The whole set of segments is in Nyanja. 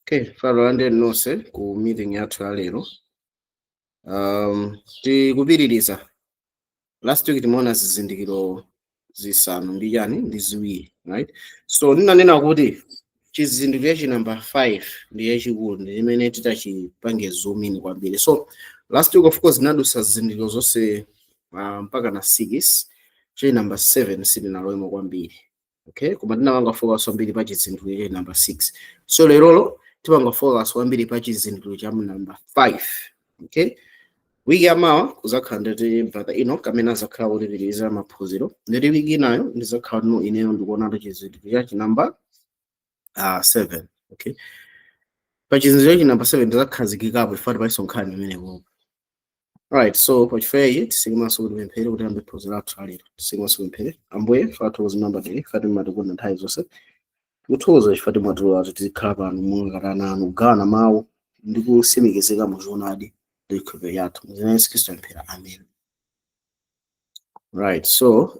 Okay, talandirani nonse ku meeting yathu ya lero. Tikupitiriza. Last week timaona zizindikiro zisanu ndi chani ndi ziwiri, right? So ndinanena kuti chizindikiro cha number 5 ndi chachikulu, ndi chimene titachipange zoom in kwambiri. So last week, of course, tinadusa zizindikiro zonse mpaka na 6, cha number 7 sitinalowemo kwambiri. Okay, koma tinapanga focus kwambiri pa chizindikiro cha number 6. So lerolo tipanga focus kwambiri pa chizindikiro cha number 5. Okay, wiki yamawa kuzakhala nditi brother Enoch amene azakhala kutipitiriza maphunziro, nditi wiki inayo ndizakhala no ineyo ndikuonatu chizindikiro cha number 7. Okay, pa chizindikiro cha number 7 ndizakhazikikapo chifukwa palinso nkhani imenepo. Alright, so pachifukwa ichi titseke maso kuti tipemphere kuti tiyambe phunziro lathu lalero. Titseke maso tipemphere. Ambuye, tathokoza namba tili, fati matikonda nthawi zonse. Tikuthokoza chifukwa mwatilola kuti tizikhala pano monga ana anu, kugawana mawu ndi kutsimikizika mu choonadi ndi chikhulupiriro chathu. Mu dzina la Yesu Khristu tapemphera. Amen. Right, so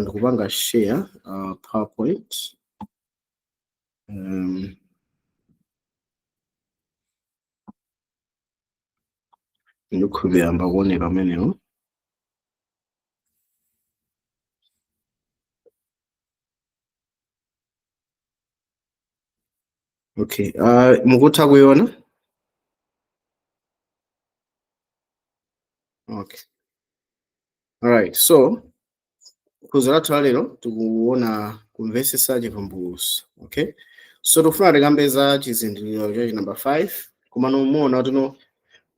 ndikupanga share PowerPoint. Ndikukhulupirira mbakuoneka pamenewo. Okay, mukutha kuiona? Okay. Alright, so phunziro lathu la lero tikuona kumvetsetsa chivumbulutso. Okay, so tikufuna tikambe za chizindikiro cha number 5, koma muona kuti no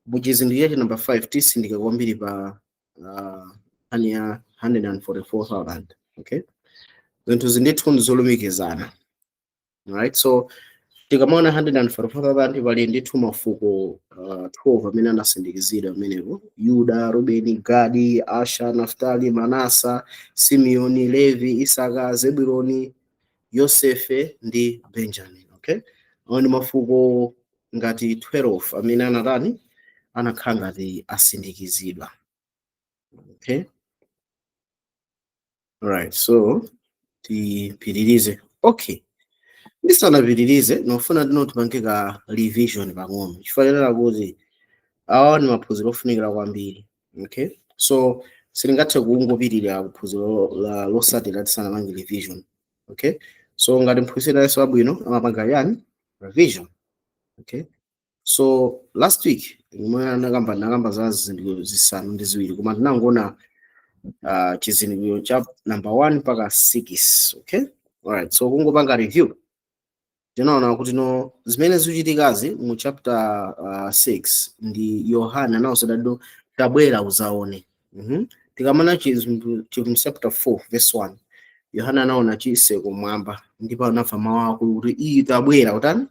mu chizindikiro cha number 5 tisindika kwambiri pa nkhani ya 144,000. Okay, zinthu ndithu ndizolumikizana. Alright, so tikamaona 144,000 pali ndithu mafuko 12 amene anasindikizidwa amenepo: Yuda, Rubeni, Gadi, Asha, Naftali, Manasa, Simeoni, Levi, Isaka, Zebuloni, Yosefe ndi Benjamin. Okay, awo ndi mafuko ngati 12 amene anatani, anakhala ngati asindikizidwa. Okay, alright, so tipitirize. Okay, ndisanapitirize nofuna tino tipange ka revision pang'ono, chifukwa chonena kuti awa ndi maphunziro ofunikira kwambiri. Okay, so sitingathe kungopitirira kuphunziro losatira tisanapange revision. Okay, so ngati mphunzitsi aliyense wabwino amapanga yani revision. Okay, so last week imwe anakamba za zizindikiro zisanu ndi ziwiri, koma tinangoona chizindikiro cha number 1 mpaka 6. Okay, alright, so kungopanga review tinaona kuti no zimene zikuchitikazi mu chapter 6 ndi Yohana anawuzidwa tabwera uzaone. Tikamana chivumbulutso chapter 4 verse 1, Yohana anaona chitseko kumwamba ndipo anamva mawu akulu kuti iyi tabwera utani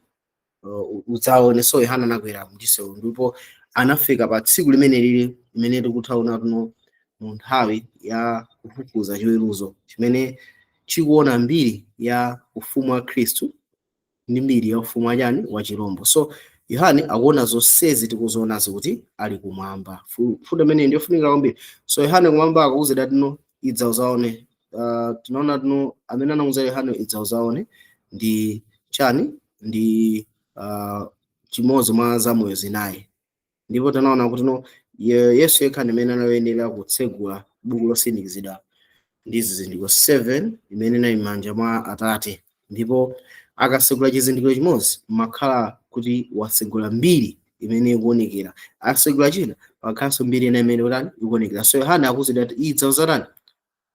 udzaone. So Yohana anakwera muchitseko ndipo anafika pa tsiku limene lili limene tikuthaona tuno mu nthawi ya kufufuza chiweruzo chimene chikuona mbiri ya ufumu wa Khristu ndi mbiri ya ufumu wa chani wa chirombo. So Yohane akuona zonsezi tikuzionazi kuti ali kumwamba. Fundo imene ndiyofunikira kwambiri. So Yohane kumwamba akuwuzidwa tino idza uzaone. Tinaona tino amene anawuza Yohane idza uzaone ndi chani, ndi chimodzi mwa zamoyo zinayi. Ndipo tinaona kuti no Yesu yekha ndi amene anayenera kutsegula buku losindikizidwa ndi zizindikiro 7 imene inali m'manja mwa Atate, ndipo akasegula chizindikiro chimodzi makhala kuti wasegula mbiri imene ikuonekera, akasegula china pakhalanso mbiri ina imene utani ikuonekera. So Yohane akuwuzidwa kuti idza uzatani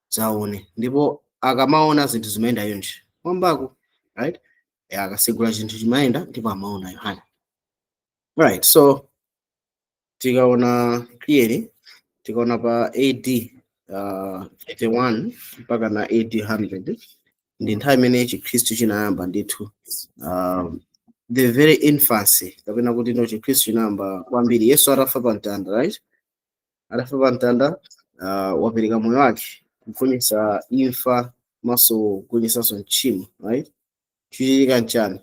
zaone, ndipo akamaona zinthu zimayenda yonse mwambako, right? Akasegula chinthu chimayenda ndipo amaona Yohane. Right, so tikaona clearly, tikaona pa AD 31 mpaka na AD 100 ndi nthawi imene chikhristu chinayamba ndithu, the very infancy, kapena kuti no chikhristu chinayamba kwambiri Yesu atafa pa mtanda, right? Atafa pa mtanda, wapereka moyo wake kugonjetsa imfa komanso kugonjetsanso mtchimo, right? Chichitika nchani?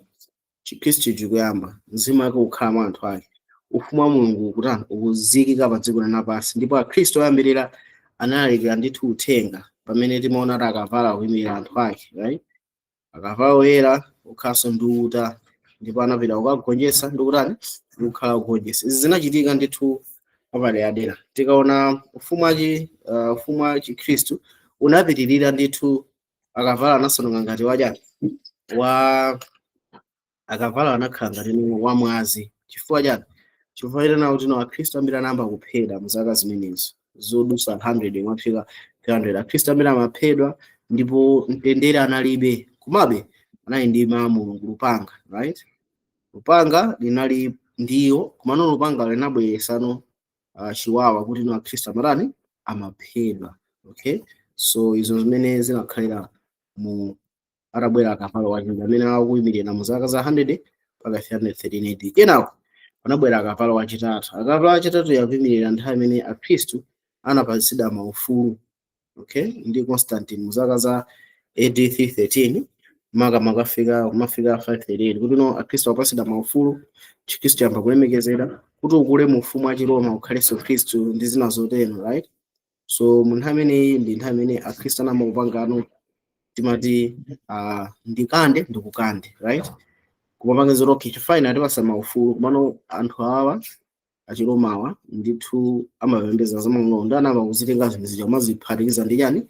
Chikhristu chikuyamba, mzimu wake ukukhala mwa anthu ake, ufumu wa Mulungu ukutani, ukuzikika pa dziko lapansi, ndipo akhristu oyambirira analalikira ndithu uthenga pamene timaona kuti akavalo akuyimirira anthu ake, right? Akavalo oyera okhalanso ndi uta Ndipo anapita kukagonjetsa ndikutani, ndikukhala kugonjetsa. Izi zinachitika ndithu apaderadera. Tikaona ufumu wa Chikhristu unapitirira ndithu, akavalo anasanduka ngati wachani, wa akavalo anakhala ngati wamwazi. Chifukwa chani? Chifukwa chitena kuti no, Akhristu ambiri anayamba kuphedwa mu zaka zimenezo zodusa 100, mwafika 300. Akhristu ambiri amaphedwa ndipo mtendere analibe. Komabe anali ndi mawu a Mulungu, lupanga, right? Lupanga linali ndiyo, komano lupanga linabweresano chiwawa kuti no, Akhristu amatani? Amaphedwa. Okay, so izo zimene zinakhalira mu atabwera akavalo wachiwiri amene akuyimirira mu zaka za 100 mpaka 313 AD. Kenako panabwera akavalo wachitatu. Akavalo wachitatu yakuyimirira nthawi imene Akhristu anapatsidwa maufulu, okay, ndi Constantine mu zaka za AD 313 maka makafika kumafika 538, kuti no, Akhristu apatsidwa maufulu, Chikhristu chayamba kulemekezera, kuti ukule mu ufumu wa Chiroma ukhalenso Khristu ndi zina zotero, right? So mu nthawi imeneyi ndi nthawi imene Akhristu anayamba kupangano timati ndikande ndikukande, right? Kumapanga zoti okay, chifukwa atipasa maufulu, komano anthu awa Achiromawa ndithu amapembedza zamang'ono, anayamba kuzitenga zinthu zija kumaziphatikiza ndi chani?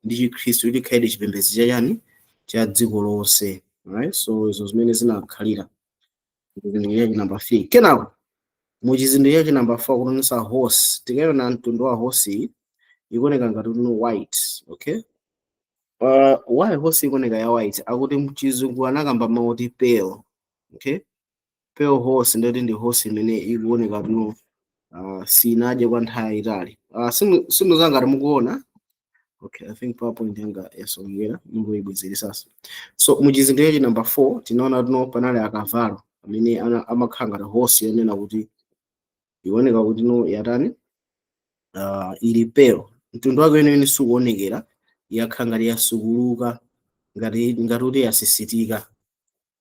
Ndi Chikhristu, kuti ikhaledi chipembedzo cha chani? Cha dziko lonse, right? So izo zimene zinakhalira chizindikiro chachi number 3. Kenako mu chizindikiro chachi number 4 kuonesa horse. Tikaona mtundu wa horse iyi, ikuoneka ngati no, white. Okay, why horse ikuoneka ya white? Akuti mchizungu anakamba mauti pale. Okay, pale horse ndoti ndi horse imene ikuoneka tuno sinadye kwa nthawi yayitali. Simuzangati mukuona. Okay, I think PowerPoint yanga yasongera, mungoyibwezeresanso. So muchizindikiro cha number 4 tinaona tuno panali akavalo amene amakhala ngati horse yonena kuti ikuoneka kuti no, yatani? Ili pale, mtundu wake wenewene sukuonekera, yakhala ngati yasukuluka, ngati kuti yasisitika.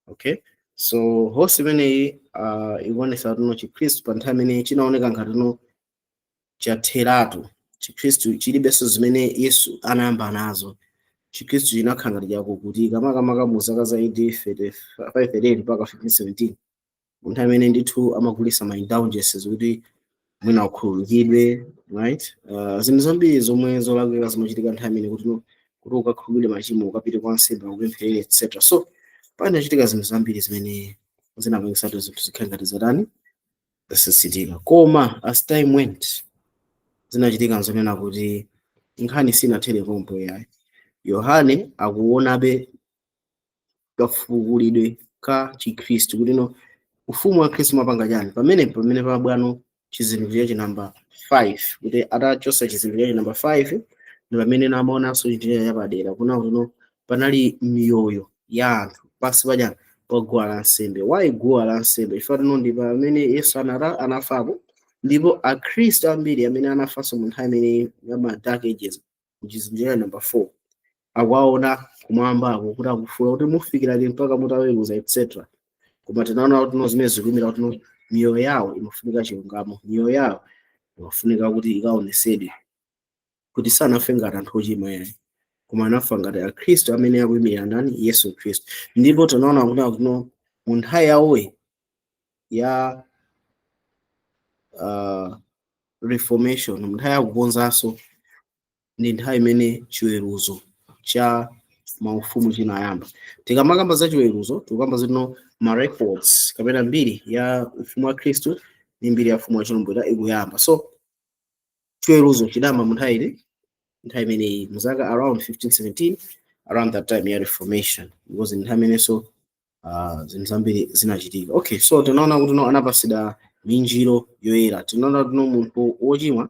Okay, so horse imeneyi ikuonesa tuno Chikhristu pa nthawi imene chinaoneka ngati tuno chatheratu. Chikhristu chilibenso zimene Yesu anayamba nazo. Chikhristu chinakhala ngati chakukutika, makamaka mu zaka za AD 538 mpaka 1517, mu nthawi imene ndithu amagulisa ma indulgences kuti mwina ukhululukidwe, right? Zinthu zambiri zomwe zolakwika zimachitika nthawi imene kuti no, kuti ukakhululukidwe machimo ukapite kwa nsembe akupempherere, etc. So panachitika zinthu zambiri zimene zinapangitsatu zinthu zikhale ngati zatani? Zasisitika. Koma as time went, zinachitika nzonena kuti nkhani sinathere pompo yayi. Yohane akuonabe kafukulidwe ka Chikhristu, kuti no, ufumu wa Khristu mapanga chani pamene pabwano chizindikiro cha namba 5, kuti atachosa chizindikiro cha namba 5 ndi pamene namaonanso chinthu chapadera, kuna kuti no, panali miyoyo ya anthu pansi pachani? Pa guwa lansembe. Why guwa lansembe? Chifukwa tino ndi pamene Yesu anafapo, ndipo Akhristu ambiri amene anafanso mu nthawi imene ya ma Dark Ages, muchizindikiro namba 4, akuwaona kumwambako kuti akufuula kuti mufikira lini mpaka mutaweruza, etc. Koma tinaona kuti no, zimene zikuyimira kuti no, miyoyo yawo imafunika chilungamo, miyoyo yawo imafunika kuti ikaonesedwe kuti sanafe ngati anthu ochimwa yayi, koma anafa ngati Akhristu amene akuyimirira ndani? Yesu Khristu. Ndipo tinaona kuti no, mu nthawi yawoyi ya Reformation, mu nthawi yakukonzanso, ndi nthawi imene chiweruzo cha maufumu chinayamba. Tikamakamba za chiweruzo, tikukamba zino ma records kapena mbiri ya ufumu wa Khristu ndi mbiri ya ufumu wa chilombo ikuyamba. So chiweruzo chidayamba mu nthawi iti? Nthawi imeneyi, muzaka around 1517, around that time ya Reformation, because nthawi imenenso zinthu zambiri zinachitika. Okay, so tinaona kuti no, anapasidwa minjiro yoyera. Tinaona kuti no, munthu wochimwa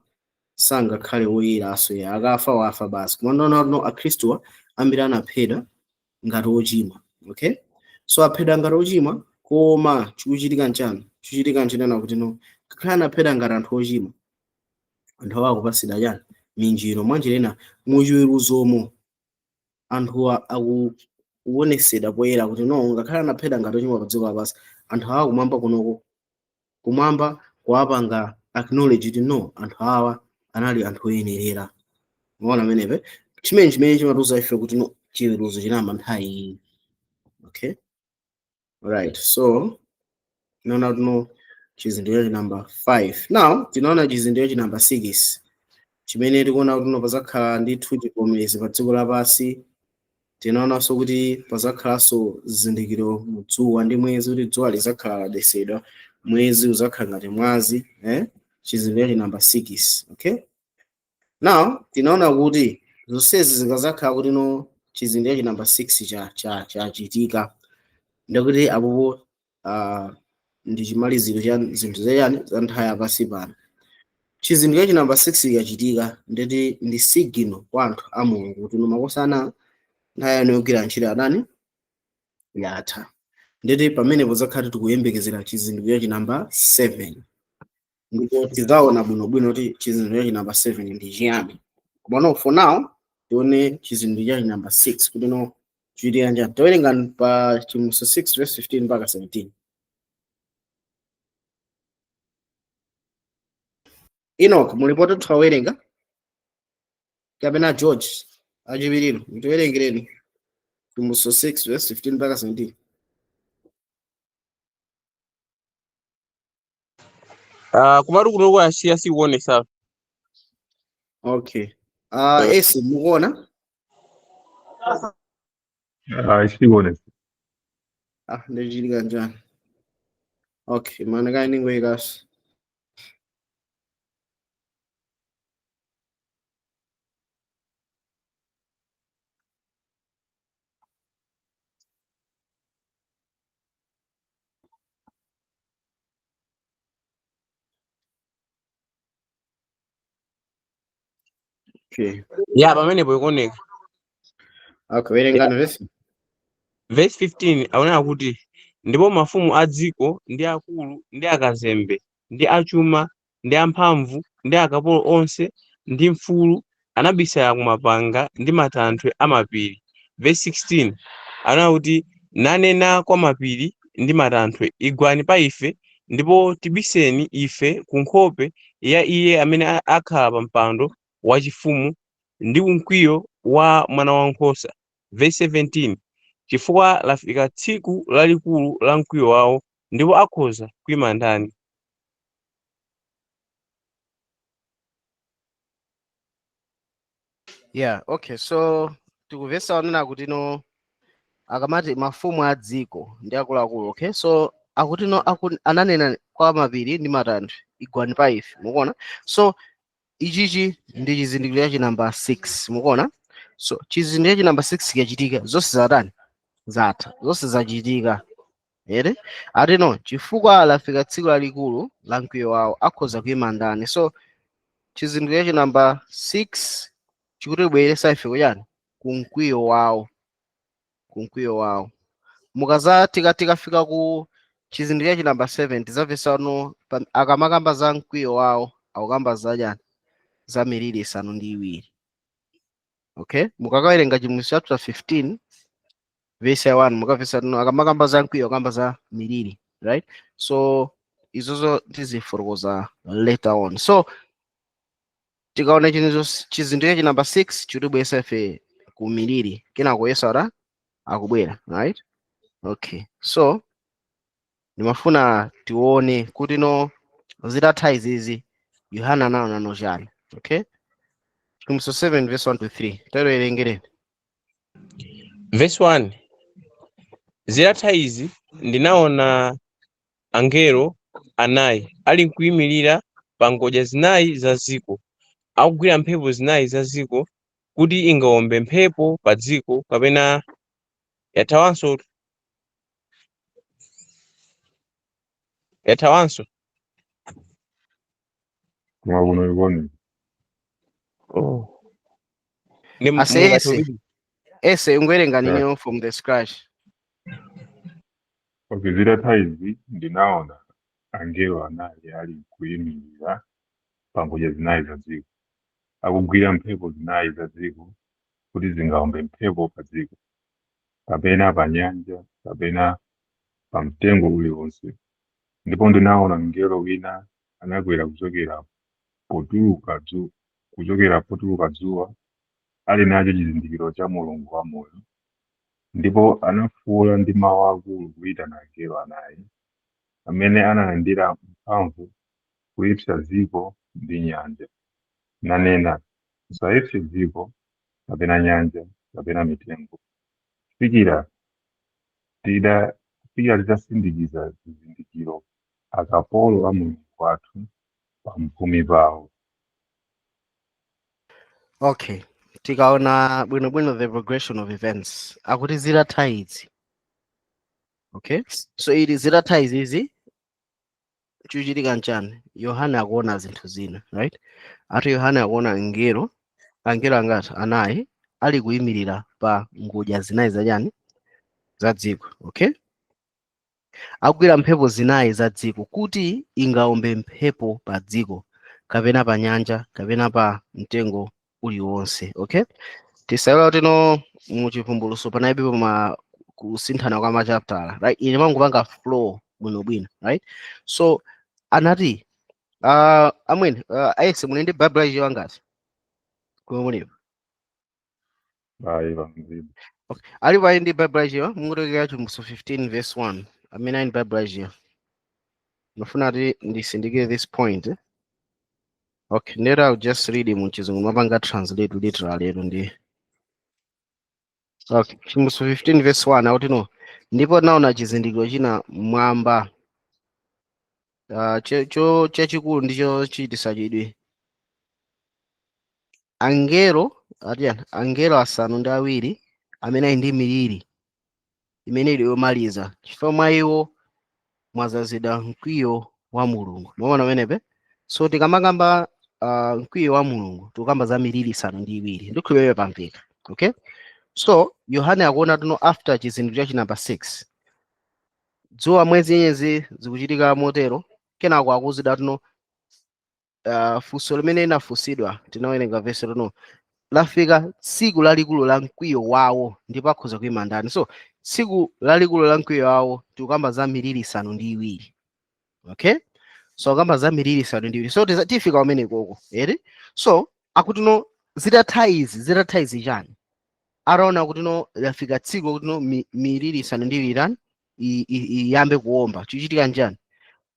sangakhale woyera aso ya akafa wafa basi. Koma tinaona kuti no, Akhristuwa ambiri anaphedwa ngati ochimwa. Okay, so aphedwa ngati ochimwa, koma chikuchitika nchani? Chikuchitika nchinena kuti no, ngakhale anaphedwa ngati anthu ochimwa, anthu awo akupasidwa chani? Minjiro. Mwanjira ina, muchiweruzomo anthuwa akuonesedwa poyera kuti no, ngakhale anaphedwa ngati ochimwa pa dziko lapansi, anthu awa kumwamba kunoko, kumwamba kuwapanga acknowledge kuti no, anthu awa anali anthu oyenerera. Maona amenepe chimene chimatiuza ife kuti no, chiweruzo chinayamba nthawi iyi. Okay. Right, so tinaona tuno chizindikiro cha number 5. Now tinaona chizindikiro cha number 6 chimene tikuona kuti no pazakhala ndithu chivomerezi pa dziko lapansi. Tinaonanso kuti pazakhalanso zizindikiro mu dzuwa ndi mwezi, kuti dzuwa lizakhala ladesedwa, mwezi uzakhala ngati mwazi, eh? Chizindikiro cha number 6. Okay, now tinaona kuti zonsezi zikazakhala kuti no chizindikiro cha number 6 chachitika, ndikuti apopo ndi chimaliziro cha zinthu zachani za nthawi yapasi pano. Chizindikiro cha number 6 chikachitika, nditi ndi signal kwa anthu a Mulungu kuti no makosana nthawi yanu yogwira ntchito adani yatha. Nditi pamenepo zakhala tikuyembekezera chizindikiro cha number 7, ndipo tidzaona bwinobwino kuti chizindikiro cha number 7 ndi chiyani. Koma no for now tione chizindikiro cha number 6 kuti no chichitika njani. Tawerenga pa Chivumbulutso 6 verse 15 mpaka 17. Enoch, mulipo tutawerenga kapena George achipiriro mutiwerengereni Chivumbulutso 6 verse 15 mpaka 17. Komatu kuno kwasiya sikuonesa. Okay. Esi mukuona? Sikuonesa. Ndichitika njani? Okay, mana kani ningoyikaso. Okay. Ya, pamenepo ikuoneka. Okay, werengani verse. Verse 15 aonera kuti ndipo mafumu a dziko ndi akulu ndi akazembe ndi achuma ndi amphamvu ndi akapolo onse ndi mfulu anabisala kumapanga ndi matanthwe a mapiri. Verse 16 aonera kuti nanena kwa mapiri ndi matanthwe, igwani pa ife ndipo tibiseni ife ku nkhope ya iye amene akhala pa mpando wachifumu ndi kumkwiyo wa mwana wankhosa. Verse 17 chifukwa lafika tsiku lalikulu la mkwiyo wawo, ndipo akhoza kuima ndani? Yeah, okay. So tikuvesa onena kuti no akamati mafumu a dziko ndi akuluakulu, okay? So akuti no ananena kwa mapiri ndi matanthwe, igwani pa ife, mukuona? So ichichi ndi chizindikiro cha namba 6, mukuona? So chizindikiro cha namba 6 chikachitika, zonse zatani? Zatha, zonse zachitika. Ere? Ati no, chifukwa lafika tsiku lalikulu la mkwiyo wawo, akhoza kuima ndani. So chizindikiro cha namba 6 chikutibweresa ife kuchani? Ku mkwiyo wawo. Ku mkwiyo wawo. Mukaza tikafika ku chizindikiro cha namba 7 tidzamvesano akamakamba za mkwiyo wawo, akukamba za chani? Za miliri isanu ndi iwiri. Okay? Mukakawerenga Chivumbulutso chapter 15 verse 1 mukamvesa no akamakamba za mkwiyo akamba za miliri, right? So izozo tizifotokoza later on. So tikaona chizindikiro cha namba 6 chikutibweresa ife ku miliri, kenako Yesu akubwera, right? Okay, so ndimafuna tione kuti no zitatha izizi Yohana anaona no chani. Okay, Chivumbulutso 7 verse 1 to 3 tawerengereni. Verse 1 zitatha izi ndinaona angelo anayi ali nkuyimirira pa ngodya zinayi za dziko, akugwira mphepo zinayi za dziko, kuti ingawombe mphepo pa dziko kapena yathawanso. Koma kuno ikuoneka. Oh. Ndi Ase ese. Ese ungowerenga niniyo from the scratch. Okay, zitatha izi ndinaona angelo anayi ali kuyimirira pa ngodya zinayi za dziko, akugwira mphepo zinayi za dziko, kuti zingawombe mphepo pa dziko, kapena pa nyanja, kapena pa mtengo uliwonse. Ndipo ndinaona mngelo wina anakwera kuchokera potuluka dzuwa, ali nacho chizindikiro cha Mulungu wamoyo, Ndipo anafuwula ndi mawu akulu kuyitana angelo anayi amene analandira mphamvu kuyipsa dziko ndi nyanja, nanena, "Musayipse dziko kapena nyanja kapena mitengo, kufikira titasindikiza zizindikiro akapolo a Mulungu wathu pamphumi pawo." Okay, tikaona bwinobwino the progression of events, akuti zitatha izi, okay, so ili zitatha izizi, chikuchitika nchani? Yohane akuona zinthu zina, right? Ati Yohane akuona angelo. Angelo angati? Anayi, ali kuyimirira pa ngodya zinayi zachani? Za dziko, okay? Akugwira mphepo zinayi za dziko kuti ingaombe mphepo pa dziko kapena pa nyanja kapena pa mtengo uliwonse, okay? Tisayiwala tino mu Chivumbulutso panalibepo ma kusinthana kwa machaptala, right? Ine mangopanga flow bwinobwino, right? So anati amwene, ayese muli ndi Bible yachichewa ngati kumwe mulipo? Ayi, pamzimu. Okay. Alipo ali ndi Bible yachichewa, mungotokera Chivumbulutso 15 verse 1. Amene ali ndi Bible yachichewa, ndifuna ti ndisindike this point, eh? Okay, ndera I'll just read mu Chizungu, mapanga translate literally lero ndi okay. Chivumbulutso 15 verse 1 akuti, no, "Ndipo naona chizindikiro china mmwamba, cho chachikulu ndi chochititsa chidwi, angelo atiyani, angelo asanu ndi awiri amene ali ndi miliri imene ili yomaliza, chifukwa mwa iwo mwazazidwa mkwiyo wa Mulungu." Mwaona pamenepe? So tikamakamba mkwiyo wa Mulungu, tikukamba za miliri isanu ndi iwiri. Ndikhulupirira pamveka. Okay, so Yohane akuona tuno after chizindikiro cha namba 6, dzuwa, mwezi, nyenyezi zikuchitika motero. Kenako akuzidwa tuno, funso limene linafunsidwa, tinawerenga vesi tuno, lafika tsiku lalikulu la mkwiyo wawo, ndipo akhoza kuyima ndani? So tsiku lalikulu la mkwiyo wawo, tikukamba za miliri isanu ndi iwiri, okay? So akamba za miliri isanu ndi iwiri. So tifika pamene koko eri. So akuti no, zitatha izi, zitatha izi chani? Ataona kuti no, lafika tsiku kuti no, miliri isanu ndi iwiri tani iyambe kuwomba, chikuchitika njani?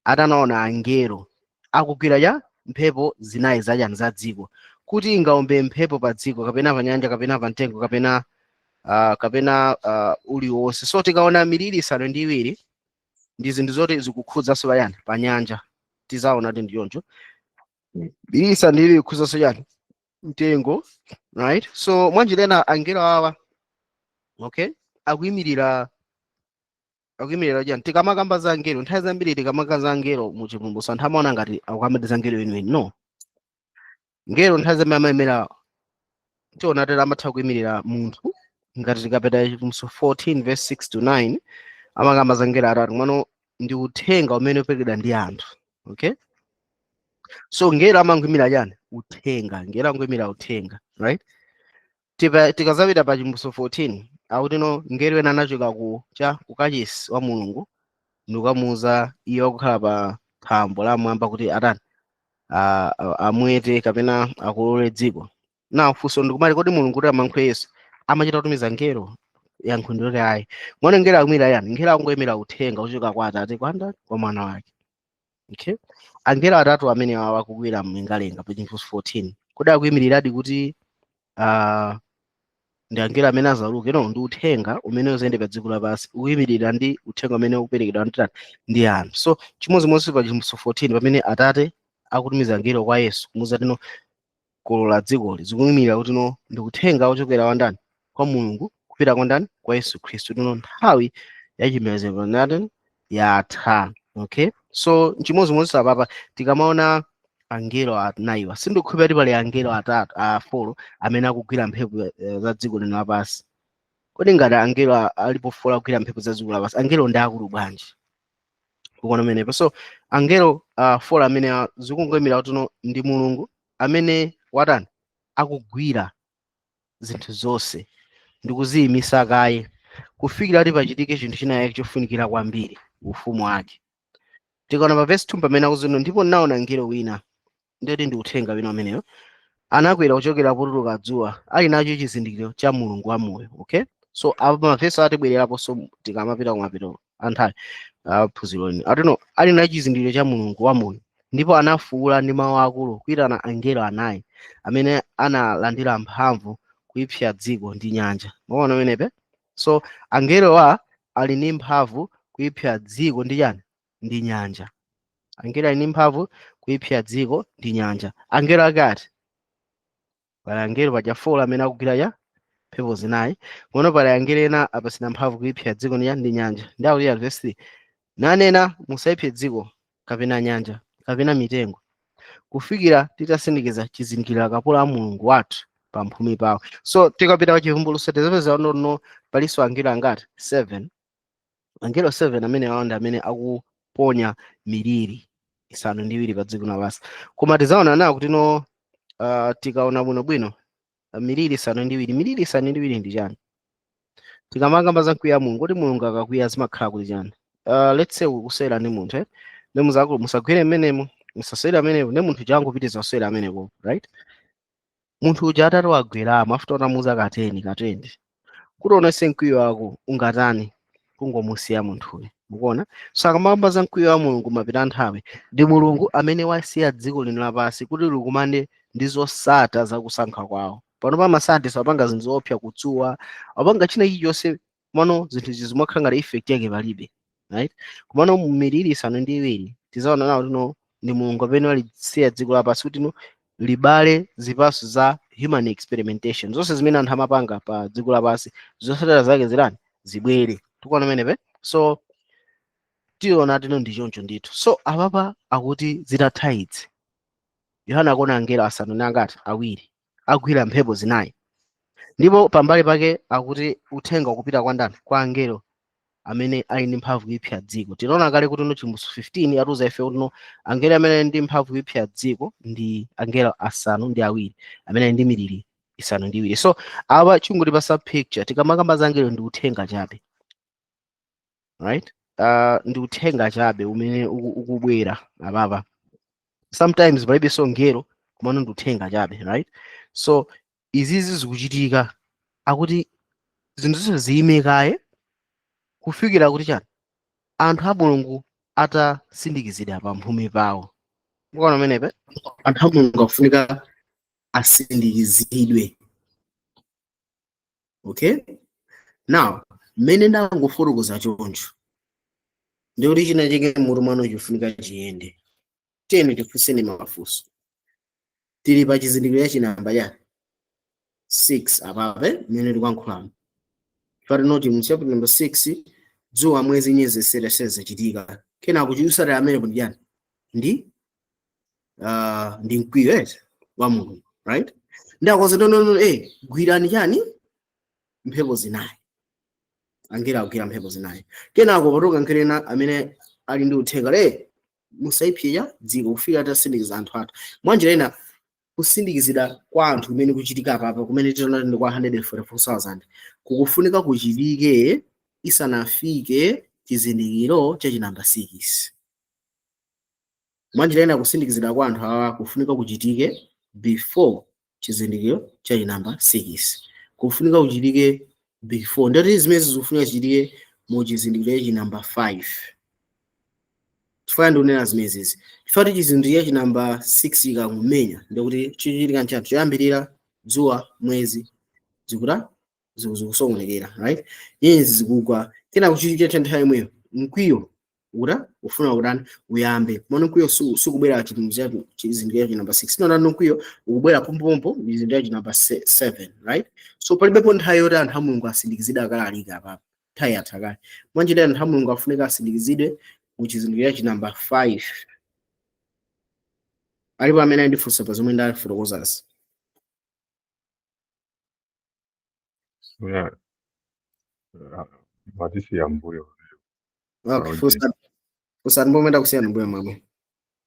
Atanaona angelo akugwira cha mphepo zinayi zachani? Za dziko, kuti ingaombe mphepo pa dziko kapena pa nyanja kapena pa mtengo kapena uliwonse. So tikaona miliri isanu ndi iwiri, ndi zinthu zoti zikukhudzaso payani? Pa nyanja. Tizaona kuti ndiyonjo miliri isanu ndi iwiri ikukhudzaso chani? Mtengo, right? So mwanjira ena angelo awa, okay, akuyimirira chani? Tikamakamba za angelo, nthawi zambiri tikamakamba za angelo mu Chivumbulutso, anthu amaona ngati akukamba za angelo eniweni. No, ngelo nthawi zambiri amayimira, tiona tera amatha kuyimirira munthu. Ngati tikapita Chivumbulutso 14 verse 6 to 9, amakamba za ngelo atatu, mwano ndi uthenga umene uperekedwa ndi anthu, okay? So ngelo amangoyimira chani? Uthenga. Ngelo angoyimira uthenga, right? Tikazapita pa Chivumbulutso 14, akuti no, ngelo ena anachoka ku cha kukachisi wa Mulungu ndikukamuuza iye wakukhala pa thambo la mwamba kuti atani? Amwete kapena akolole dziko. Na funso ndikumati, kodi Mulungu kuti amankho Yesu amachita kutumiza ngelo? Yankho ndiloti ayi. Mwana ngelo akumira yani? Ngelo akungoyimira uthenga kuchoka kwa Atate kwa ndani? Kwa Mwana wake, okay? Angelo atatu amene awa akugwira mlengalenga pa Chivumbulutso 14, kodi akuyimiriradi kuti ndi angelo amene azauluke? No, ndi uthenga umene uzayende pa dziko lapansi, ukuyimirira ndi uthenga umene ukuperekedwa ndi ndi anthu. So chimodzimodzi pa Chivumbulutso 14, pamene Atate akutumiza angelo kwa Yesu kumuuza tino kolola dzikoli, zikuyimirira kuti no, ndi uthenga ochokera wa ndani? Kwa Mulungu kupita kwa ndani? Kwa Yesu Khristu, tino nthawi yachimezero nati yatha, okay? So chimodzimodzi apapa, tikamaona angelo anayiwa, sindikukhulupirira kuti pali angelo atatu, a four amene akugwira mphepo za dziko lino lapansi. Kodi ngati angelo alipo four akugwira mphepo za dziko lapansi, angelo ndi akulu bwanji kuona menepo? So angelo four amene zikungoyimira kuti no, ndi Mulungu amene watani? Akugwira zinthu zonse ndikuziyimisa kaye kufikira kuti pachitike chinthu china chofunikira kwambiri, ufumu wake. Tikaona pa verse 2 pamene akuzino, "Ndipo naona ngelo wina," ndeti ndi uthenga wina ameneyo, "anakwera kuchokera potuluka dzuwa, ali nacho chizindikiro cha Mulungu wamoyo," okay? So apa mavesi atibwereraponso tikamapita kumapito anthawi aphunziro lino atino ali na chizindikiro cha Mulungu wamoyo, ndipo anafuwula ndi mawu akulu kuyitana angelo anayi amene analandira mphamvu kuipsa dziko ndi nyanja. Maona pamenepe? So angelowa ali ndi mphamvu kuipsa dziko ndi chani? Ndi nyanja. Angelo ali ndi mphamvu kuipsa dziko ndi nyanja. Angelo akati pali angelo paja 4 amene akugwira ya mphepo zinayi, kuno pali angelo ena apasina mphamvu kuipsa dziko ndi nyanja. Ndi akuti verse 3, nanena, "Musayipse dziko kapena nyanja kapena mitengo, kufikira titasindikiza chizindikiro akapolo a Mulungu wathu pamphumi pawo." So tikapita pa Chivumbulutso tizapeza nono palinso angelo angati? 7. Angelo 7 amene awo ndi amene akuponya miliri isanu ndi iwiri pa dziko lapansi. Koma tizaona nawo kuti no tikaona bwinobwino miliri isanu ndi iwiri, miliri isanu ndi iwiri ndi chani? Tikamakamba za mkwiyo wa Mulungu, kuti Mulungu akakwiya zimakhala kuti chani? Let's say ukusewera ndi munthu, eh? Ndi muzakulu, "Musagwere mmenemo, musasewere amenepo." Ndi munthu changopitiza kusewera amenepo, right? Munthu uja atati wagweramo after utamuuza ka 10, ka 20, kuti onese mkwiyo wako, ungatani? Kungomusiya munthuyo. Mukuona? So akamamba za mkwiyo wa Mulungu mapita nthawi, ndi Mulungu amene wasiya dziko lino lapansi kuti likumane ndi zosata zakusankha kwawo. Pano pa mascientist apanga zinthu zoopsa, kutsuwa, apanga china chilichonse, mano zinthu izi zimakhala ngati effect yake palibe, right? Komano miliri isanu ndi iwiri tizaona nawo tino ndi Mulungu amene walisiya dziko lapansi kuti no libale zipatso za human experimentation. Zonse zimene anthu amapanga pa dziko lapansi, zotsatira zake zirani? Zibwere. Tikuona pamenepe? So tiona tino ndi choncho ndithu. So apapa akuti zitatha izi, Yohana akuona angelo asanu ndi angati? Awiri agwira mphepo zinayi, ndipo pambali pake akuti uthenga ukupita kwa ndani? Kwa angelo amene ali ndi mphamvu kuipsa dziko. Tinaona kale kuti no Chivumbulutso 15 atiuza ife kuti no angelo amene ali ndi mphamvu kuipsa dziko ndi angelo asanu ndi awiri amene ali ndi miliri isanu ndi iwiri. So apa chingotipasa picture, tikamakamba za angelo ndi uthenga chabe, right? Ndi uthenga chabe umene ukubwera apapa. Sometimes palibenso ngelo, komano ndi uthenga chabe, right? So izizi zikuchitika, akuti zinthu zonse ziyime kaye kufikira kuti chani? Anthu a Mulungu atasindikizidwa pamphumi pawo. Mukaona pamenepe? Anthu a Mulungu akufunika asindikizidwe. Okay, now mmene ndangofotokoza choncho, ndikuti china chike mutu mwanu chifunika chiyende. Tiyeni tifunseni mafunso. Tili pa chizindikiro cha chinamba cha 6 apape mmene tikuyankhulamo. Fatinoti mu chapter number 6, dzuwa, mwezi, nyenyezi zachitika, kenako chiusatira amenepo ndi chani? Ndi mkwiyo eti wa Mulungu, right? Ndi akoza, "No, no, no, gwirani chani? Mphepo zinayi." Angelo akugwira mphepo zinayi. Kenako patoka nkhelena amene ali ndi uthenga le, "Musayipsye dziko kufika atasindikiza anthu athu." Mwanjira ina, kusindikizidwa kwa anthu kumene kuchitika apapa, kumene titaona ndi kwa 144,000, kukufunika kuchitike isanafike chizindikiro cha chinamba 6. Mwanjira ina, kusindikizidwa kwa anthu awa kufunika kuchitike before chizindikiro cha chinamba 6, kufunika kuchitike before. Ndati zimene zikufunika zichitike mu chizindikiro cha chinamba 5. Chifukwa ndikunena zimenezi, chifukwa chizindikiro cha chinamba 6 ikangumenya, ndikuti chichitika nchani? Choyambirira, dzuwa, mwezi zikuta zikusokonekera, right? Nyenyezi zikugwa. Kenako chichitika nthawi imweyo, mkwiyo uta ufuna kutani? Uyambe. Kumene mkwiyo sukubwera chizindikiro cha namba 6, tinona mkwiyo ukubwera pompopompo chizindikiro cha namba 7, right? So palibepo nthawi yoti anthu a Mulungu asindikizidwe akalalika apapo. Nthawi yatha kale. Mwanjira anthu a Mulungu afunika asindikizidwe mu chizindikiro cha namba 5. Alipo amene andifunsa pa zomwe ndafotokozazi? Yeah. Matisiya mbuyo. Okay, funsani momwe ndakusiyana mbuyo mwamwe.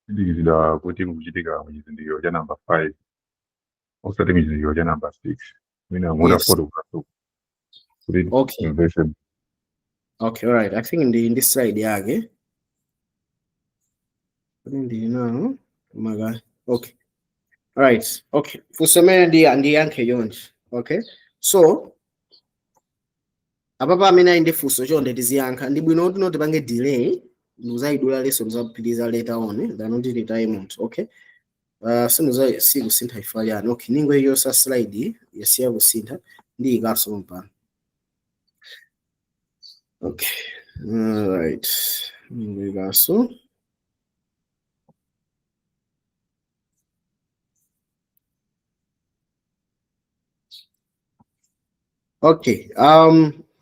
Kusindikizidwa kuti kukuchitika mu chizindikiro cha namba 5 osati mu chizindikiro cha namba 6. Mwina mutafotokoza kuti timvese. Okay, alright. I think ndi slide yake. Kuti ndili nayo maka. Okay. Alright. Okay. Funso imene ndiyankhe yonje. Okay. So Apapa amene ali ndi funso chonde tiziyankha. Ndi bwino kuti tipange delay ndikuzayidula lesson zapitiriza later on than kuti time, okay? Sinuza sikusintha chifukwa chani? Okay, ningo iyosa slide yasiya kusintha ndi ikaso mpano. Okay, alright, ningo ikaso. Okay,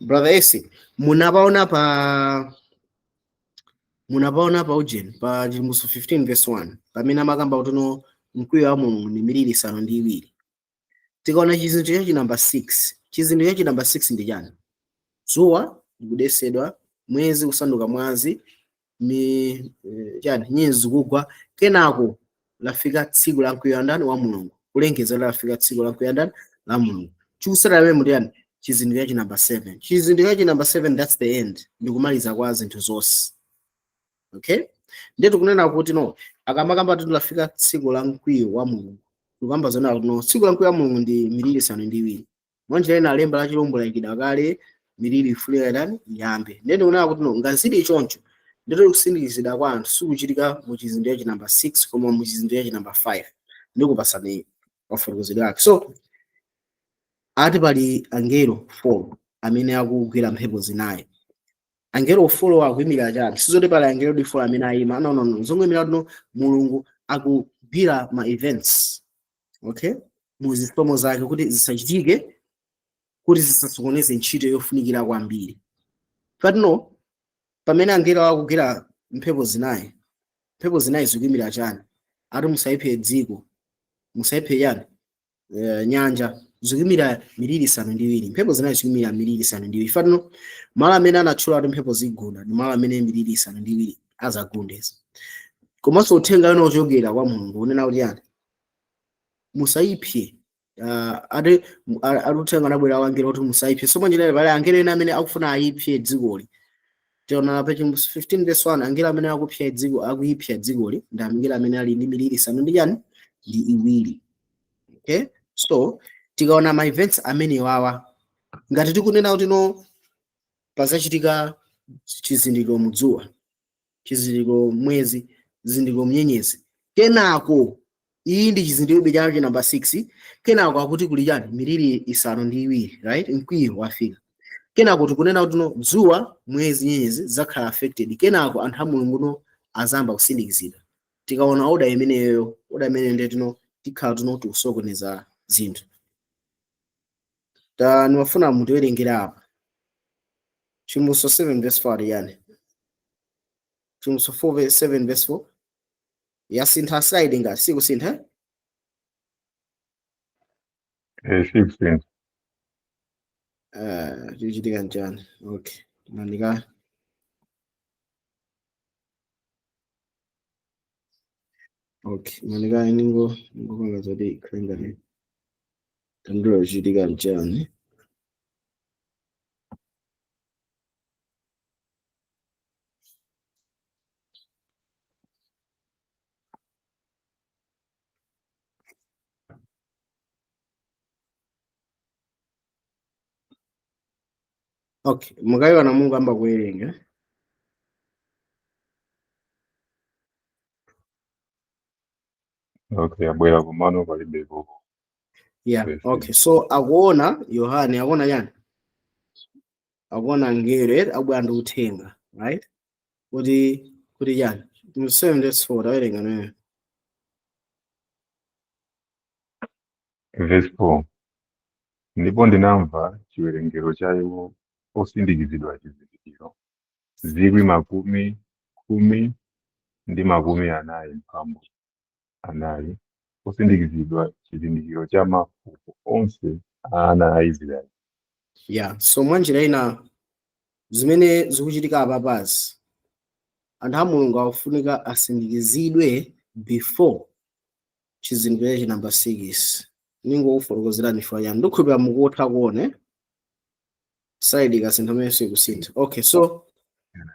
brother Esi, munapaona pa ujeni pa Chivumbulutso 15 verse 1 pamene amakamba kuti no mkwiyo wa Mulungu ndi miliri isanu ndi iwiri. Tikaona chizindikiro chachi namba 6, chizindikiro chachi namba 6 ndi chani? Dzuwa likudesedwa, mwezi kusanduka mwazi, mi chani, nyenyezi zikugwa, kenako lafika tsiku la mkwiyo wa ndani? Wa Mulungu. Kulengeza lafika tsiku la mkwiyo wa ndani? La Mulungu. Chikusala pamene muti yani? Chizindikiro chachi namba 7. Chizindikiro chachi namba 7, that's the end, ndikumaliza kwa zinthu zonse. Okay, ndiye tikunena kuti no akamakamba kuti lafika tsiku la mkwiyo wa Mulungu, tikamba zona kuti no tsiku la mkwiyo wa Mulungu ndi miliri isanu ndi iwiri. Mwanjira ina lemba la chilombo layikidwa kale, miliri ifunika itani? Iyambe. Ndiye tikunena kuti no ngazili choncho, ndiye kusindikizidwa kwa anthu sikuchitika mu chizindikiro cha namba 6 koma mu chizindikiro cha namba 5. Ndikupasani mafotokozedwe ake. So ati pali angelo 4 amene akugwira mphepo zinayi. Angelo 4 akuyimira chani? Sizoti pali angelo 4 amene ayima, no no no, zongoyimira kuti no Mulungu akugwira ma events, okay, muzisomo zake kuti zisachitike, kuti zisasokoneze ntchito yofunikira kwambiri. But no pamene angelo akugwira mphepo zinayi, mphepo zinayi zikuyimira chani? Ati musayiphe dziko, musayiphe chani? Nyanja, zikuyimira miliri isanu ndi iwiri. Mphepo zinayi zikuyimira miliri isanu ndi iwiri. Fatino malo amene anatchula kuti mphepo zigunda ndi malo amene miliri isanu ndi iwiri azagundeza. Komanso uthenga wina ochokera kwa Mulungu unena kuti yani? Musayiphe. Ati ati uthenga anabwera wa angelo kuti musayiphe. So mwanjira pali angelo ena amene akufuna ayiphe dzikoli. Tiona pa Chivumbulutso 15 verse 1, angelo amene akupsya dziko, akuyipsya dzikoli ndi angelo amene ali ndi miliri isanu ndi chani? Ndi iwiri. Okay, so tikaona ma events amene wawa, ngati tikunena kuti no pazachitika chizindikiro mudzuwa, chizindikiro mwezi, chizindikiro mnyenyezi, kenako iyi ndi chizindikiro chacho namba 6, kenako akuti kuli chani? Miliri isanu ndi iwiri, right? Mkwiyo wafika. Kenako tikunena kuti no dzuwa, mwezi, nyenyezi zakhala affected, kenako anthu a Mulungu no azamba kusindikizidwa. Tikaona order imeneyo, order imeneyo ndiye tino tikhala tino tikusokoneza zinthu. Ta nimafuna mutiwerengera apa Chivumbulutso 7 verse 4 yani? Chivumbulutso 4 verse 7 verse 4 yasintha slide ngati sikusintha? Sikusintha. Chichitika nchani? Okay, manika. Okay, manika ningo ngopanga zoti ikhale ngati tandiwa chichitika nchani. Okay, mukayiona Mungu amba kuwerenga. Okay, abwera kumano palibepo. Yeah, Verse. okay. So akuona Yohane, akuona yani? Akuona ngelo abwera ndi uthenga, right? Kuti yani? 7 verse 4 tawerenga nayo. Verse 4. Ndipo ndinamva chiwerengero cha iwo osindikizidwa chizindikiro, 104,000, osindikizidwa chizindikiro cha mafuko onse a ana a Israeli. Yeah, so mwanjira ina zimene zikuchitika apapazi, anthu a Mulungu akufunika asindikizidwe before chizindikiro cha namba 6. Ningokufotokozerani chifukwa chani. Ndikukhulupirira mukutha kuona slide ikasintha amene sikusintha. Okay, so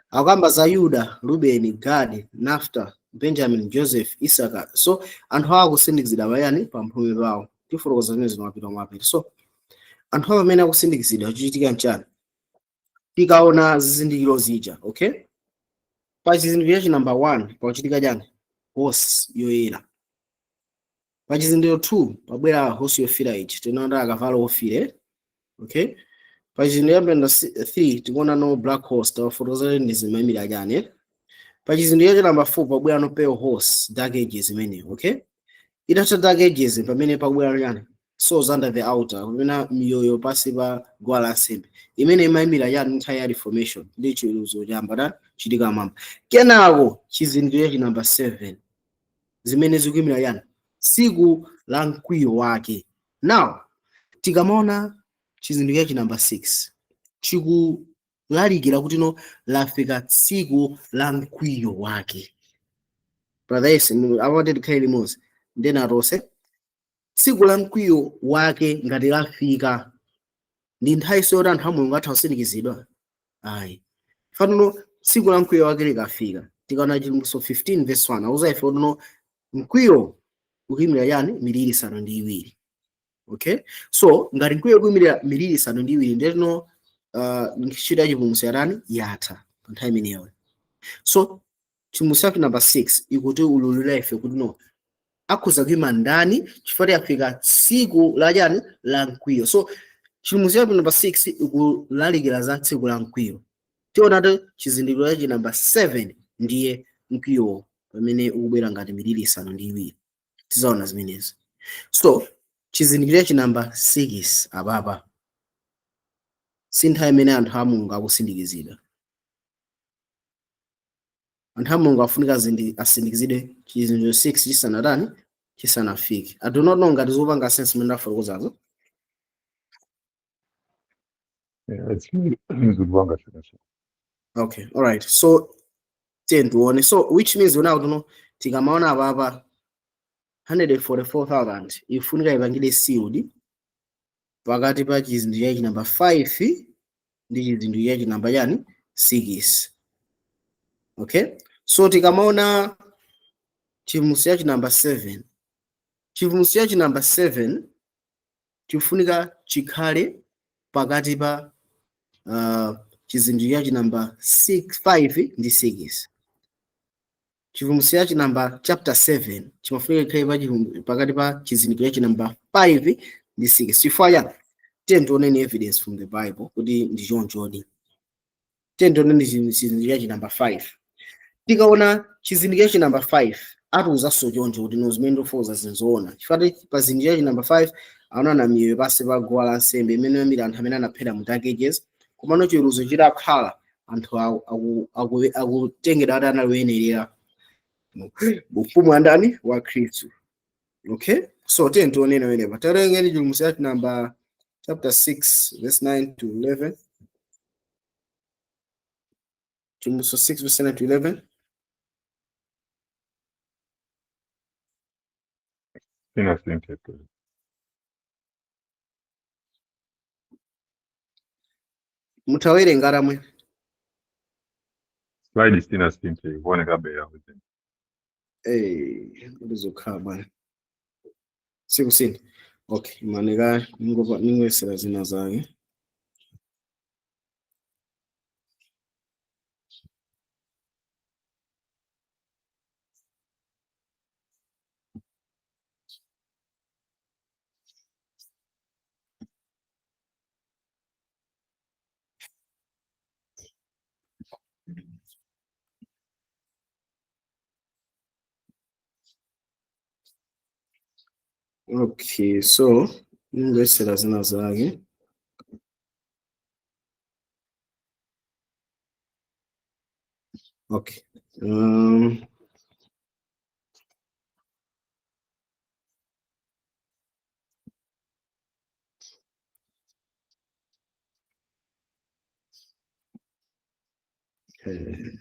akamba za Yuda, Rubeni, Gadi, Nafta, Benjamin, Joseph, Isaka. So anthu awa akusindikizidwa payani? Pamphumi pawo. Tifotokoza zimene zimapita mwapita. So anthu awa amene akusindikizidwa chichitika nchani? Tikaona zizindikiro zija, okay, pa chizindikiro cha number 1 pakuchitika chani? Horse yoyera. Pa chizindikiro 2 pabwera horse yofira ichi, tinaona akavalo ofire. Okay, pa chizindikiro number 3 tikuona no black horse, tawafotokozera ndi zimayimira chani. Pa chizindikiro cha number 4 pabwera no pale horse, dark ages imene. Okay, itatha dark ages pamene pabwera chani? Souls under the altar, pamene miyoyo pasi pa guwa lansembe, imene imayimira chani? Nthawi ya reformation ndi chiweruzo chamba ta chitika mamba. Kenako chizindikiro cha number 7 zimene zikuyimira chani? Tsiku la mkwiyo wake. Now tikamaona chizindikiro cha number 6 chikulalikira kuti no lafika tsiku la mkwiyo wake. Brother yes, awati tikhale limodzi ndenatose tsiku la mkwiyo wake ngati lafika, ndi nthawi yoti anthu a Mulungu atha kusindikizidwa? Ayi. Fanono tsiku la mkwiyo wake likafika, tikaona Chivumbulutso 15 verse 1 auza ife kuti no mkwiyo ukuyimira yani? Miliri isanu ndi iwiri. Okay, so ngati mkwiyo ukuyimira miliri isanu ndi iwiri, ndetino ntchito ya chipulumutso yatani? Yatha pa nthawi imeneyo. So Chivumbulutso chapter number 6 ikuti ululira ife kuti no akhoza kuyima ndani chifukwa yafika tsiku la chani? La mkwiyo. So Chivumbulutso chapter number 6 ikulalikira za tsiku la mkwiyo. Tionatu chizindikiro cha number 7 ndiye mkwiyo pamene ukubwera ngati miliri isanu ndi iwiri. Tizaona zimenezi. So chizindikiro cha number 6 apapa si nthawi imene anthu a Mulungu akusindikizidwa. Anthu a Mulungu afunika asindikizidwe chizindikiro 6 chisanatani? Chisanafike. I do not know ngati zopanga sense mmene ndafotokozazo. Zikupanga sense. Okay, all right. So tiye tione. So which means now tuno tikamaona apapa 144,000 ifunika ipangide sealed pakati pa chizindikiro cha number 5 ndi chizindikiro cha number chani? 6. Okay, so tikamaona chivumbulutso cha number 7, chivumbulutso cha number 7 chifunika chikhale pakati pa chizindikiro cha number 6, 5 ndi 6. Chivumbulutso cha number chapter 7 chimafunika chikhale pakati pa chizindikiro cha number 5 ndi 6. Chifukwa chani? Tiye tioneni evidence from the Bible kuti ndi chonchodi. Tiye tioneni chizindikiro cha number 5. Tikaona chizindikiro cha number 5 atiuzanso choncho kuti no zimene ndikufotokoza zinzoona. Chifukwa pa chizindikiro cha number 5 anaona miyoyo pansi pa guwa lansembe imene imayimira anthu amene anaphera mu dark ages, komano chiweruzo chitakhala anthu akutengedwa ati analoyenerera ufumu wa ndani? Wa Khristu. Okay, so tiye tionene wenepa. Tawerengeni Chivumbulutso cha number chapter 6 verse 9 to 11. Chivumbulutso 6 verse 9 to 11. Sinasinthe. Mutawerenga ramwe. Slide sinasinthe ikuoneka beya. Ndizokhala bwana. Sikusintha. Okay, maneka ningoyesera zina zake. Okay, so ningoyesera zina zake. Okay.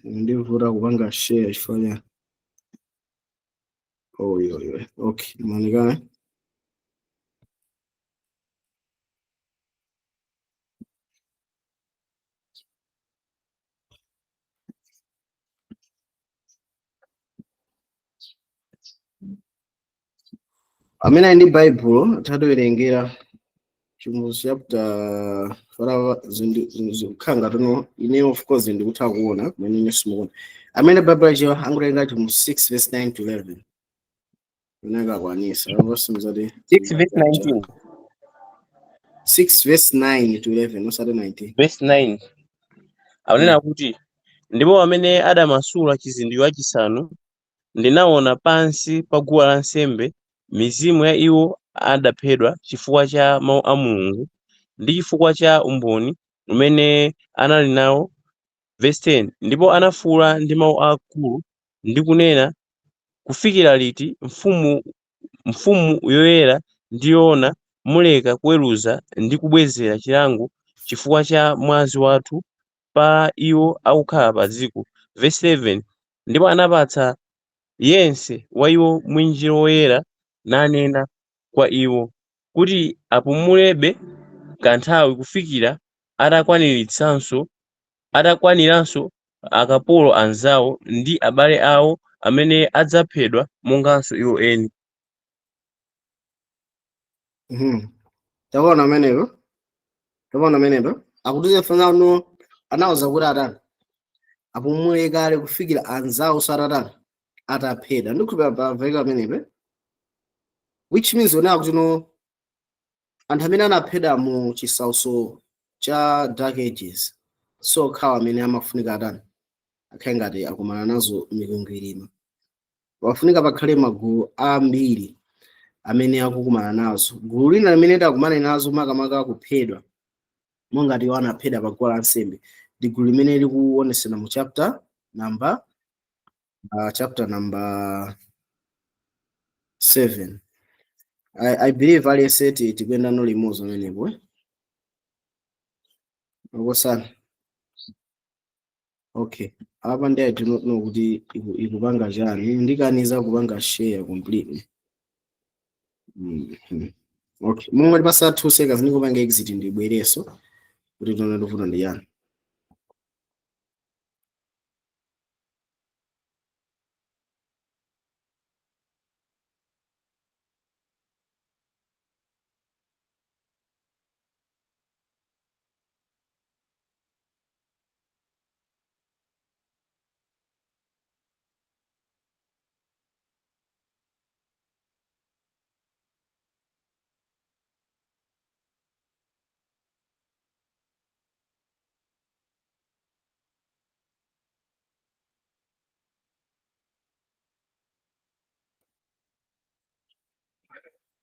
Ndivuta kupanga share chifukwa oyo oyo. Okay, maonekana. Amene ali ndi Baibulo atatiwerengera Chivumbulutso chapter Fara zikukhala ngati ine of course ndikutha kuona kumene ine simukuona. Amene Bible yachiwa angutenga mu 6 verse 9 to 11. Unakakwanisa. Apo simzati 6 verse 19. 6 verse 9 to 11 osati 19. Verse 9 akunena kuti, ndipo pamene adamasula chizindikiro chachisanu, ndinaona pansi pa guwa lansembe mizimu ya iwo adaphedwa chifukwa cha mawu a Mulungu ndi chifukwa cha umboni umene anali nawo. Verse 10, ndipo anafuwula ndi mawu akulu ndi kunena, kufikira liti, mfumu yoyera ndi yoona, muleka kuweruza ndi kubwezera chilango chifukwa cha mwazi wathu pa iwo akukhala pa dziko? Verse 11, ndipo anapatsa yense wa iwo mwinjiro woyera, nanena kwa iwo kuti apumulebe kanthawi kufikira atakwaniranso akapolo anzawo ndi abale awo amene adzaphedwa monganso iwo eni. Taona amenepo. Taona amenepo. Akutize fanano anawuza kuti atani. Apumule kale kufikira anzawo satatani ataphedwa. Ndikuphera paveka amenepo. Which means onena kuti no anthu amene anaphedwa mu chisautso cha Dark Ages so khawa amene amafunika atani akhale ngati akumana nazo mikwingwirima. Wafunika pakhale magulu ambiri amene akukumana nazo. Gulu lina limene takumane nazo makamaka kuphedwa monga iwo anaphedwa pa guwa lansembe ndi gulu limene likuonesera mu chapter number 7. I believe aliyense tikuyenda no limodzi amenepo, eh? Okosana. Okay, apa ndi I do not know kuti ikupanga chani, ndikaniza kupanga share completely. Okay, mungu ndipasa 2 seconds ndikupanga exit ndibwereso kuti tione ndikuvuta ndi chani.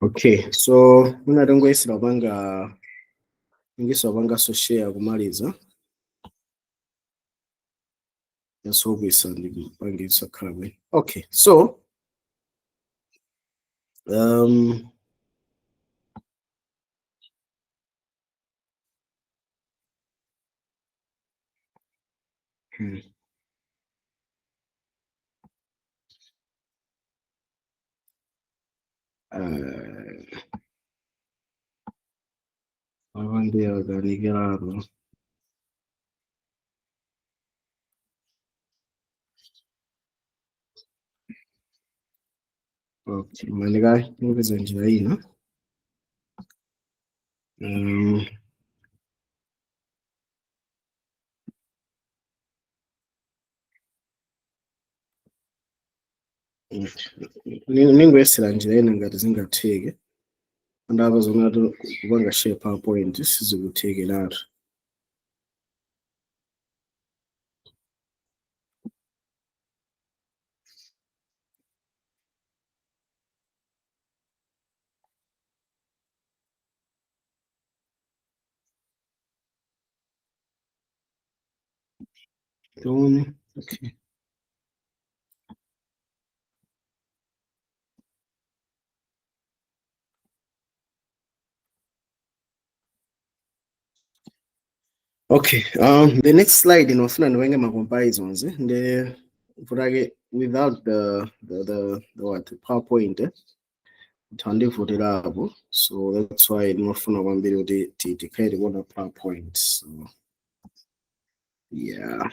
Okay, so muna tongoyesera kupanga ingiso kupanga so share kumaliza. Let's hope it's ndipangitsa khala bwino. Okay, so Avanti organigrato. Okay, manika ndipeza njira ina. Ningoyesera njira ina ngati zingatheke. Andapa zona kupanga share PowerPoint sizikuthekeratu. Tione. Okay. Okay, the next slide inofuna niwenge ma comparisons, the without the what the PowerPoint, tandivutirapo, so that's why inofuna kwambiri kuti tikhale kuona PowerPoint. So yeah,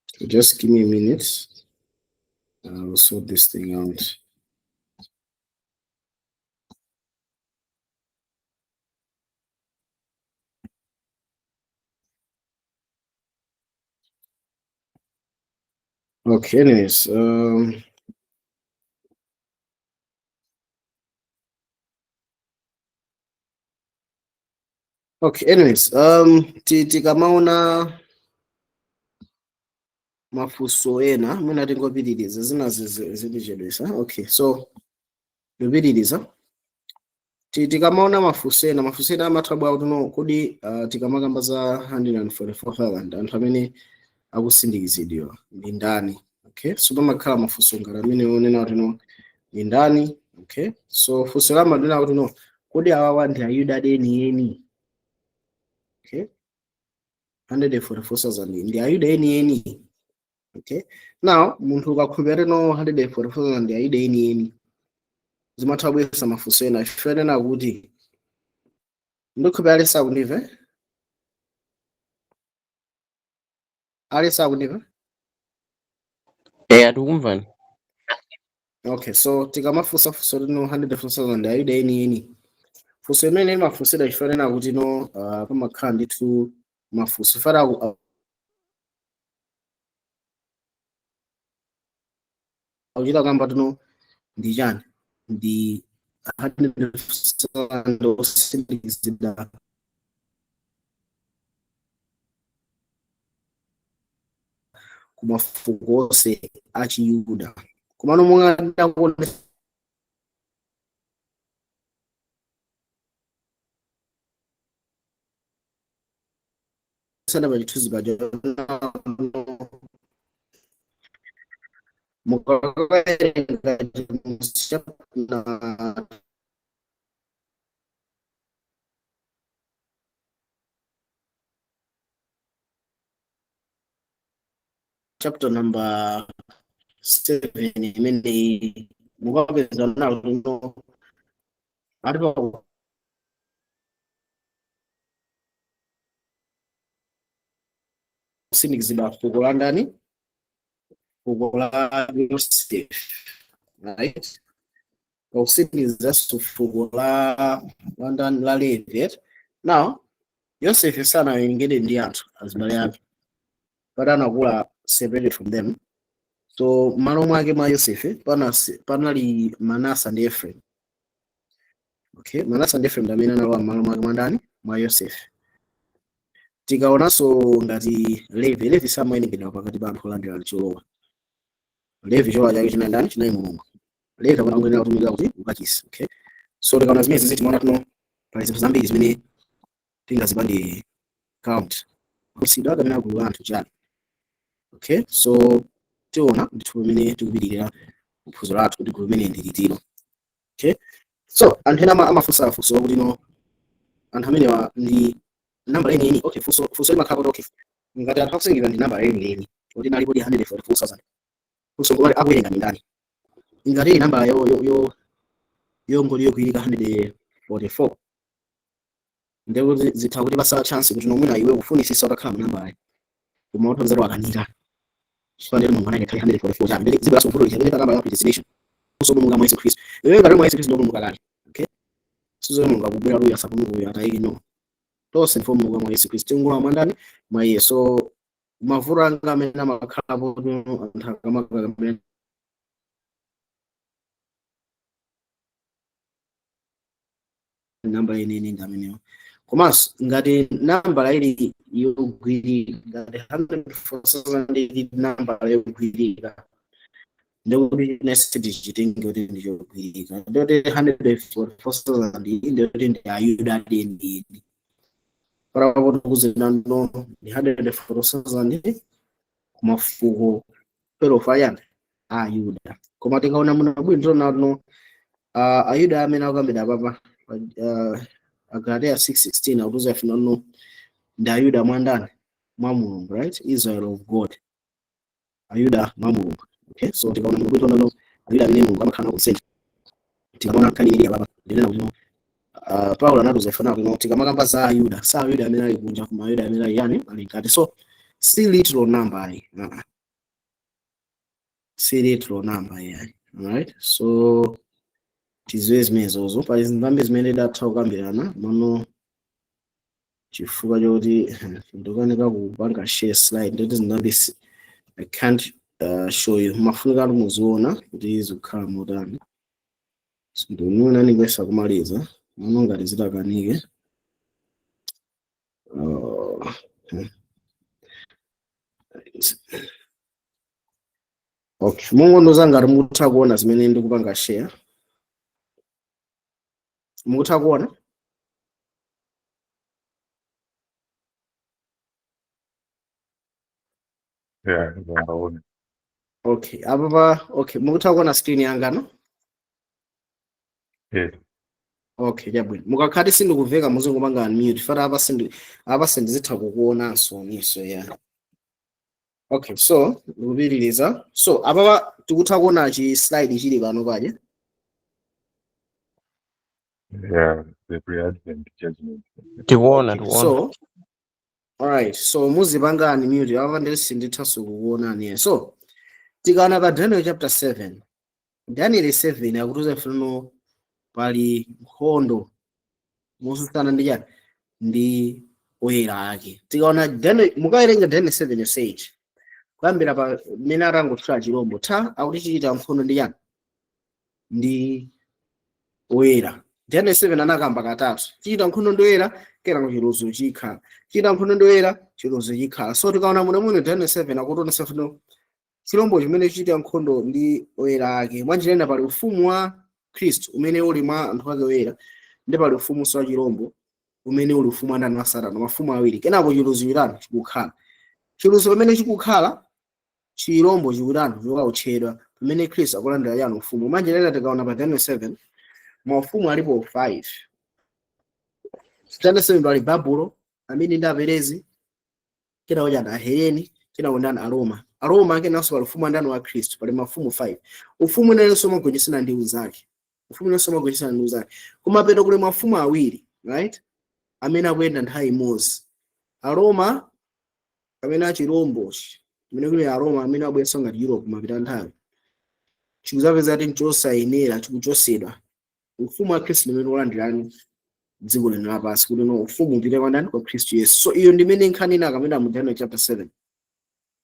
so just give me a minute. I'll sort this thing out. Okay, anyways, okay, anyways, tikamaona mafunso ena mwina tingopitiriza zina zitichedwesa. Okay, so kupitiriza tikamaona mafunso ena, mafunso ena amathabwa kuti no kodi tikamakamba za 144,000 anthu amene akusindikizidwa ndi ndani? Okay, so pamakhala mafunso ngati amene onena kuti no ndi ndani. Okay, so funso lamadena kuti no kodi awawa ndi Ayuda enieni? Okay, 144,000 ndi Ayuda enieni. Okay, now munthu ukakhulupirira no 144,000 ndi Ayuda enieni, zimatha kubweretsa mafunso ena. Ife kuti ndikhulupirira alesa akundimva, alesa akundimva. Eh, atikumvani. Okay, so tikamafunsa funso lino 144,000 ndi Ayuda enieni, funso imene imafunsidwa chifanena kuti no pamakhala ndithu mafunso fana akuchita kamba tino ndi chani, ndi 100,000 osindikizidwa ku mafuko onse a Chiyuda. Komano monga ndakuonesana pa chithunzi paja, mukawerenga chapter chapter number 7 imene mukapeza nalo no ali pa kusindikizidwa fuko la ndani, fuko la Yosef, right? Pakusindikizanso fuko la ndani, la Levi. Now Yosef sanawerengedwe ndi anthu azibale ake, but anakula separated from them. So malo mwake mwa Yosefe panali Manasa ndi Ephraim. Okay, Manasa ndi Ephraim ndi amene analowa m'malo mwake mwa ndani, mwa Yosefe. Tikaonanso ngati Levi, Levi samawerengedwa pakati pa anthu olandira cholowa. Levi cholowa chake chinali ndani? Chinali Mulungu. Levi akuyenera kutumikira kuti ukachisi. Okay, so tikaona zimene zizi timaona tuno pali zinthu zambiri zimene tingazipange count kusidwa kapena gulu la anthu chani. Okay, so tiona ndithu pamene tikupitirira phunziro lathu kuti gulu limene ndi litiro. Okay, so anthu ena amafunsa funso kuti no anthu amenewa ndi namba yeniyeni. Okay, funso limakhala kuti okay, ngati anthu akusindikizidwa ndi namba yeniyeni kuti nalipo di 144,000, funso ngomati akuwerenga ndi ndani? Ngati ili namba yo yongoli yogwirika 144, ndekuti zitha kuti pasa chance kuti nomwina iwe kufunisisa utakhala mu nambalayi, koma utha wakanika chifukwa Mulungu anayika 144 chani ndele zibweraso mvuto lija takamba ya predestination. Funso mulungu mwa Yesu Khristu, iwe ngati mwa Yesu Khristu ndopulumuka kale. Okay, sizo Mulungu akubwera luya asapulumuka uyo atayiki no tonse ndifo Mulungu mwa Yesu Khristu tingula mwandani mwa iye. So mavuto anga amene amakhalapo anthu akamakakamene namba yeniyeni ndi amenewo. Komanso ngati nambala ili yogwirika, ngati 144,000 ili nambala yogwirika, ndikuti nese tichitenge kuti ndichogwirika, ndikuti 144,000 ndikuti ndi Ayuda enieni. Parapo tikuzena no ndi 144,000 kumafuko 12 ayani Ayuda. Koma tikaona muno bwino tiona no Ayuda amene akukambidwa apapa Agalatia 6:16 akutuza ife no ndi Ayuda mwa ndani, mwa Mulungu, right? Israel of God, Ayuda mwa Mulungu. Okay, so tikaona muno bwino tiona no Ayuda amene Mulungu amakhala nawo consent. Tikaona nkhani ili apapa ndinena kuti no Paulo anatuza ife nawo no tikamakamba za Ayuda, sa Ayuda amene ali kunja koma Ayuda amene ali yani ali mkati. So si literal number ayi, si literal number yayi. Alright, so tiziwe zimenezozo. Pali zinthu zambiri zimene tidatha kukambirana mano chifukwa choti ndikukanika kupanga share slide, ndoti zinthu zambiri I can't show you. Mafunika kuti muziona kuti zikukhala motani. Ndinuna nikwesa kumaliza muno ngati zitakanike. Uh, okay, mungondoza ngati mukutha kuona zimene ndikupanga share. Mukutha kuona? Yeah, ndaona. Okay, apa pa okay, mukutha kuona screen yanga, no? Yes. Okay, chabwino. Mukakhati sindikuveka muzingopanga unmute. Fara apa sindi apa sindizitha kukuonanso niso ya. Okay, so ndikupitiriza. So apa pa tikutha kuona chi slide chili pano paje. Yeah, the pre-advent judgment. Tikuona, Okay, tikuona. so alright, so muzipanga unmute apa ndi sindithanso kukuonani. So tikaona pa Daniel chapter 7. Daniel 7 akutiuza ifeno pali nkhondo mosusana ndi chani ndi oyera ake. Tikaona Daniel, mukawerenga Daniel 7 yonseyi kuyambira pa mmene atangothula chirombo tha akuti chichita nkhondo ndi chani ndi oyera. Daniel 7 anakamba katatu, chichita nkhondo ndi oyera, kenako chilozo chikhala, chichita nkhondo ndi oyera, chilozo chikhala. So tikaona muno muno Daniel 7 akutionetsa fino chirombo chimene chichita nkhondo ndi oyera ake. Mwanjira ina pali ufumu wa Khristu umene uli mwa anthu ake oyera, ndi pali ufumunso wa chirombo umene uli ufumu wa ndani wa Satana, mafumu awiri. Kenako chilozo chitani chikukhala. Chilozo pamene chikukhala, chirombo chikutani chikukawotchedwa pamene Khristu akulandira chani ufumu. Mwanjira ina tikaona pa Daniel 7 maufumu alipo 5. Daniel 7 pali Babulo amene ndi Aperezi, kenako chani Aheleni, kenako ndani Aroma. Aroma kenanso pali ufumu wa ndani wa Khristu, pali mafumu 5. Ufumu unenso umagonjetsana ndi unzake. Ufumu unenso umagonjetsana ndi unzake. Kumapeto kuli mafumu awiri, right? Amene akuyenda nthawi imodzi. Aroma amene achirombo amene kuli Aroma amene abweretsa ngati Europe mapita nthawi. Chikuzapeza kuti nchosayenera chikuchosedwa. Ufumu wa Khristu umene ulandirani dziko lino lapansi kuti no ufumu upite kwa ndani kwa Khristu Yesu. So iyo ndimene nkhani ina akamena mu Daniel chapter 7.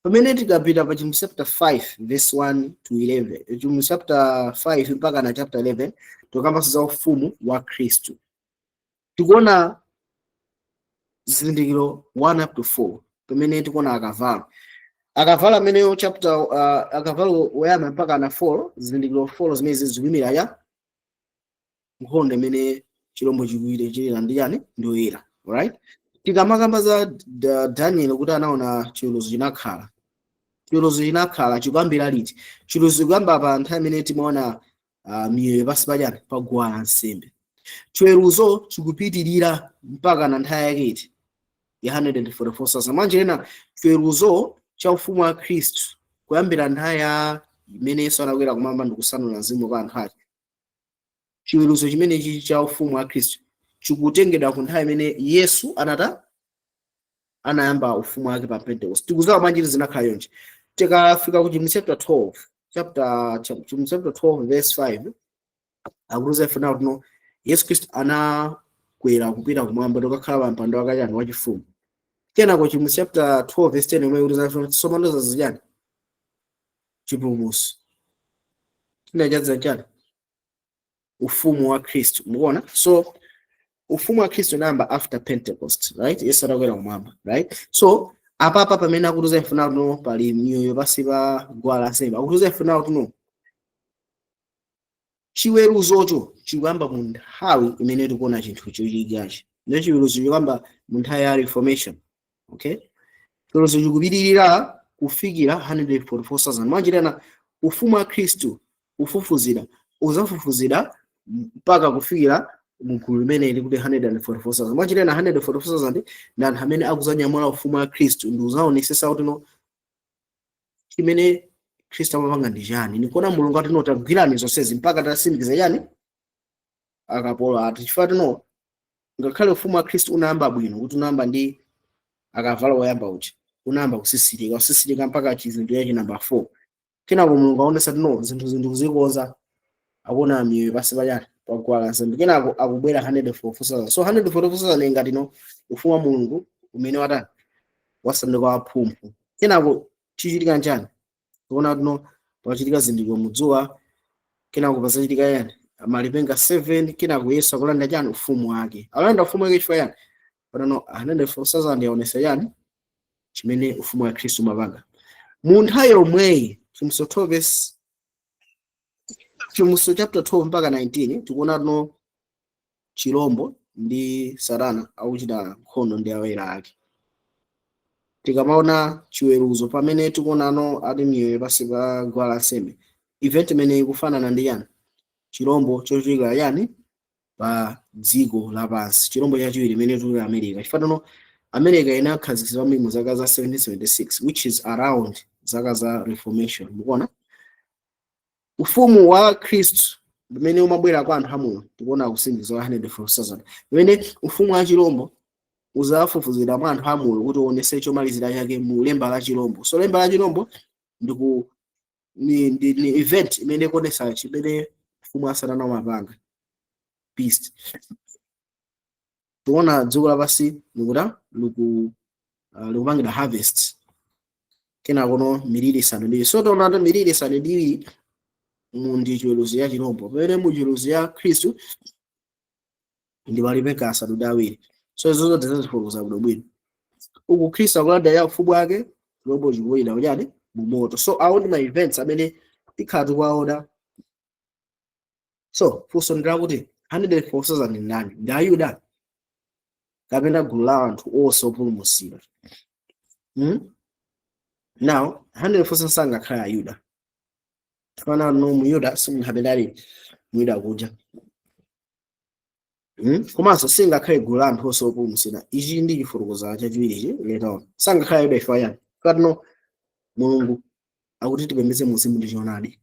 Pamene tikapita pa Chivumbulutso chapter 5 verse 1 to 11, Chivumbulutso chapter 5 mpaka na chapter 11, tikambanso za ufumu wa Khristu. Tikuona zizindikiro 1 up to 4 pamene tikuona akavalo. Akavalo ameneyo chapter akavalo woyamba mpaka na 4, zizindikiro 4 zimene zikuyimira ya nkhondo imene chirombo chikuwire chilira ndi chani ndi oyera. Alright? Tikamakamba za Daniel kuti anaona chiweruzo chinakhala. Chiweruzo chinakhala chikuyambira liti? Chiweruzo chikuyamba pa nthawi imene timaona miyoyo pansi pa chani pa guwa lansembe. Chiweruzo chikupitirira mpaka na nthawi yake iti ya 144,000. Mwanjira ina chiweruzo cha ufumu wa Khristu kuyambira nthawi ya imene Yesu anakwera kumwamba ndi kusanula mzimu pa anthu ake. Chiweruzo chimenechi cha ufumu wa Khristu chikutengedwa ku nthawi imene Yesu anata anayamba ufumu wake pa Pentecost. Tikudziwa bwanji zinakhala yonje. Tikafika ku Chivumbulutso chapter 12, chapter Chivumbulutso chapter 12 verse 5, akutiuza ife nawo tino Yesu Khristu anakwera kupita kumwamba ndikukhala pa mpando wake chani wachifumu. Kenako Chivumbulutso chapter 12 verse 10 imwe ikutiuza ife tsopano zazijani chipulumutso chinachadza chani ufumu wa Khristu. Mukuona? So ufumu wa Khristu unayamba after Pentecost, right? Yesu atakwera kumwamba, right? So apapa pamene akutiuza ife nawo tuno pali miyoyo pansi pa guwa lansembe, akutiuza ife nawo tuno chiweruzocho chikuyamba mu nthawi imene tikuona chinthu chochitikachi. Ndiyo chiweruzo chikuyamba mu nthawi ya Reformation, okay? Chiweruzo chikupitirira kufikira 144,000. Mwanjira ina ufumu wa Khristu ufufuzira uzafufuzira mpaka kufikira mugulu limene likuti 144,000. Mwanjira ina 144,000 ndi anthu amene akuzanyamula ufumu wa Khristu ndi uzaonesesa kuti no chimene Khristu amapanga ndi chani. Nikuona Mulungu ati no tagwirani zonsezi mpaka tasindikiza chani akapolo athu. Chifukwa tino ngakhale ufumu wa Khristu unayamba bwino kuti unayamba ndi akavalo woyamba uja unayamba kusisirika kusisirika mpaka chizindikiro cha namba 4. Kenako Mulungu aonesa tino zinthu zinthu kuzikonza akuona miyoyo pansi pa chani pa guwa lansembe. Kenako akubwera 144,000. So 144,000 ngati no ufumu wa Mulungu umene watani wasanduka waphumphu. Kenako chichitika nchani? Tikuona tuno pachitika zindikiro mudzuwa, kenako pazachitika yani malipenga 7, kenako Yesu akulanda chani ufumu wake. Alanda ufumu wake chifukwa yani panano 144,000 yaonesa yani chimene ufumu wa Khristu umapanga. Mu nthawi yomweyi Chivumbulutso 12 Chivumbulutso chapter 12 mpaka 19, tikuona tuno chilombo ndi Satana akuchita nkhondo ndi awera ake. Tikamaona chiweruzo pamene tikuonano ati miyoyo pansi pa guwa lansembe, event imene ikufanana ndi yani chilombo chochokera yani pa dziko lapansi, chilombo chachiwiri imene tikuti America. Chifanano America inakhazikitsidwa mu zaka za 1776, which is around zaka za Reformation. Mukuona ufumu wa Khristu pamene umabwera kwa anthu amoyo, tikuona kusindikiza wa 144,000, pamene ufumu wa chilombo uzafufuzira mwa anthu amoyo kuti uonese chomalizira chake mu lemba la chilombo. So lemba la chilombo ndiku ni event imene ikuonesa chimene ufumu wa Satana umapanga, beast. Tikuona dziko lapansi likuta likupangidwa harvest, kenakono miliri isanu ndi iwiri. So tiona kuti miliri isanu ndi iwiri mu ndi chiweruzo ya chilombo, pamene mu chiweruzo ya Khristu ndi malipenga asanu ndi awiri. So izo zonse zifotokoza bwinobwino. Uku Khristu akulanda ya ufumu wake, chilombo chikuyenda kuchani mu moto. So awo ndi ma events amene tikhala tikuwaona. So funso ndi lakuti 144,000 ndi ndani? Ndi Ayuda kapena gulu la anthu onse opulumutsidwa? Now 144,000 sangakhale Ayuda. Fana no Muyuda simunthu amene ali Muyuda kuja. Komanso singakhale gulu la anthu onse opulumutsidwa. Ichi ndi chifotokoza chachiwirichi later on. Sangakhale Ayuda chifukwa chani? Katino Mulungu akuti tipembedze muzimu ndi choonadi.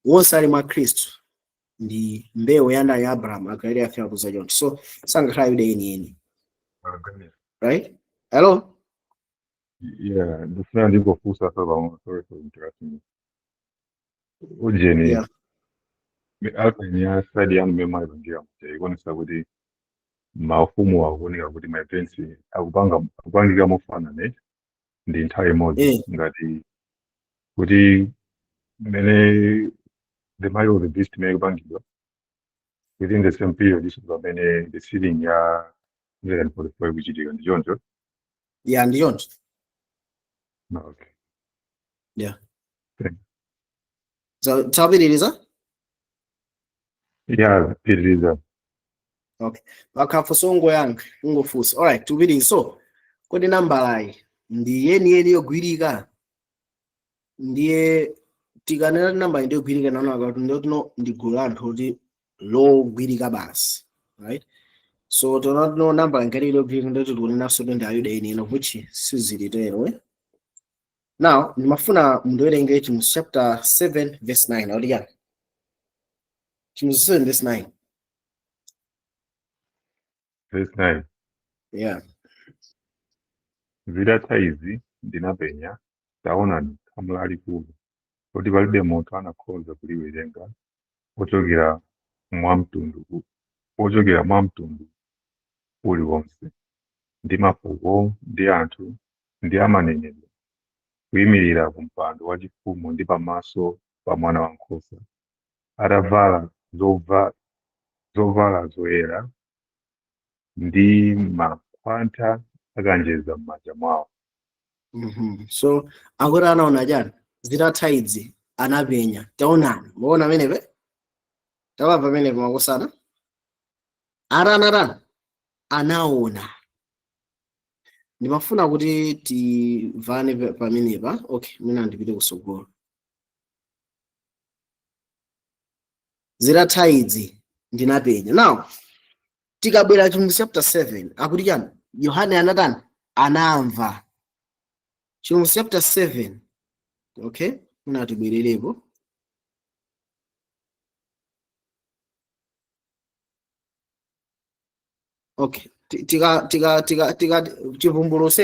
Wonse ali mwa Khristu ndi mbewu ya ndani? Ya Abrahamu. Agalatiya afika kuza choncho. So sangakhale Ayuda enieni. Right? Hello? Yeah, ndifuna ndingofunsa so pamwe, sorry for interrupting you. Ujeni, outline ya slide yanu mmene mwayipangira muja ikuonesa kuti maufumu akuoneka kuti ma events akupanga akupangika mofanana ndi nthawi imodzi, ngati kuti mmene the mark of the beast imene ikupangidwa within the same period iso pamene the sealing ya 144 ikuchitika, ndi choncho? Yeah, ndi choncho. No, okay. Yeah. Thank Tapitiriza? Yeah, pitiriza. Okay. Pakhafunso ungoyankha, ungofunsa. Alright, tupitiriza. So, kodi nambalayi ndi yeniyeni yogwirika? Ndiye tikanena nambala ndi yogwirika, naona kuti ndiyotino ndi gulu la anthu kuti logwirika basi. Right? So tiona tino nambala ngati yogwirika, ndiyoti tikunenanso kuti ndi Ayuda enieni, which sizilitero. Eh? Now, ndimafuna mundiwerenge Chivumbulutso chapter 7 verse 9. Akuti chani? Chivumbulutso 7 verse 9. Verse 9. Yeah. Zitatha izi ndinapenya, taonani, khamu lalikulu, loti palibe munthu anakhoza kuliwerenga, ochokera mwa mtundu uliwonse, ndi mafuko, ndi anthu, ndi amanenedwe, kuyimirira ku mpando wachifumu ndi pamaso pa Mwana Wankhosa, atavala zovala zoyera ndi makhwatha akanjedza m'manja mwawo. So akuti anaona chani? Zitatha izi anapenya. Taonani. Muona pamenepe? Tawamva pamenepo makosana? Arana anaona. Ndimafuna kuti tivane pamenepa. Okay, mwina ndipite kusogolo. Zitatha izi ndinapenya. Now, tikabwera Chivumbulutso chapter 7, akuti chani? Yohane anatani? Anamva. Chivumbulutso chapter 7. Okay, mwina tibwererepo. Okay, tika tika tika tika Chivumbulutso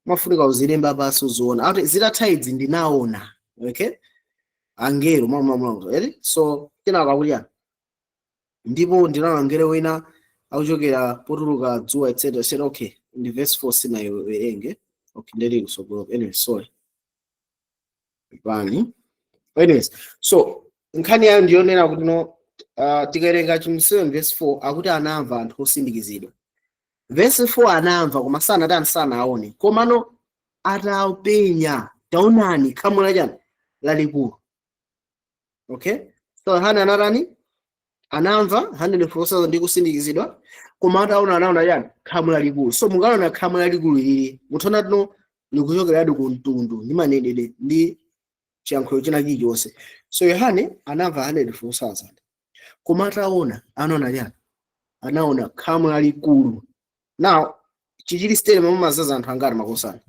mafunika uzilemba pansi uziona. Akuti zitatha izi ndinaona. Okay? Angelo mwa mwa mwa. Eri? So kenako akuti chani? Ndipo ndinaona angelo wina akuchokera potuluka dzuwa, etc etc. Okay, ndi verse 4 sinayiwerenge. Okay, ndili kusogolo. Anyway, sorry. Pani anyways, so nkhani yayo ndiyonena kuti no, tikawerenga Chivumbulutso 7 verse 4, akuti anamva anthu osindikizidwa. Verse 4 anamva, koma sanatani? Sanaone. Komano atapenya, taonani khamu lachani? Lalikulu. Okay, so Yohane anatani? Anamva 144,000 ndi kusindikizidwa, koma ataona, anaona chani? Khamu lalikulu. So mukaona khamu lalikulu lili, muthaona tino likuchokeradi ku mtundu ndi manenedwe ndi chiyankhulo china chilichonse. So Yohane anamva 144,000, koma ataona, anaona chani? Anaona khamu lalikulu. Now, Chichiri Stadium mumazaza anthu angati, makosana,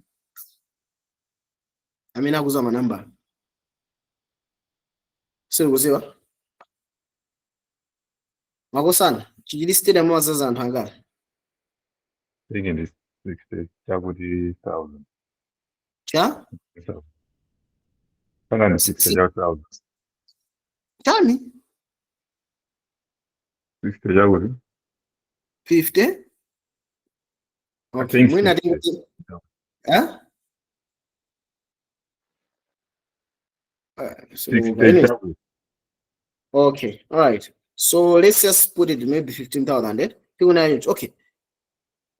amene akuza manambala? Sikuziwa, makosana, Chichiri Stadium mumazaza anthu angati? Think ndi 60 chakuti thousand. Cha? Panga ndi 60 cha thousand. Chani? 60 chakuti. 50? I Okay. think Mwina 60. tinguti, eh? So, 60 anyways, chakuti. Okay, all right. So let's just put it maybe 15,000, eh? Tikuna, okay.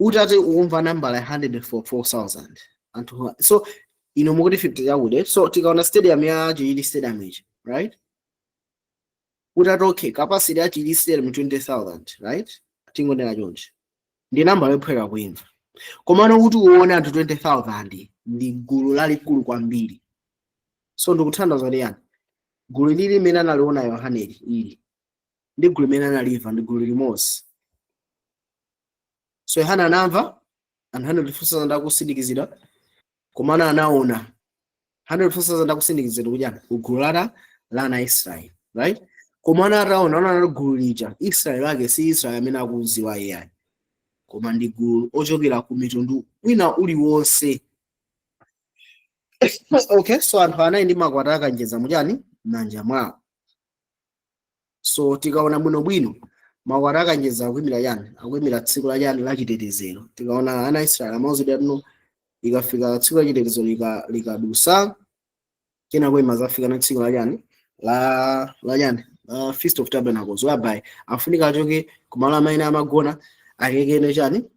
Utati umva nambala ya 144,000. Anthu, so ino mukuti 50 chakuti. So tikaona stadium ya Chichiri Stadium ichi, right? Utati okay, capacity ya Chichiri Stadium 20,000, right? Tingonena chonchi. Ndi nambala yophweka kuimva. Komano kuti uone anthu 20,000 ndi gulu lalikulu kwambiri. So ndikuthandiza kuti yani? Gulu lili limene analiona Yohaneli ili ndi gulu limene analimva ndi gulu limodzi. So Yohana anamva anthu 144,000 akusindikizidwa, komano anaona 144,000 akusindikizidwa kuchani? Kugulu la ana Israeli, right? Komano ataona, anaona gulu lija, Israeli wake si Israeli amene akuziwa iyayi, koma ndi gulu ochokera ku mitundu wina uliwonse. Okay, so anthu anayi ndi makwata akanjeza muchani? M'manja mwawo. So tikaona bwinobwino, makwata akanjeza akuyimira chani? Akuyimira tsiku la chani? La chitetezero. Tikaona ana Israeli amauzidwa tino ikafika tsiku la chitetezero likadusa, kenako imazafika na tsiku la chani? La chani? La Feast of Tabernacles, whereby afunika achoke kumalo amene amagona, akekeno chani?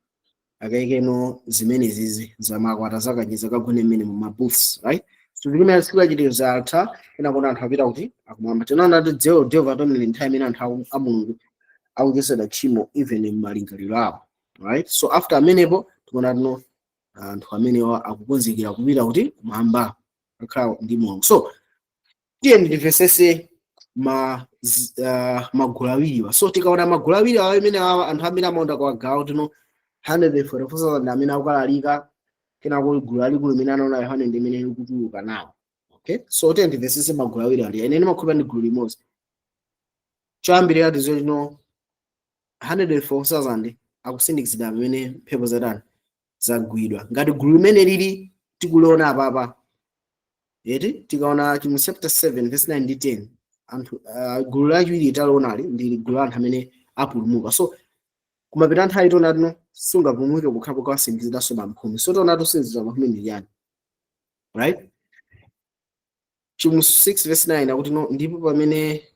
Akekeno zimene zizi zamakwata zakanjeza, kagone mmene mu booths, right? So zimene tsiku la chitetezero atha, kenako anthu apita kuti? Akumwamba. Tinaona kuti Day of Atonement, nthawi imene anthu a Mulungu akuchotsedwa tchimo even m'malingaliro awo, right? So after amenepo tikuona tino anthu amenewa akukonzekera kupita kuti? Kumwamba, akhala ndi Mulungu. So tiye ndimvesese magulu awiriwa. So tikaona magulu awiri awa amene awa, anthu amene amaonda kwa gawo tino 144,000 amene akukalalika, kenako gulu lalikulu limene anaona Yohane ndi imene likutuluka nawo. Okay, so tiye ndimvesese magulu awiri ali. Ine ndimakhulupirira ndi gulu limodzi. Choyambirira tizo lino 104,000 akusindikizidwa pamene mphepo zatani? Zagwidwa, ngati gulu limene lili tikuliona apapa eti. Tikaona chimu chapter 7 verse 9 ndi 10, anthu gulu lachiwiri talionali ndi gulu la anthu amene apulumuka. So kumapita nthawi tiona tino sungapulumuke kukhapo kawasindikizidwanso pamphumi. So tiona tusindikizidwa pamphumi ndi chani, right? Chimu 6 verse 9 akuti no, ndipo pamene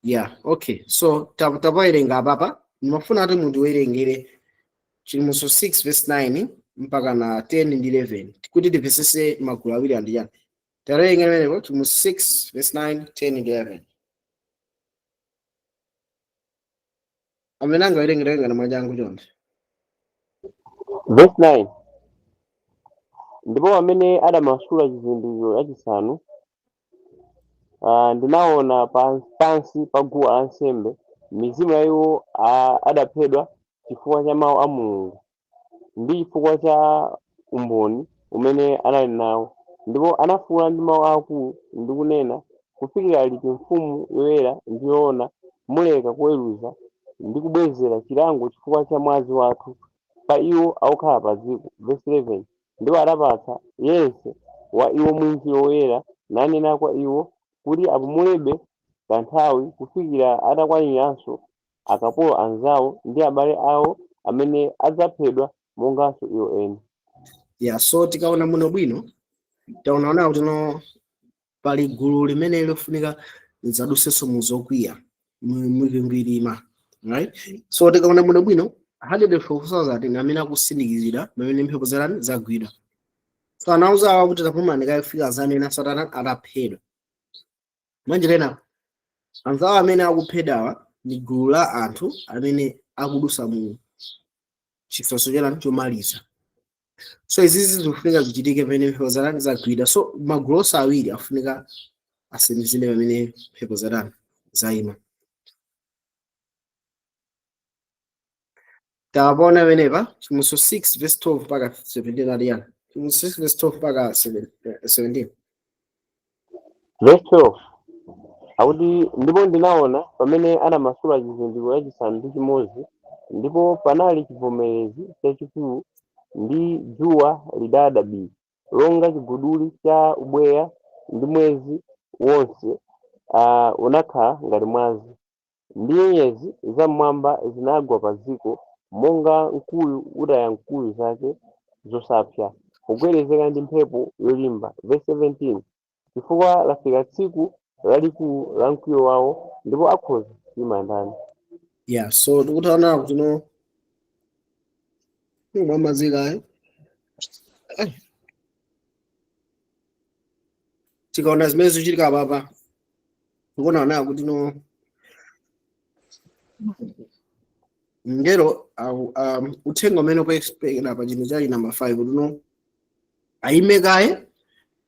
yeah, okay, so tapawerenga apapa, ndimafuna ati mundiwerengere Chivumbulutso 6 verse 9 mpaka na 10 ndi 11 kuti timvesese magulu awiri andi chani. Tawerenga limenepo, Chivumbulutso 6 verse 9, 10 ndi 11. Amene angawerenge, werengani mwachangu chonde. Verse 9: Ndipo pamene adamasula chizindikiro chachisanu, ndinaona pansi pa guwa lansembe mizimu ya iwo adaphedwa chifukwa cha mawu a Mulungu ndi chifukwa cha umboni umene anali nawo, ndipo anafuwula ndi mawu akulu ndi kunena, Kufikira liti, Mfumu yoyera ndi yoona, muleka kuweruza ndi kubwezera chilango chifukwa cha mwazi wathu pa iwo akukhala pa dziko? Verse 11: Ndipo adapatsa yense wa iwo mwinjiro woyera, nanena kwa iwo kuti apumulebe kanthawi, kufikira atakwaniranso akapolo anzawo ndi abale awo amene adzaphedwa monganso iwo eni. Yeah, so tikaona muno bwino Taonaona kuti no, pali gulu limene lofunika lidzadusenso mu zokwiya, mikwingwirima, right? So tikaona bwinobwino, 144,000 ndi amene akusindikizira pamene mphepo zatani? Zagwidwa. So anauza awa kuti tapumani kayifika zanena Satana ataphedwa. Mwanjira ina, anzawo amene akuphedwawa ndi gulu la anthu amene akudusa mu chisautso chani? Chomaliza. So izizi zikufunika zichitike pamene mphepo zatani? Zagwidwa. So magulu onse awiri afunika asindikizire pamene mphepo zatani? Zayima. Tawaona pamenepa Chivumbulutso 6 verse 12 mpaka 17 aliyana. Chivumbulutso 6 verse 12 mpaka 17. Verse 12 akuti, ndipo ndinaona pamene anamasula chizindikiro chachisanu ndi chimodzi, ndipo panali chivomerezi chachikulu, ndi dzuwa lidada bii longa chiguduli cha ubweya, ndi mwezi wonse unakhala ngati mwazi, ndi nyenyezi za mmwamba zinagwa pa dziko, monga mkuyu utaya nkhuyu zake zosapsa, pogwedezeka ndi mphepo yolimba. Verse 17, chifukwa lafika tsiku lalikulu la mkwiyo wawo, ndipo akhoza kuima ndani? Yeah, so tikutaona kuti no, mwamazikayo tikaona zimene zikuchitika apapa, tikuona kuti no, mngelo uthenga umene ukuexplaina pa chinthu chali number 5 kuti no, ayime kaye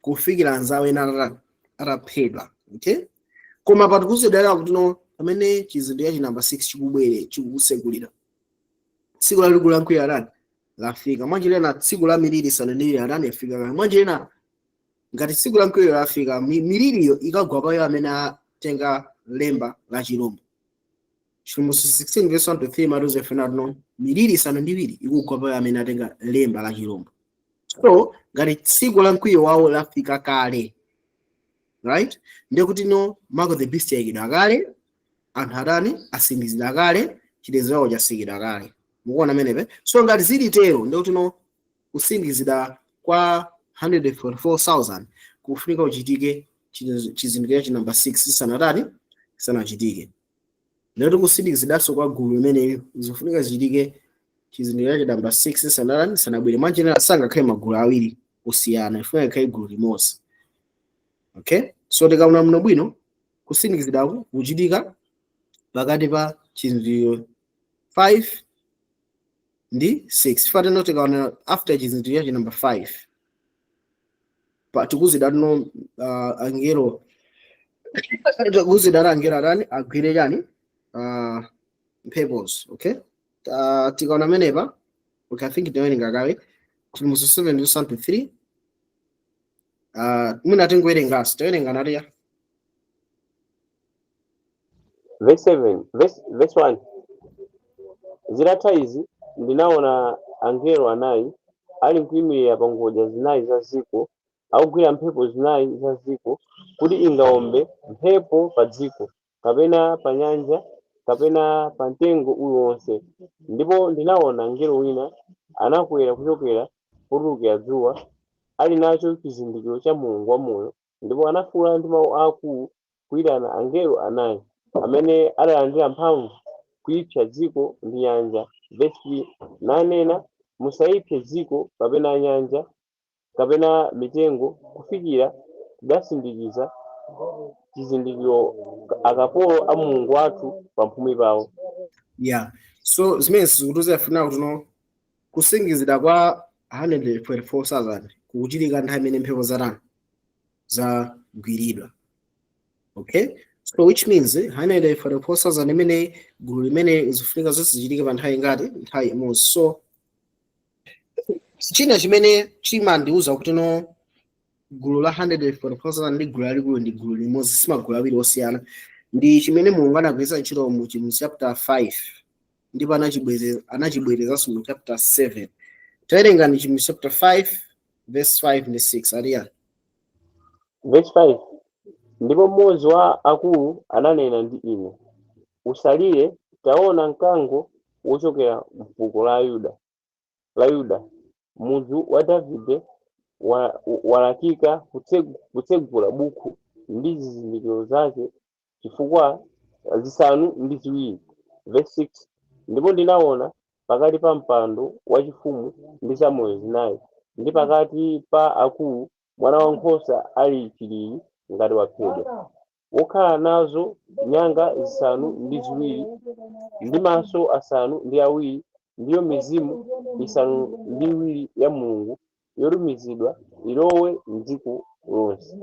kufikira anzawo ena ataphedwa. Okay, koma patikuzidalira kuti no, pamene chizindikiro cha number 6 chikubwere, chikukusegulira, tsiku lalikulu la mkwiyo atani? Lafika. Mwanjira ina, tsiku la miliri isanu ndi iwiri atani? Yafika kale. Mwanjira ina, ngati tsiku la mkwiyo lafika, miliriyo ikagwa pa iwo amene atenga lemba la chirombo. Chivumbulutso 16 verse 1 to 3 matiuza ife nati no, miliri isanu ndi iwiri ikugwa pa iwo amene atenga lemba la chirombo. So ngati tsiku la mkwiyo wawo lafika kale, right, ndiye kuti no, mark of the beast yayikidwa kale, anthu atani? Asindikizidwa kale, chitetezo chawo chasindikizidwa kale. Mukuona amenepe? So ngati zili tero, ndiye kuti no, kusindikizidwa kwa 144,000 kufunika kuchitike chizindikiro cha namba 6 chisanatani? Chisanachitike. Ndiye kuti kusindikizidwanso kwa gulu limeneli zikufunika zichitike chizindikiro cha namba 6 chisanatani? Chisanabwere. Mwanjira sangakhale magulu awiri osiyana, ifunika ikhale gulu limodzi. Okay, so tikaona muno bwino, kusindikizidwaku kuchitika pakati pa chizindikiro 5 ndi 6. Fateno tikaona after chizindikiro cha number 5, pa tikuzidwa no, angelo, tikuzidwa angelo atani? Agwire chani? Mphepozo. Okay, tikaona menepa, okay, I think tinawerenga kale Chivumbulutso 7 verse 1 to 3. Mwina tingowerenganso, tawerenga natiya. Verse 7, verse 1. Zitatha izi ndinaona angelo anayi ali nkuyimirira pa ngodya zinayi za dziko, akugwira mphepo zinayi za dziko, kuti ingaombe mphepo pa dziko, kapena pa nyanja, kapena pa mtengo uliwonse. Ndipo ndinaona mngelo wina anakwera kuchokera potulukira dzuwa, ali nacho chizindikiro cha Mulungu wamoyo, ndipo anafuwula ndi mawu aakulu kuyitana angelo anayi amene adalandira mphamvu kuipsa dziko ndi nyanja. Verse 3, nanena, musayipse dziko kapena nyanja kapena mitengo, kufikira tidasindikiza chizindikiro akapolo a Mulungu wathu pamphumi pawo. Yeah, so zimene zikutiuza ifuna kuti no, kusindikizidwa kwa 144,000 kukuchitika nthawi imene mphepo zatani? Zagwiridwa. Okay, so which means 144,000 imene gulu limene zifunika zonse zichitike pa nthawi ngati nthawi imodzi. So china chimene chimandiuza kuti no, gulu la 144,000 ndi gulu lalikulu ndi gulu limodzi, si magulu awiri osiyana, ndi chimene Mulungu anagwiritsa ntchito mu chapter 5, ndipo anachibwerezanso mu chapter 7. Tawerengani Chivumbulutso chapter 5 verse 5 ndi 6 aliya. Verse 5, ndipo mmodzi wa akulu ananena ndi ine, usalire, taona mkango wochokera mfuko la Yuda, muzu wa Davide, Walakika kutsegula buku ndi zizindikiro zake chifukwa zisanu ndi ziwiri. Verse 6: Ndipo ndinaona pakati pa mpando wachifumu ndi zamoyo zinayi ndi pakati pa akulu Mwana wankhosa ali chilili ngati waphedwa, wokhala nazo nyanga zisanu ndi ziwiri ndi maso asanu ndi awiri, ndiyo mizimu isanu ndi iwiri ya Mulungu yotumizidwa ilowe mdziko lonse.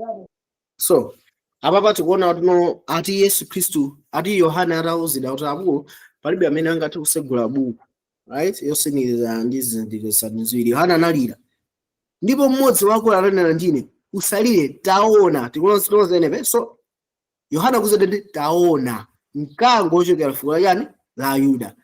So apapa tikuona kuti no, ati Yesu Khristu, ati Yohane atawuzidwa kuti akulu, palibe amene angathe kusegula buku, right, yosindikiza ndi zizindikiro zisanu ndi ziwiri, Yohane analira. Ndipo mmodzi wa akulu ananena ndine, "Usalire, taona." Tikuona so Yohane akuzati ndi taona mkango wochokera fuko la chani? La Yuda.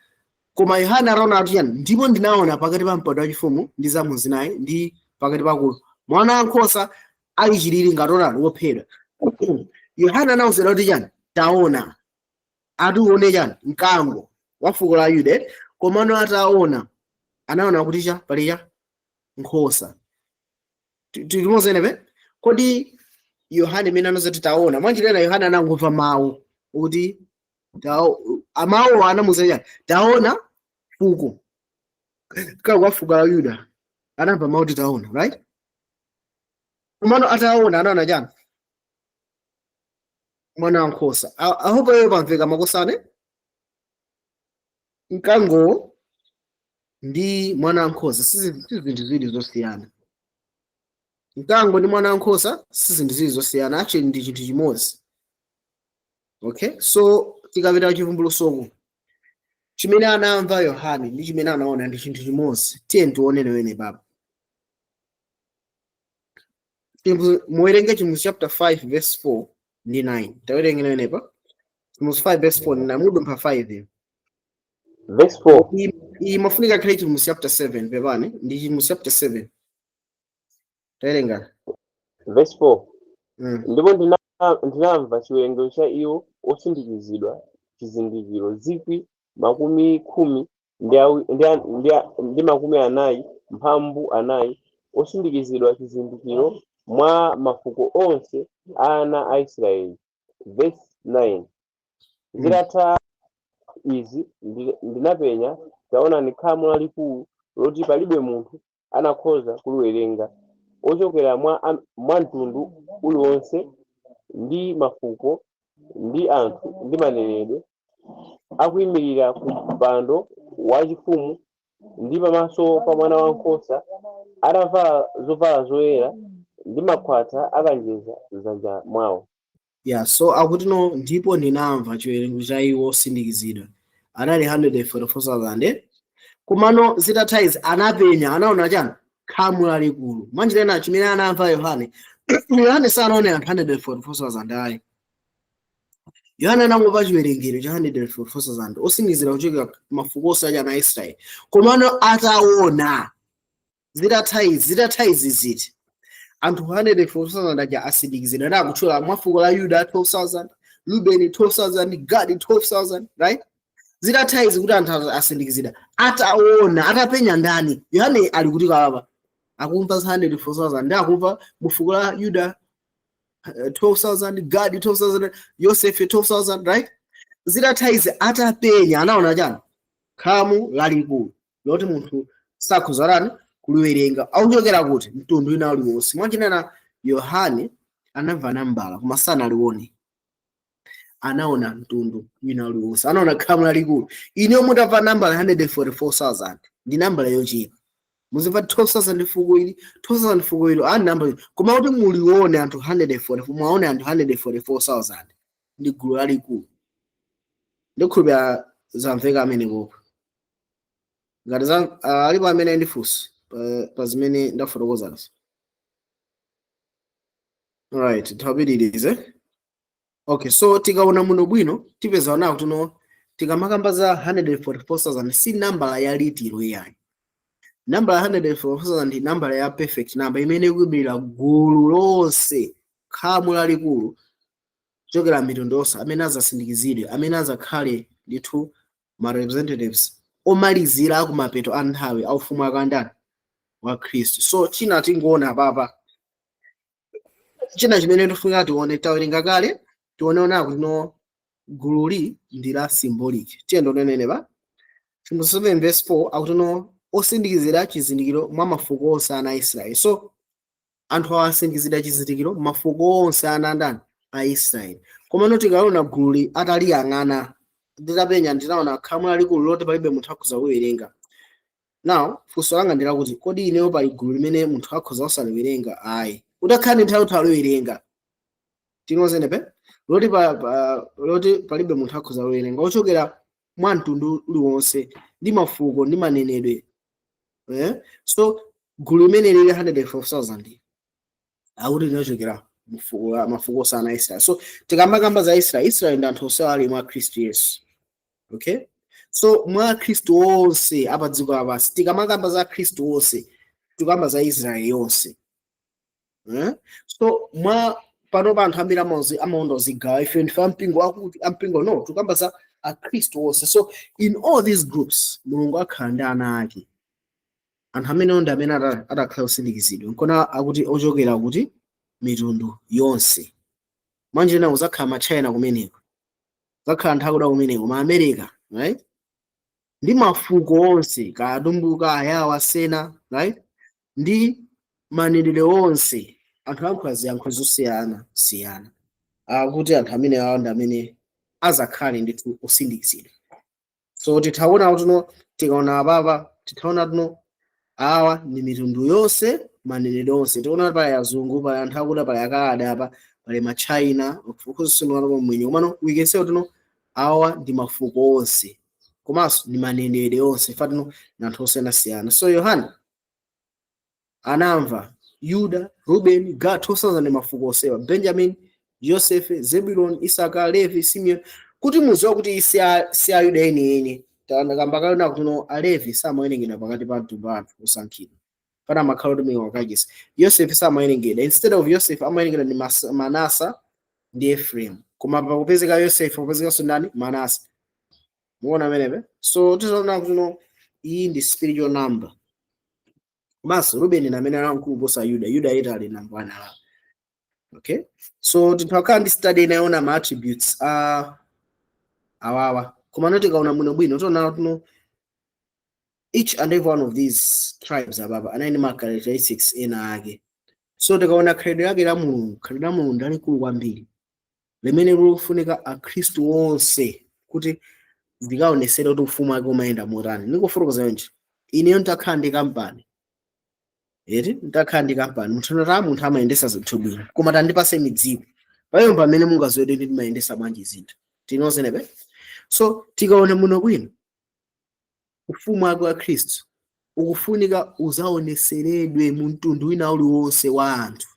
Koma Yohane ataona ati chani? Ndipo ndinaona pakati pa mpando wachifumu ndi zamoyo zinayi ndi pakati pa akulu Mwana wankhosa ali chilili ngati onani wophedwa. Yohane anawuzidwa kuti chani? Taona, atione chani? Mkango wa fuko la Yuda. Komano ataona, anaona kuti cha pali cha nkhosa. Tilimozenepe kodi Yohane imene anazati taona mwanjirena, Yohane anangomva mawu kuti amawu anamuza chani? Taona fuko mkango wa fuko la Yuda. Anamva mawu kuti taona, right? Komano ataona, anaona chani? Mwana wankhosa. Ahopo iwo pamveka makosane, mkango ndi mwana wankhosa si zinthu ziwiri zosiyana. Mkango ndi mwana wankhosa si zinthu ziwiri zosiyana, actually ndi chinthu chimodzi. Okay, so tikapita chivumbulutsoko, chimene anamva Yohane ndi chimene anaona ndi chinthu chimodzi. Tiye tionene wene papa. Muwerenge Chivumbulutso chapter 5 verse 4 ndi 9. Tawerengeni wenepa Chivumbulutso 5 verse 4 ndi 9. Mudumpha 5 iyo. Verse 4. Iyi mafunika khale Chivumbulutso chapter 7, pepani, ndi Chivumbulutso chapter 7. Tawerenga. Verse 4. Ndipo ndinamva chiwerengero cha iwo osindikizidwa chizindikiro 10,000 ndi 44,000, osindikizidwa chizindikiro mwa mafuko onse a ana a Israeli. Verse 9. Zitatha izi ndinapenya, taonani, khamu lalikulu loti palibe munthu anakhoza kuliwerenga, ochokera mwa mtundu uliwonse ndi mafuko ndi anthu ndi manenedwe, akuyimirira ku mpando wachifumu ndi pamaso pa Mwana wankhosa, atavala zovala zoyera ndi makhwatha akanjedza m'dzanja mwawo. Yeah, so akuti no, ndipo ndinamva chiwerengero cha iwo osindikizidwa anali 144,000. Komano zitatha izi anapenya, anaona chani? Khamu lalikulu. Mwanjirena chimene anamva Yohane, Yohane sanaone anthu 144,000 ayi. Yohane anangomva chiwerengero cha 144,000 osindikizira kuchokera mafuko onse aja ana Israeli. Komano ataona zitatha izi, zitatha izi ziti anthu 144,000 aja asindikizidwa ndi akutchula mwa fuko la Yuda 12,000, Rubeni 12,000, Gadi 12,000, right? Zitatha izi kuti anthu asindikizidwa, ataona, atapenya ndani? Yohane ali kuti kalapa akumva 144,000 ndi akumva mu fuko la Yuda 12,000, Gadi 12,000, Yosefe 12,000, right? Zitatha izi atapenya, anaona chani? Khamu lalikulu loti munthu sakhuzarani kuliwerenga, akuchokera kuti mtundu wina uliwonse. Mwachinena Yohane anamva nambala koma sanalione. Anaona mtundu wina uliwonse, anaona khamu lalikulu. Ine mutamva nambala 144,000 ndi nambala yochepa. Muzimva 12,000 fuko ili, 12,000 fuko ili, ani nambala, koma kuti mulione anthu 144, mwaone anthu 144,000 ndi gulu lalikulu. Ndikhulupira zamveka amene popo. Ngati za alipo amene ndifunso pa zimene ndafotokozazo. Alright, tawapitirize. Okay, so tikaona muno bwino tipeza nawo kuti no, tikamakamba za 144,000 si nambala ya literal yayi. Nambala ya 144,000 ndi nambala ya perfect number imene ikuyimirira gulu lonse, khamu lalikulu kuchokera mitundu yonse amene azasindikizidwe, amene azakhale ndithu ma representatives omalizira akumapeto a nthawi aufumu akandani. wa Khristu. So china tingoona papa, china chimene tifunika tione, tawerenga kale, tioneona kuti no, gululi ndi la symbolic. Tiyendo tenene pa Chivumbulutso 7 verse 4, akuti no, osindikizira chizindikiro mwa mafuko onse ana a Israeli. So anthu awa asindikizira chizindikiro mafuko onse ana andani? A Israeli. Koma no, tikaona gululi ataliyang'ana, nditapenya ndinaona khamu lalikulu loti palibe munthu akhoza kuwerenga. Now funso langa ndilakuti, kodi ineyo pali gulu limene munthu akhoza osaliwerenga? Ayi, utakhala ndi nthawi kuti aliwerenga tinozenepe loti loti palibe munthu akhoza kuwerenga, ochokera mwa mtundu uliwonse ndi mafuko ndi manenedwe, eh? So gulu limene lili 104,000 akuti linachokera mafuko osana a Israeli. So tikamakamba za Israeli, Israeli ndi anthu onse ali mwa Khristu Yesu, okay? So mwa Khristu onse apa dziko lapansi, tikamakamba za Khristu onse, tikamba za Israeli yonse, eh? So mwa pano pa anthu ambiri amaonda zigawo, ife ndife ampingo akuti ampingo. No, tikamba za akhristu onse. So in all these groups Mulungu akhala ndi ana ake, anthu amene ndi amene atakhala osindikizidwa. Nkona akuti ochokera kuti mitundu yonse. Mwanjena uzakhala ma China kumeneko, uzakhala anthu akuda kumeneko, ma America, right, ndi mafuko onse, katumbuka, Ayawa, Sena, right, ndi manenedwe onse, anthu ayankhula ziyankhulo zosiyana siyana. Akuti anthu amene awa ndi amene azakhale ndithu osindikizidwa. So tithaona kuti no, tikaona apapa tithaona tuno awa ndi mitundu yonse, manenedwe onse. Tikuona pali azungu, pali anthu akuda, pali akalada apa, pali ma China, of mwenye. Komano we can say kuti no, awa ndi mafuko onse komanso ndi manenedwe onse, fatino ndi anthu osiyanasiyana. So Yohana anamva Yuda, Ruben, Gad, 2000 mafuko osewa, Benjamin, Joseph, Zebulon, Isaka, Levi, Simeon, kuti muziwa kuti si Ayuda enieni. Kamba kalona kuti no, Alevi samawerengedwa pakati pa mtundu wa anthu osankhidwa, pana amakhala kuti wakachisa. Yoseph samawerengedwa, instead of Yoseph amawerengedwa ndi Manasa ndi Ephraim. Koma pakupezeka Yoseph pakupezekanso ndani? Manasa. Muona amenepe? So tizoona kuti no, iyi ndi spiritual number. Komanso Ruben ndi amene ali mkulu kuposa Yuda. Yuda yeti ali number one ala. Okay, so titha ndi study inayoona ma attributes a awawa. Koma no, tikaona bwinobwino tiona kuti no, each and every one of these tribes ababa anali ndi ma characteristics ena ake. So tikaona khalidwe lake la Mulungu, khalidwe la Mulungu ndi lalikulu kwambiri limene likufunika akhristu onse kuti zikaonesere kuti ufumu wake umayenda motani. Ndikufotokoza yonje, ineyo nditakhala ndi kampani eti, nditakhala ndi kampani, munthu anati munthu amayendesa zinthu bwino, koma tandipase midziwo payo pamene mungaziwede ndi ndimayendesa bwanji zinthu tinozenepe. So tikaona muno bwino, ufumu wake wa Khristu ukufunika uzaoneseredwe mu mtundu wina uliwonse wa anthu.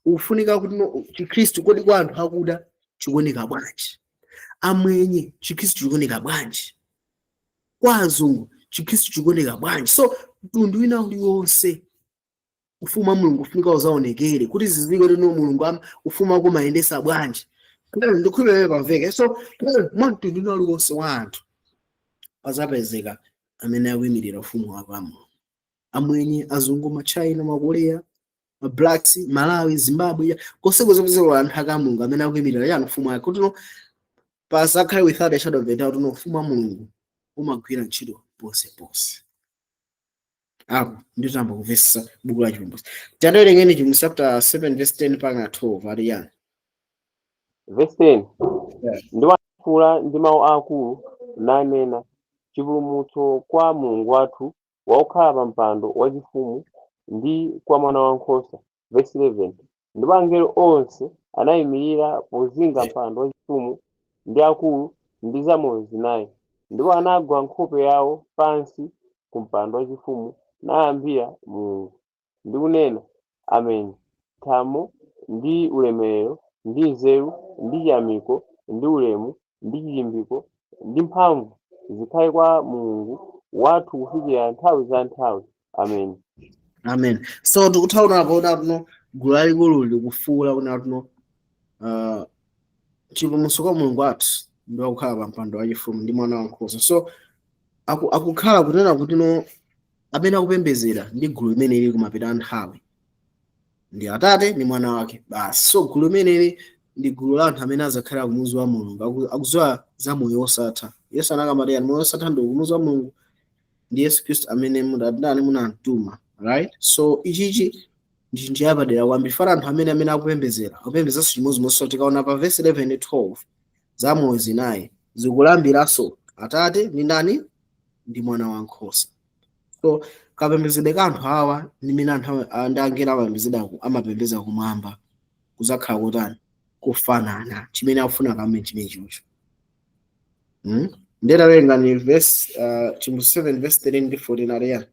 Ukufunika kuti no, chikhristu kodi kwa anthu akuda chikuoneka bwanji? Amwenye chikhristu chikuoneka bwanji? Kwa azungu chikhristu chikuoneka bwanji? So mtundu wina uliwonse ufumu wa Mulungu ufunika uzaonekere kuti zidziwike kuti no, Mulungu ufumu wake umayendesa bwanji. Ndikhulupirira pamveke. So mwa mtundu wina uliwonse wa anthu pazapezeka amene akuyimirira ufumu wake wa Mulungu: amwenye, azungu, machina, makorea, ma blacks, Malawi, Zimbabwe, konse kuzapezeka anthu ake a Mulungu amene akuyimirira yani? Ufumu wake. Kuti no, pasakhale without a shadow of a doubt, no, ufumu wa Mulungu umagwira ntchito ponseponse. Apo nditamba kumvetsa buku la Chivumbulutso. Tandiwerengeni Chivumbulutso chapter 7 verse 10 mpaka 12, ati yani? Verse 10. Yeah. Ndipo anafuwula ndi mawu akulu nanena, "Chipulumutso kwa Mulungu wathu wakukhala pa mpando wachifumu ndi kwa Mwana wankhosa." Verse 11. Ndipo angelo onse anayimirira pozinga mpando wachifumu ndi akulu ndi zamoyo zinayi, ndipo anagwa nkhope yawo pansi ku mpando wachifumu nalambira Mulungu ndi kunena, "Ameni, thamo ndi ulemerero ndi nzeru ndi chiyamiko ndi ulemu ndi chilimbiko ndi mphamvu zikhale kwa Mulungu wathu kufikira nthawi za nthawi. Ameni." Amen. So tikuthaona kuona tuno gulu lalikulu likufuula kuna tuno chipulumutso kwa Mulungu wathu ndi wakukhala pa mpando wachifumu ndi Mwana wankhosa. So akukhala kunena kuti no, Amene akupembedzera ndi gulu limene lili kumapeto a nthawi ndi Atate ndi Mwana wake basi. So gulu limeneli ndi gulu la anthu amene azakhala kumuzi wa Mulungu, akudziwa za moyo wosatha. Yesu anakamati yani moyo wosatha ndi kumuzi wa Mulungu ndi Yesu Khristu amene munadani munamtuma, right? So ichichi ndi chinthu chapadera kwambiri fana anthu amene akupembedzera akupembedzanso chimodzimodzi. So tikaona pa verse 11 ndi 12, zamoyo zinayi zikulambiranso Atate ndi ndani? Ndi Mwana wankhosa. So kapembedzedwe ka anthu awa ndi mmene anthu ndi angelo amapembedzedwa amapembedza kumwamba kuzakhala kotani? Kufanana. Chimene akufuna kamene chimene chicho. Ndetawerenga ni verse Chivumbulutso 7 verse 13 ndi 14 aliya.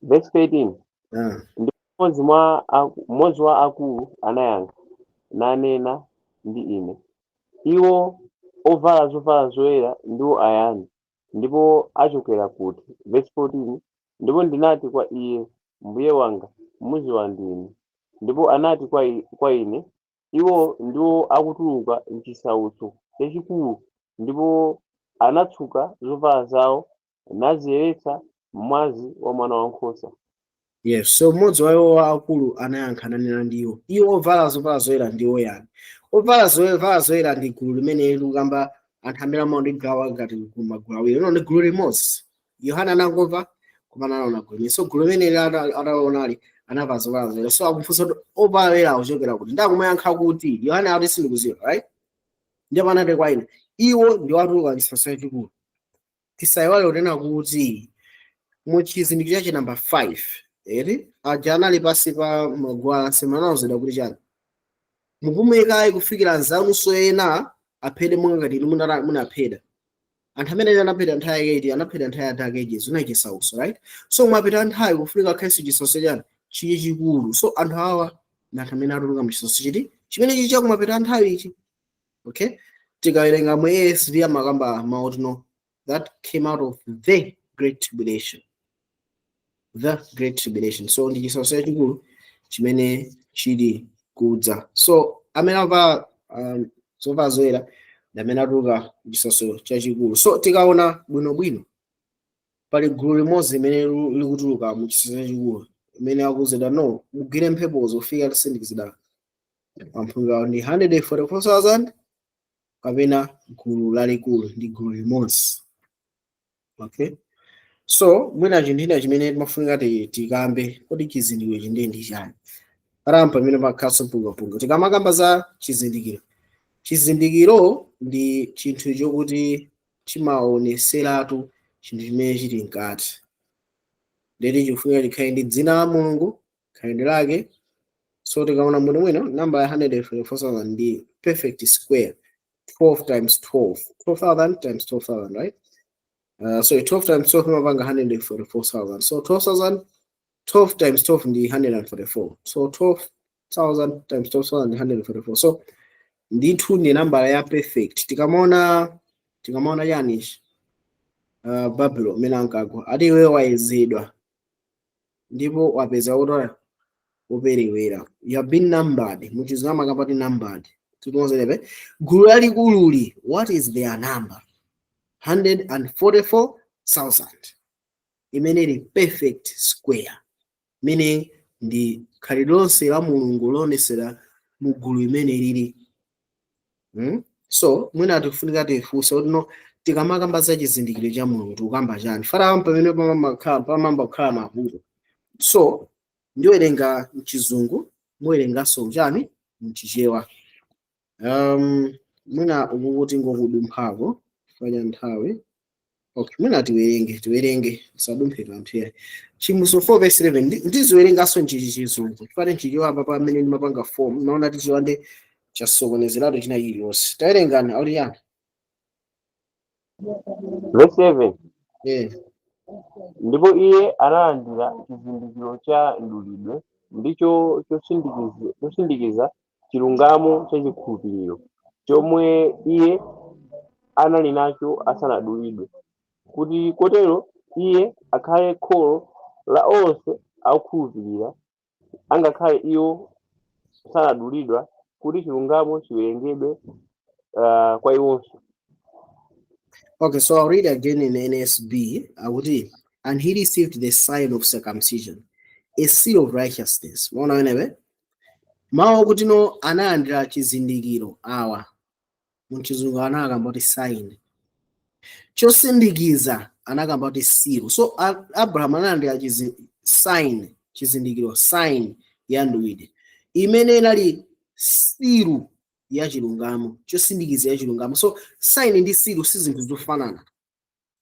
Verse 13. Ah. Mmodzi wa akulu anayankha nanena ndi ine, "Iwo ovala zovala zoyera ndiwo ayani, ndipo achokera kuti?" Verse 14. Ndipo ndinati kwa iye, "Mbuye wanga, mudziwa ndinu." Ndipo anati kwa ine, "Iwo ndiwo akutuluka mchisautso chachikulu, ndipo anatsuka zovala zawo naziyeretsa m'mwazi wa Mwana wankhosa." Yes, so mmodzi wa iwo akulu anayankha nanena ndiwo, "Iwo ovala zovala zoyera ndiwo yani?" Ovala zovala zoyera ndi gulu limene likukamba anthu amene amaondigawa ngati magulu awiri. Lino ndi gulu limodzi. Yohana anangomva koma anaona gulu limene. So gulu limene ataonali anavala zovala zoyera. So akufunsa kuti ovala oyera akuchokera kuti? Ndakumayankha kuti Yohana akuti sindikudziwa, right? Ndipo anati kwa ine, "Iwo ndi watuluka chisautso chachikulu." Tisayiwale kunena kuti mu chizindikiro chachi namba 5 eri aja anali pasi pa maguwa ansembe anawuzidwa kuti chani? Mupumekayi kufikira anzanunso ena aphedwe monga ngati inu munaphedwa. Anthu amene anaphedwa nthawi yake iti? Anaphedwa nthawi ya Dark Ages, unali chisautso, right? So mwapita nthawi kufunika khalenso chisautso chani? Chachikulu. So anthu awa ndi anthu amene atuluka mu chisautso chiti? Chimene chicha kumapita nthawi ichi. Okay, tikawerenga mu ASV amakamba mawu tino that came out of the great tribulation, the great tribulation. So ndi chisautso chachikulu chimene chili kudza. So amene avala zovala zoyera ndi amene atuluka chisautso chachikulu. So tikaona bwinobwino, pali gulu limodzi limene likutuluka mu chisautso chachikulu imene akuzedwa no mugwire mphepozo kufika tasindikizidwa pamphungu ndi 144,000 kapena gulu lalikulu, ndi gulu limodzi. Okay, so mwina chinthu china chimene timafunika tikambe, kodi chizindikiro ichi ndiye ndi chani? Parampa pamene pakhalanso mpungapunga tikamakamba za chizindikiro. Chizindikiro ndi chinthu chokuti chimaoneseratu chinthu chimene chili mkati. Ndeti chikufunika chikhale ndi dzina la Mulungu, khalidwe lake. So tikaona bwinobwino, namba ya 144,000 ndi perfect square, 12 times 12, 12,000 times 12,000, right? Sorry, 12 times 12 imapanga 144,000. So 12,000, 12 times 12 ndi 144. So 12,000 times 12,000 ndi 144. So ndithu ndi nambala ya perfect. Tikamaona chani ichi, Babylon umene ankagwa, ati iwe wayezedwa ndipo wapeza kuti woperewera, you have been numbered. Muchizungu amakamba numbered. Tikuonzerepe gulu lalikululi, what is their number? 144,000, imene ili perfect square, imene ndi khalidwe lonse la Mulungu loonesera mu gulu imene lili. So mwina tikufunika tifunse kuti no, tikamakamba za chizindikiro cha Mulungu tikukamba chani? Fara pamene pamamba kukhala mavuto. So ndiwerenga mchizungu, muwerenganso chani? Mchichewa. Mwina ukukuti ngokudumphako chifukwa cha nthawi. Okay, mwina tiwerenge tisadumphe kanthu yayi. Chivumbulutso 4 verse 11. Ndiziwerenganso nchichi chizungu chifukwa nchichewa apa pamene ndimapanga form naona tichiwa ndi chasokonezeratu china chilichonse. Tawerengani, auti chani? Verse 7. Yeah. Ndipo iye analandira chizindikiro cha mdulidwe, ndicho chosindikiza chilungamo cha chikhulupiriro chomwe iye anali nacho asanadulidwe, kuti kotero iye akhale kholo la onse akukhulupirira, angakhale iwo sanadulidwa, kuti chilungamo chiwerengedwe kwa iwonso. Okay, so I'll read again in NSB. Akuti And he received the sign of circumcision, a seal of righteousness. Maona wenewe mawu akuti no analandira chizindikiro awa, muchizungu anakamba kuti sign, chosindikiza anakamba kuti seal. So Abraham analandira sign, chizindikiro, sign ya nduwide imene inali seal ya chilungamo, chosindikiza ya chilungamo. So sign ndi seal si zinthu zofanana.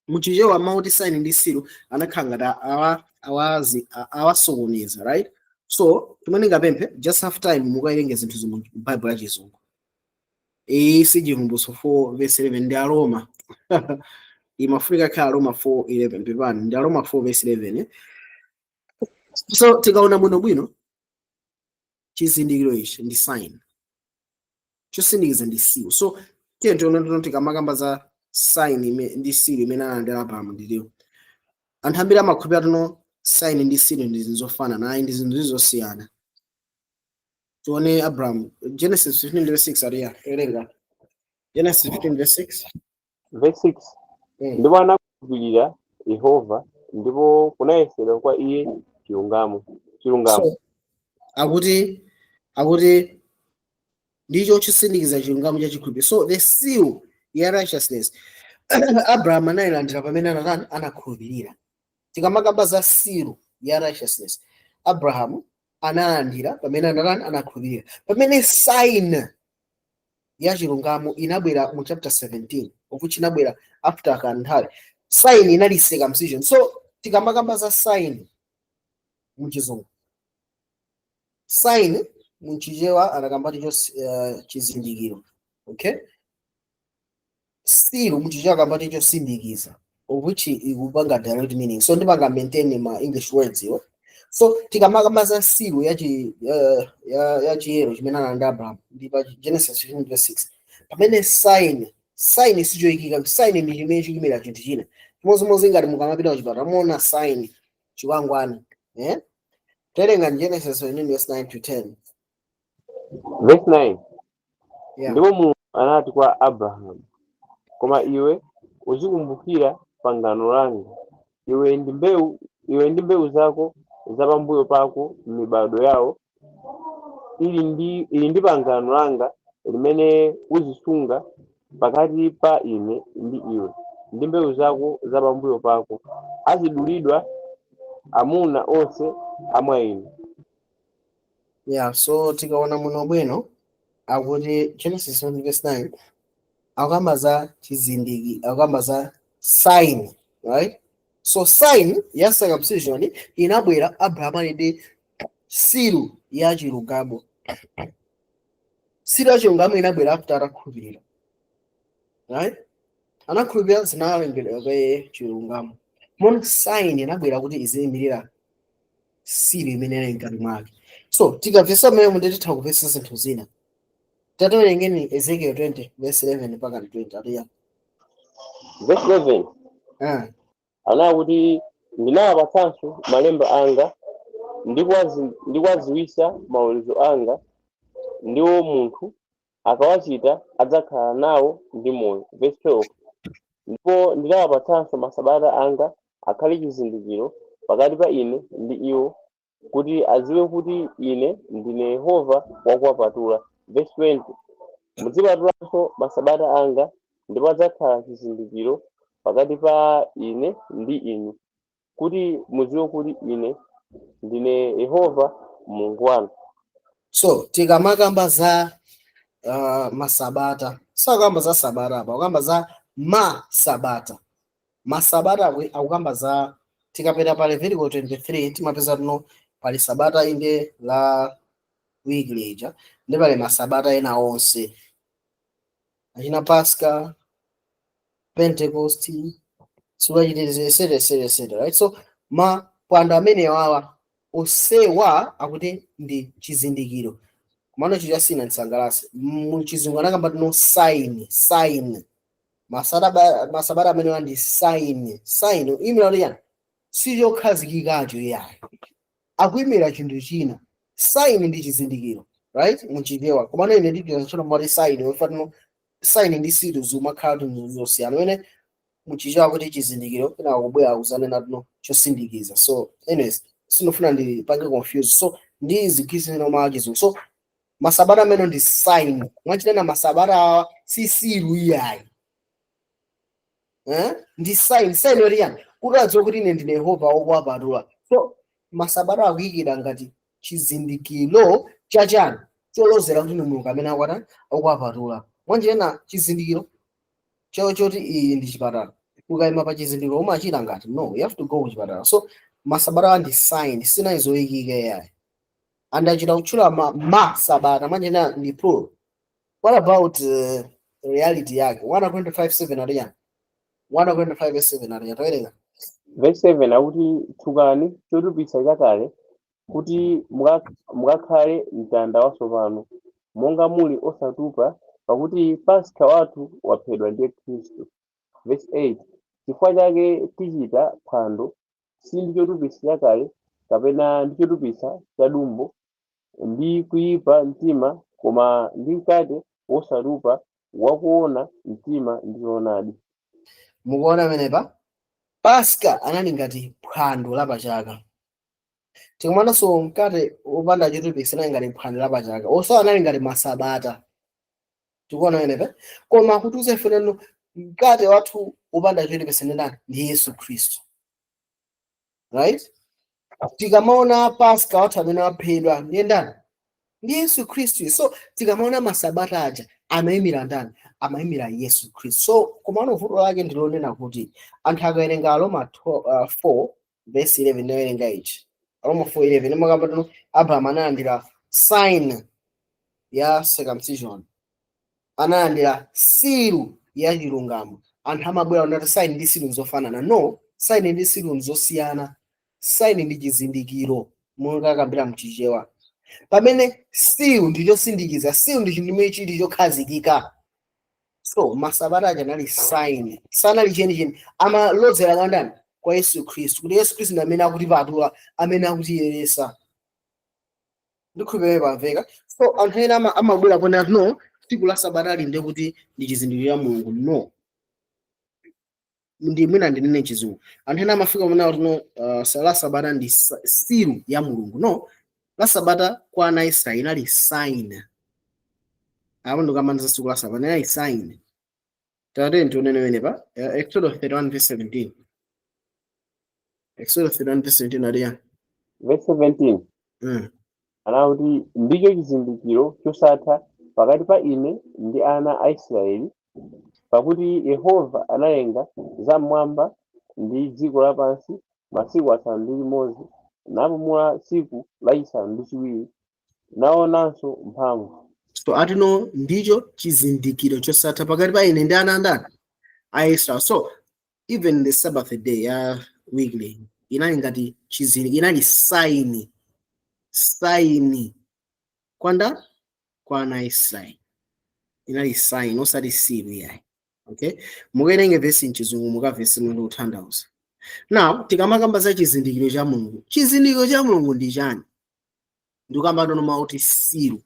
Muchichewa mawu kuti sign ndi seal anakhala ngati awasokoneza, right? So chimene ngapemphe, just have time mukawerenge zinthu mu Bible ya Chizungu. Iyi si Chivumbulutso 4 verse 11, ndi Aroma. Imafunika khala Roma 4:11. Pepani, ndi Aroma 4 verse 11, eh? So tikaona bwinobwino, chizindikiro ichi ndi sign, chosindikiza ndi seal. So tiye tione tino, tikamakamba za sign ndi seal imene analandira Abrahamu, ndiliwo anthu ambiri amakhulupirira tino sign ndi seal ndi zinthu zofanana. Ayi, ndi zinthu zosiyana. Tione Abraham, Genesis 15 verse 6. Ariya, werenga Genesis 15 verse 6. Verse 6. Ndipo anakhulupirira Yehova, ndipo kunayesedwa kwa iye chilungamo, chilungamo. So akuti ndicho chisindikiza chilungamo cha chikhulupiriro. So the seal ya righteousness Abraham anayilandira pamene anatani? Anakhulupirira. Tikamakamba za seal ya righteousness, Abraham analandira pamene anatani? Anakhulupirira. Pamene sign ya chilungamo inabwera mu chapter 17, of which inabwera after kanthawi, sign inali circumcision. So tikamakamba za sign muchizungu, sign muchichewa anakamba ticho chizindikiro, okay? Seal muchichewa akamba ticho sindikiza, of which ikupanga direct meaning. So ndipanga maintain ma English words iwo. So tikamakamba za seal ya chiyero chimene analanda Abraham ndi pa Genesis 15 verse 6, pamene sign sichoyikika. Sign ndi chimene chikuyimira chinthu china, chimodzimodzi ngati mukamapita kuchipatala muona sign, chikwangwani, eh? Terenga Genesis 15 verse 9 to 10. Verse 9. Yeah. Ndipo Mulungu anati kwa Abrahamu, "Koma iwe uzikumbukira pangano langa, iwe ndi mbewu zako za pambuyo pako m'mibado yawo. Ili ndi pangano langa limene uzisunga pakati pa ine ndi iwe ndi mbewu zako za pambuyo pako: azidulidwa amuna onse amwa inu." Yeah, so tikaona muno bwino, akuti Genesis 1 verse 9 akukamba za akukamba za sign, right? So sign ya circumcision inabwera Abraham ali ndi seal ya chilungamo. Seal ya chilungamo inabwera after atakhulupirira, right? Anakhulupirira, zinalengedwa kwa chilungamo. Mono sign inabwera kuti iziyimirira seal imene inali mkati mwake. So tikamvetsa mmene mundititha kupesa zinthu zina. Tatiwerengeni Ezekiel 20 verse 11 mpaka 20, atiya. Verse 11. Ah. Anakuti, "Ndinawapatsanso malemba anga ndi kuwadziwitsa maweruzo anga, ndiwo munthu akawachita adzakhala nawo ndi moyo." Verse 12. "Ndipo ndinawapatsanso masabata anga akhale chizindikiro pakati pa ine ndi iwo, kuti adziwe kuti ine ndine Yehova wakuwapatula." Verse 20. "Muzipatulanso masabata anga, ndipo adzakhala chizindikiro pakati pa ine ndi inu, kuti mudziwe kuti ine ndine Yehova Mulungu wanu." So tikamakamba za masabata, sakukamba za sabata apa, akukamba za masabata. Masabata akukamba za, tikapita pa Leviticus 23 timapeza tuno pali sabata inde la week lija, ndi pali masabata ena onse achina Pasca, Pentecost, tsiku lachitetezo, etc etc etc, right? So mapwando amene wawa osewa akuti ndi chizindikiro. Kumano chicha sina ndisangalase, muchizungu anakamba tino sign. Sign, masabata amene ndi sign. Sign imira kuti chani? Sichokhazikikacho iyayo, akuyimira chinthu china. Sign ndi chizindikiro, right, muchichewa. Komano ine ndipita tsono moti sign ofatino sign ndi seal zimakhala kuti zosiyana. Mene Muchichewa kuti chizindikiro, kena kubwera kuzanena tuno chosindikiza. So anyways, sindifuna ndipange confuse, so ndi zigwirizano mwa chizungu. So masabata amene ndi sign, mwachinena masabata awa si seal iyayi, eh? Ndi sign. Sign yoti yani? Kuti adziwe kuti ine ndine Yehova wokuwapatula. So masabata akuyikira ngati chizindikiro chachani? Cholozera kuti ndi Mulungu amene akwata akuwapatula. Mwanjena chizindikiro choti iyi ndi chipatala, ukayima pa chizindikiro umachita ngati no, you have to go kuchipatala. So masabata ndi sign, sina zoyikika yayi, andachita kutchula masabata, mwanjena ndi plural. What about reality yake? 1:25:7 ati yani? 1:25:7 ati, tawerenga. Verse 7 akuti, "Tsukani chotupitsa chakale kuti mukakhale mtanda watsopano, monga muli osatupa, pakuti Paska wathu waphedwa, ndiye Khristu." Verse 8, "Chifukwa chake tichita phwando, si ndi chotupitsa chakale kapena ndi chotupitsa cha dumbo ndi kuyipa mtima, koma ndi mkate wosatupa wakuona mtima ndi choonadi." Mukuona pamenepa, Paska anali ngati phwando lapachaka. Tikumananso mkate wopanda chotupitsa anali ngati phwando lapachaka, osawa anali ngati masabata. Tikuona pamenepa, koma kutiuza ife neno mkate wathu wopanda chotupitsa ndi ndani? Ndi Yesu Khristu, right? Tikamaona Paska wathu amene waphedwa ndiye ndani? Ndi Yesu Khristu. So tikamaona masabata aja amayimira ndani? Amayimira Yesu Khristu. So komano vuto lake ndilonena kuti anthu akawerenga Aroma 4 verse 11, nawerenga ichi, Aroma 4:11, imakamba tino Abraham analandira sign ya circumcision, analandira seal ya chilungamo. Anthu amabwera unati sign ndi seal nzofanana. No, sign ndi seal nzosiyana. Sign ndi chizindikiro, monga akambira mchichewa, pamene seal ndi chosindikiza. Seal ndi chinthu chimene chili chokhazikika. So masabata aja anali sign, sanali chenicheni. Amalodzera kwa ndani? Kwa Yesu Khristu, kuti Yesu Khristu ndi amene akutipatula, amene akutiyeresa. Ndikhulupirira pamveka. So anthu ena amabwera pona, no, tsiku la sabata ali ndiye kuti ndi chizindikiro cha Mulungu. No, ndi mwina ndinene chizungu, anthu ena amafika pamene kuti no, la sabata ndi seal ya Mulungu. No, la sabata kwa ana a Israeli inali sign. Apo ndikukamaniza tsiku la sabata inali sign. Tate, tionene wenepa Exodus 31 verse 17. Exodus 31 verse 17 aliya? Verse 17 anakuti, "Ndicho chizindikiro chosatha pakati pa ine ndi ana a Israeli, pakuti Yehova analenga zam'mwamba ndi dziko lapansi masiku 6, napumula tsiku lachisanu ndi chiwiri, naonanso mphamvu." So atino ndicho chizindikiro chosatha pakati pa ine ndi ana andani? A Israel. So even the Sabbath day ya weekly inali ngati chizindikiro, inali sign, sign kwanda kwa ana a Israel, inali sign, osati seal yayi. Okay, mukaerenge vesi mchizungu, mukavesi mwendo kutanthauza. Now tikamakamba za chizindikiro cha Mulungu, chizindikiro cha Mulungu ndi chani? Ndikamba tono mauti seal,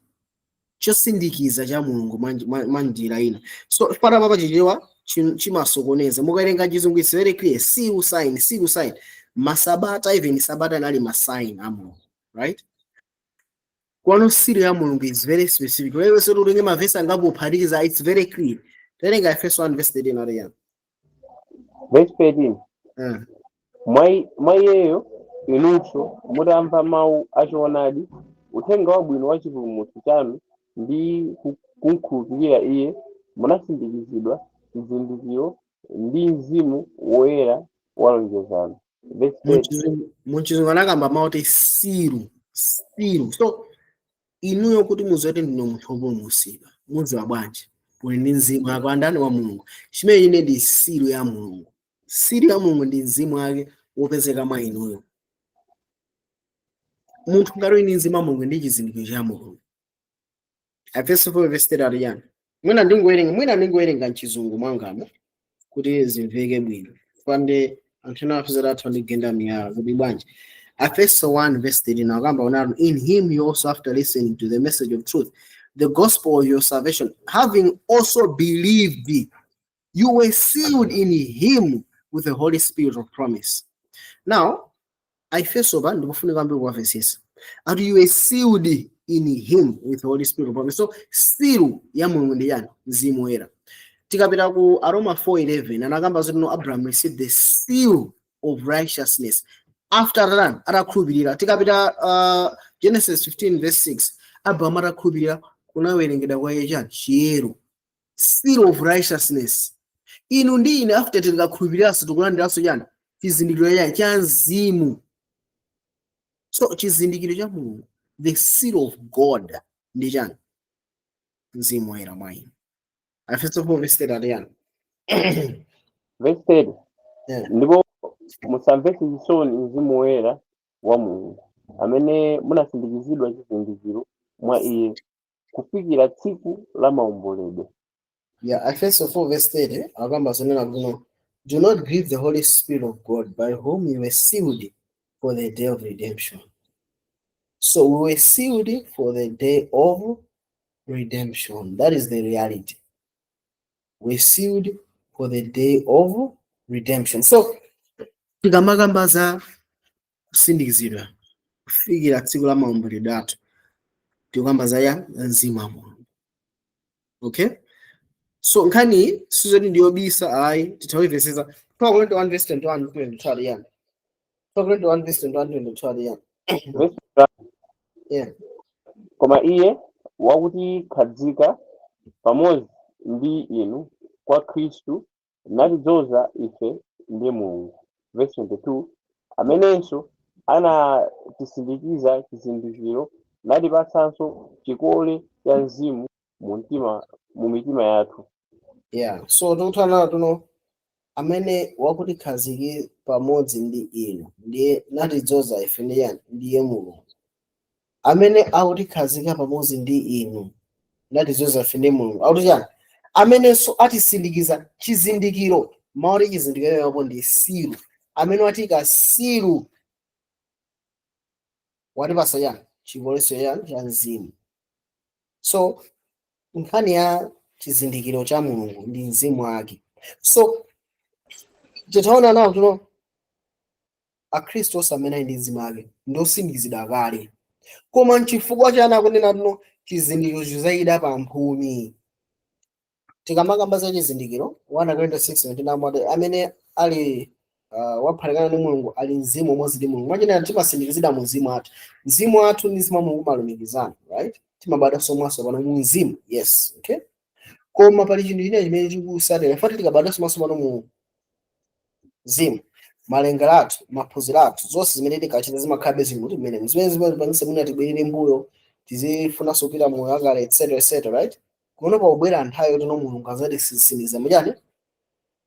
chosindikiza cha Mulungu mwa njira ina. So pata papa Chichewa chimasokoneza. Mukaerenga chizungu, it's very clear: seal, sign, seal, sign. Masabata, even sabata inali ma sign a Mulungu, right? Kwano seal ya Mulungu is very specific. Wewe sio utenge mavesi angapo uphatikiza. It's very clear. Terenga Efeso 1 verse 13 ariya. Verse 13, "Mwa iyeyo inunso mutamva mawu achoonadi, uthenga wabwino wa chipulumutso chanu, ndi kumkhulupirira iye, munasindikizidwa chizindikiro ndi Mzimu Woyera wa lonjezano." Verse 30. Muchizungu anakamba mawu oti seal, seal. So inuyo kuti muziwe kuti ndine munthu wopulumutsidwa, mudziwa bwanji? Uli ndi mzimu wake wandani? Wa Mulungu. Chimene ine ndi seal ya Mulungu. Seal ya Mulungu ndi mzimu wake wopezeka mwa inuyo. Munthu ngati uli ndi mzimu wa Mulungu, ndi chizindikiro cha Mulungu. Efeso 4 verse 30 yani? Mwina ndingowerenga mchizungu mwangamo kuti zimveke bwino, pande anthu ena apezera athu ndigenda miyala kuti bwanji. Efeso 1 verse 13 akamba unati, "In him you also, after listening to the message of truth, the gospel of your salvation, having also believed." You were sealed in him with the Holy Spirit of promise. Now, Aefeso pa ndikufunika kwambiri kuwamvetsetsa. Ati you were sealed in him with the Holy Spirit of promise. So seal ya Mulungu ndi yani? Mzimu Woyera. Tikapita ku Aroma 4:11, anakamba zoti no, Abraham received the seal of righteousness after atani? Atakhulupirira. Tikapita Genesis 15 verse 6, Abraham atakhulupirira kunawerengedwa kwa iye chani? Chiyero, seal of righteousness. Inu ndi ine, after tikakhulupiriranso, tikulandiranso chani? Chizindikiro chani? Cha mzimu. So chizindikiro cha Mulungu, the seal of God, ndi chani? Mzimu Woyera mwa inu. Efeso 4 verse 30 yani? Verse 30. Yeah. Ndipo musamvetse chisoni Mzimu Woyera wa Mulungu, amene munasindikizidwa chizindikiro mwa iye kufikira tsiku la maomboledwe. Yeah, Efeso 4 verse 30 akamba zonena kuti no, do not grieve the Holy Spirit of God, by whom you were sealed for the day of redemption. So we were sealed for the day of redemption. That is the reality. We're sealed for the day of redemption. So tikamakamba za kusindikizidwa kufikira tsiku la maomboledwe athu, tikukamba za ya mzimu wa Mulungu. Okay, so nkhani sizoti ndiyobisa ayi, titawimvesesa. 2 Korinto 1 verse 21 22 yani? 2 Korinto 1 verse 21 22 yani? Verse Yeah. Koma iye wakutikhazika pamodzi ndi inu kwa Khristu natidzoza ife ndi Mulungu. Verse 22, amenenso anatisindikiza chizindikiro natipatsanso chikole cha mzimu mu mitima yathu. Yeah, so tikuthanana tuno amene wakutikhazike pamodzi ndi inu ndiye natidzoza ife ndi yani? Ndiye Mulungu. Amene akutikhazika pamodzi ndi inu natidzoza ife ndi Mulungu, akuti chani? Amenenso atisindikiza chizindikiro. Mawu chizindikiro yapo ndi seal. Amene watika seal, watipasa chani? Chikoleso chani? Cha mzimu. So nkhani ya chizindikiro cha Mulungu ndi mzimu wake. So titaona nawo tuno akhristu onse amene ali ndi mzimu wake ndosindikizidwa kale. Koma nchifukwa chani akunena tuno chizindikiro chizayida pa mphumi? Tikamakamba za chizindikiro, 1 Korinto 6:17 amati amene ali waphatikana ndi Mulungu ali mzimu umodzi ndi Mulungu. Mwachinena timasindikizidwa mu mzimu athu. Mzimu athu ndi mzimu wa Mulungu umalumikizana, right? Timabadwanso mwatsopano mu mzimu, yes, okay. Koma pali chinthu china chimene chikusatira fati. Tikabadwanso mwatsopano mu mzimu, malingaliro athu, maphunziro athu, zonse zimene tikachita zimakhalabe zili kuti mmene zimene zimapangisa mwina tibwerere mbuyo, tizifunanso kupita moyo akale, etc etc, right? Kuno pakubwera nthawi yoti no, Mulungu azatisindikiza muchani?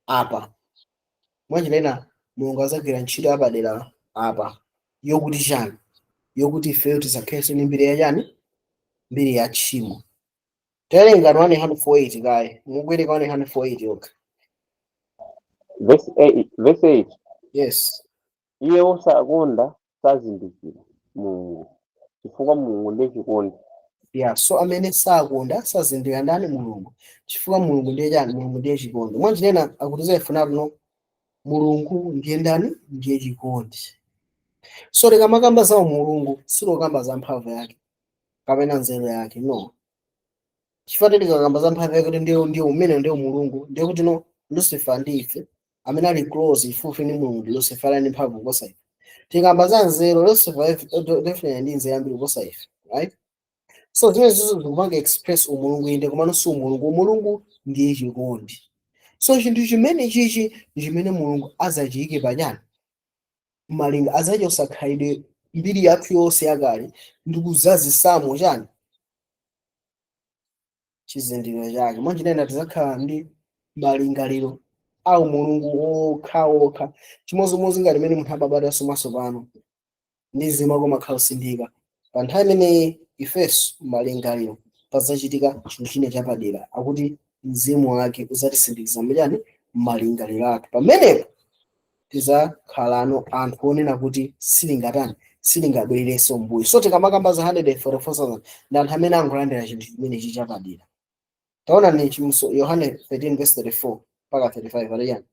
Apa mwachinena Mulungu azagwira ntchito yapadera apa yokuti chani? Yokuti ifeyo tisakhalenso ndi mbiri ya chani? Mbiri ya tchimo. Tawerenga 148 kaye, mukuwerenga 148 yokha. Verse 8, verse 8. Yes. Iye wosakonda sazindikira Mulungu, chifukwa Mulungu ndiye chikondi. Yeah, so amene sakonda sazindikira ndani? Mulungu, chifukwa Mulungu ndiye chani? Mulungu ndiye chikondi. Mwachinena akutiza ifuna tuno Mulungu ndiye ndani? Ndiye chikondi. So tikamakamba za Mulungu, sitikukamba za mphamvu yake kapena nzeru yake, no. Chifukwa tikakamba za mphamvu yake kuti ndiye umene ndiye Mulungu, ndiye kuti no, Lucifer ndi ife amene ali close ifupi ndi Mulungu, Lucifer ali ndi mphamvu kuposa ife. Tikamba za nzeru, Lucifer definitely ndi nzeru yambiri kuposa ife, right? So zimene zizo zikupanga express umulungu, inde, komano si umulungu. Umulungu ndiye chikondi. So chinthu chimene chichi ndi chimene Mulungu azachiyike pachani? Malinga azachosa khalidwe, mbiri yathu yonse yakale, ndi kuzazisamo chani? Chizindikiro chake. Mwanjinena tizakhala ndi malingaliro a umulungu okha okha, chimodzimodzi ngati mmene munthu amabadwanso mwatsopano ndi mzimu wake umakhala usinthika. Pa nthawi imeneyi ifenso malingaliro pazachitika chinthu china chapadera, akuti mzimu wake uzatisindikiza mchani? Malingaliro athu. Pamenepo tizakhalano anthu onena kuti silingatani, silingabwererenso mbuyo. So tikamakamba za 144,000, ndi anthu amene angolandira chinthu chimenechi chapadera. Taona ni chimuso Yohane 13 verse 34. mpaka 35 aliyani?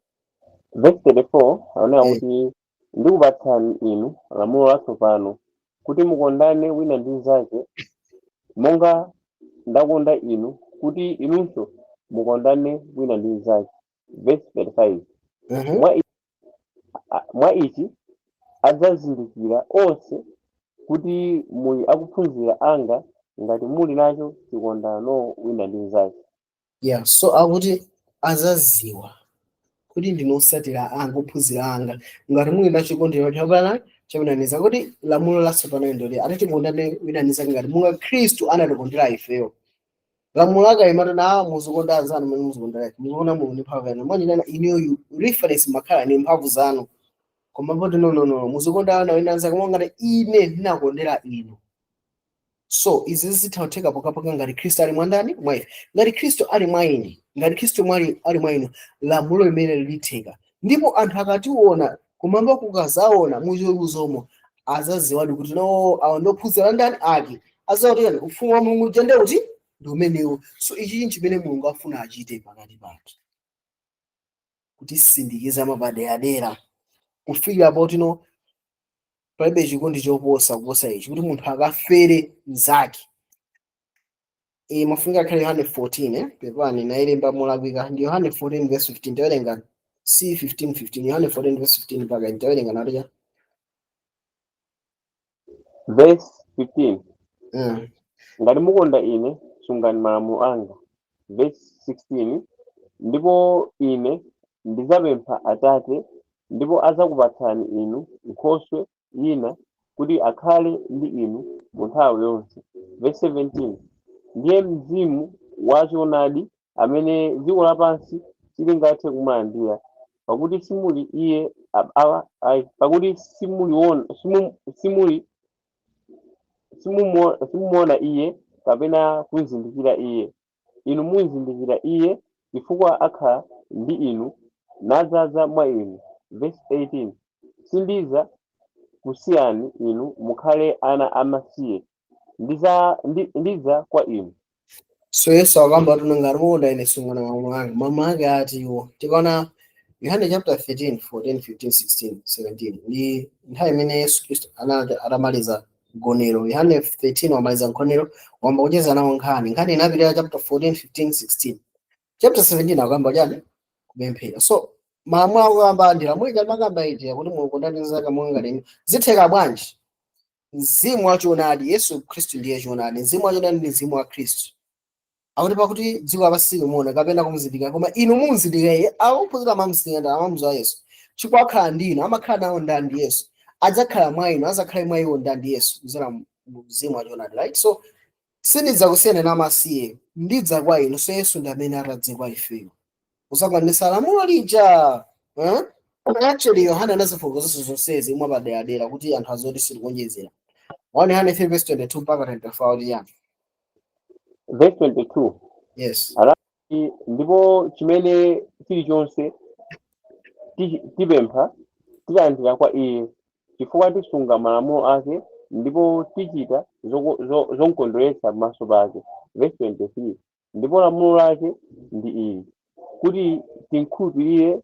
Verse 34 aonera Eh. kuti, "Ndikupatsani inu lamulo latsopano, kuti mukondane wina ndi mnzake, monga ndakonda inu, kuti inunso mukondane wina ndi mnzake." Verse 35: Mwa ichi adzazindikira onse kuti muli akuphunzira anga, ngati muli nacho chikondano wina ndi mnzake. Yeah, so akuti azaziwa kuti ndinu otsatira anga, ophunzira anga, ngati muli na chikondwerero chapana chawinaniza. Kuti lamulo latsopano ndoli ati tikondane wina ndi mnzake ngati monga Khristu anatikondera ifeyo. Lamulo lake imati na muzikonda anzanu mmene muzikondera ife, muzikonda Mulungu ndi mphamvu yanu. Mwanjinana ineyo reference makhala ni mphamvu zanu, koma poti no, no, no, muzikonda ana wina anzake monga ngati ine ndinakondera inu. So izi zitha kutheka pokhapokha ngati Khristu ali mwandani? Mwa ife. Ngati Khristu ali mwa ine, ngati Khristu ali mwa inu, lamulo limene litheka. Ndipo anthu akationa kumwamba, kukazaona muchiweruzomo, azaziwadi kuti no, awa ndophunzira ndani? Ake. Azakuti ufumu wa Mulungu jende kuti ndi umenewo. So ichi nchimene Mulungu afuna achite pakati pathu, kutisindikiza mapaderadera kufikira potino palibe chikondi choposa kuposa ichi, kuti munthu akafere mnzake. E, mafunga akhale Yohane 14, eh? Pepani, nayilemba molakwika. Ndi Yohane 14 verse 15. Tawerenga c 15 15, Yohane 14 verse 15 mpaka, tawerenga nalija. Verse 15: "Ngati mukonda ine, sungani malamulo anga." Verse 16: "Ndipo ine ndidzapempha Atate, ndipo adzakupatsani inu nkhoswe ina, kuti akhale ndi inu mu nthawi yonse." Verse 17: "Ndiye Mzimu wachoonadi, amene dziko lapansi silingathe kumulandira, pakuti simuli iye pakuti simuliona simuli simumuona iye kapena kumzindikira iye. Inu mumzindikira iye, chifukwa akhala ndi inu nadzaza mwa inu." Verse 18: "Sindiza kusiyani inu mukhale ana amasiye, ndidza kwa inu." So Yesu akamba tuno, ngati mukonda ine, sungani malamulo anga. Malamulo ake ati iwo? Tikaona Yohane chapter 13, 14, 15, 16, 17, ndi nthawi imene Yesu Khristu anali atamaliza mgonero. Yohane 13 wamaliza mgonero, wamba kucheza nawo nkhani. Nkhani inapitira chapter 14, 15, 16, chapter 17 akamba chani? Kupemphera. So malamulo akuyamba ndi lamulo ija makamba ija kuti mukondane nzaka monga ngati inu. Zitheka bwanji? Mzimu wachoonadi, Yesu Khristu ndiye choonadi. Mzimu wachoonadi ndi mzimu wa Khristu. Akuti pakuti dziko lapansi silimuona kapena kumuzindikira, koma inu mumuzindikira iye. Akuphunzira amamuzindikira, amamudziwa Yesu, chifukwa akhala ndi inu. Amakhala nawo ndani? Ndi Yesu. Adzakhala mwa inu, adzakhale mwa iwo ndani? Ndi Yesu, kudzera mu mzimu wachoonadi, right? So sindidzakusiyani namasiye, ndidza kwa inu. So Yesu ndi amene atadze kwa ifeyo kusakwanitsa lamulo lija, eh? Actually, Yohana anazifotokozanso zonsezi mwapaderadera kuti anthu azoti sitikonjezera. 1 Yohane 3 verse 22 mpaka 24 kuti yani? Verse 22: Yes. "Ndipo chimene chilichonse tipempha tilandira kwa iye, chifukwa tisunga malamulo ake ndipo tichita zomkondweretsa pamaso pake." Verse 23: "Ndipo lamulo lake ndi ili, kuti tinkhulupirire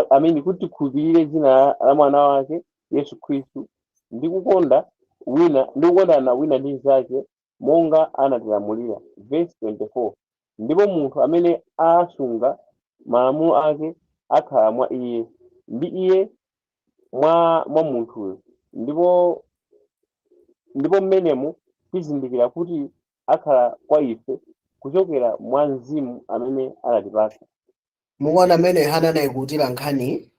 amene kuti tikhulupirire dzina la mwana wake Yesu Khristu, ndi kukonda wina ndi kukondana wina ndi mnzake monga anatilamulira." Verse 24: "Ndipo munthu amene asunga malamulo ake akhala mwa iye, ndi iye mwa munthuyo. Ndipo mmenemo tizindikira kuti akhala kwa ife, kuchokera mwa Mzimu amene anatipatsa." Mukuona amene Yohana anayikutira nkhani?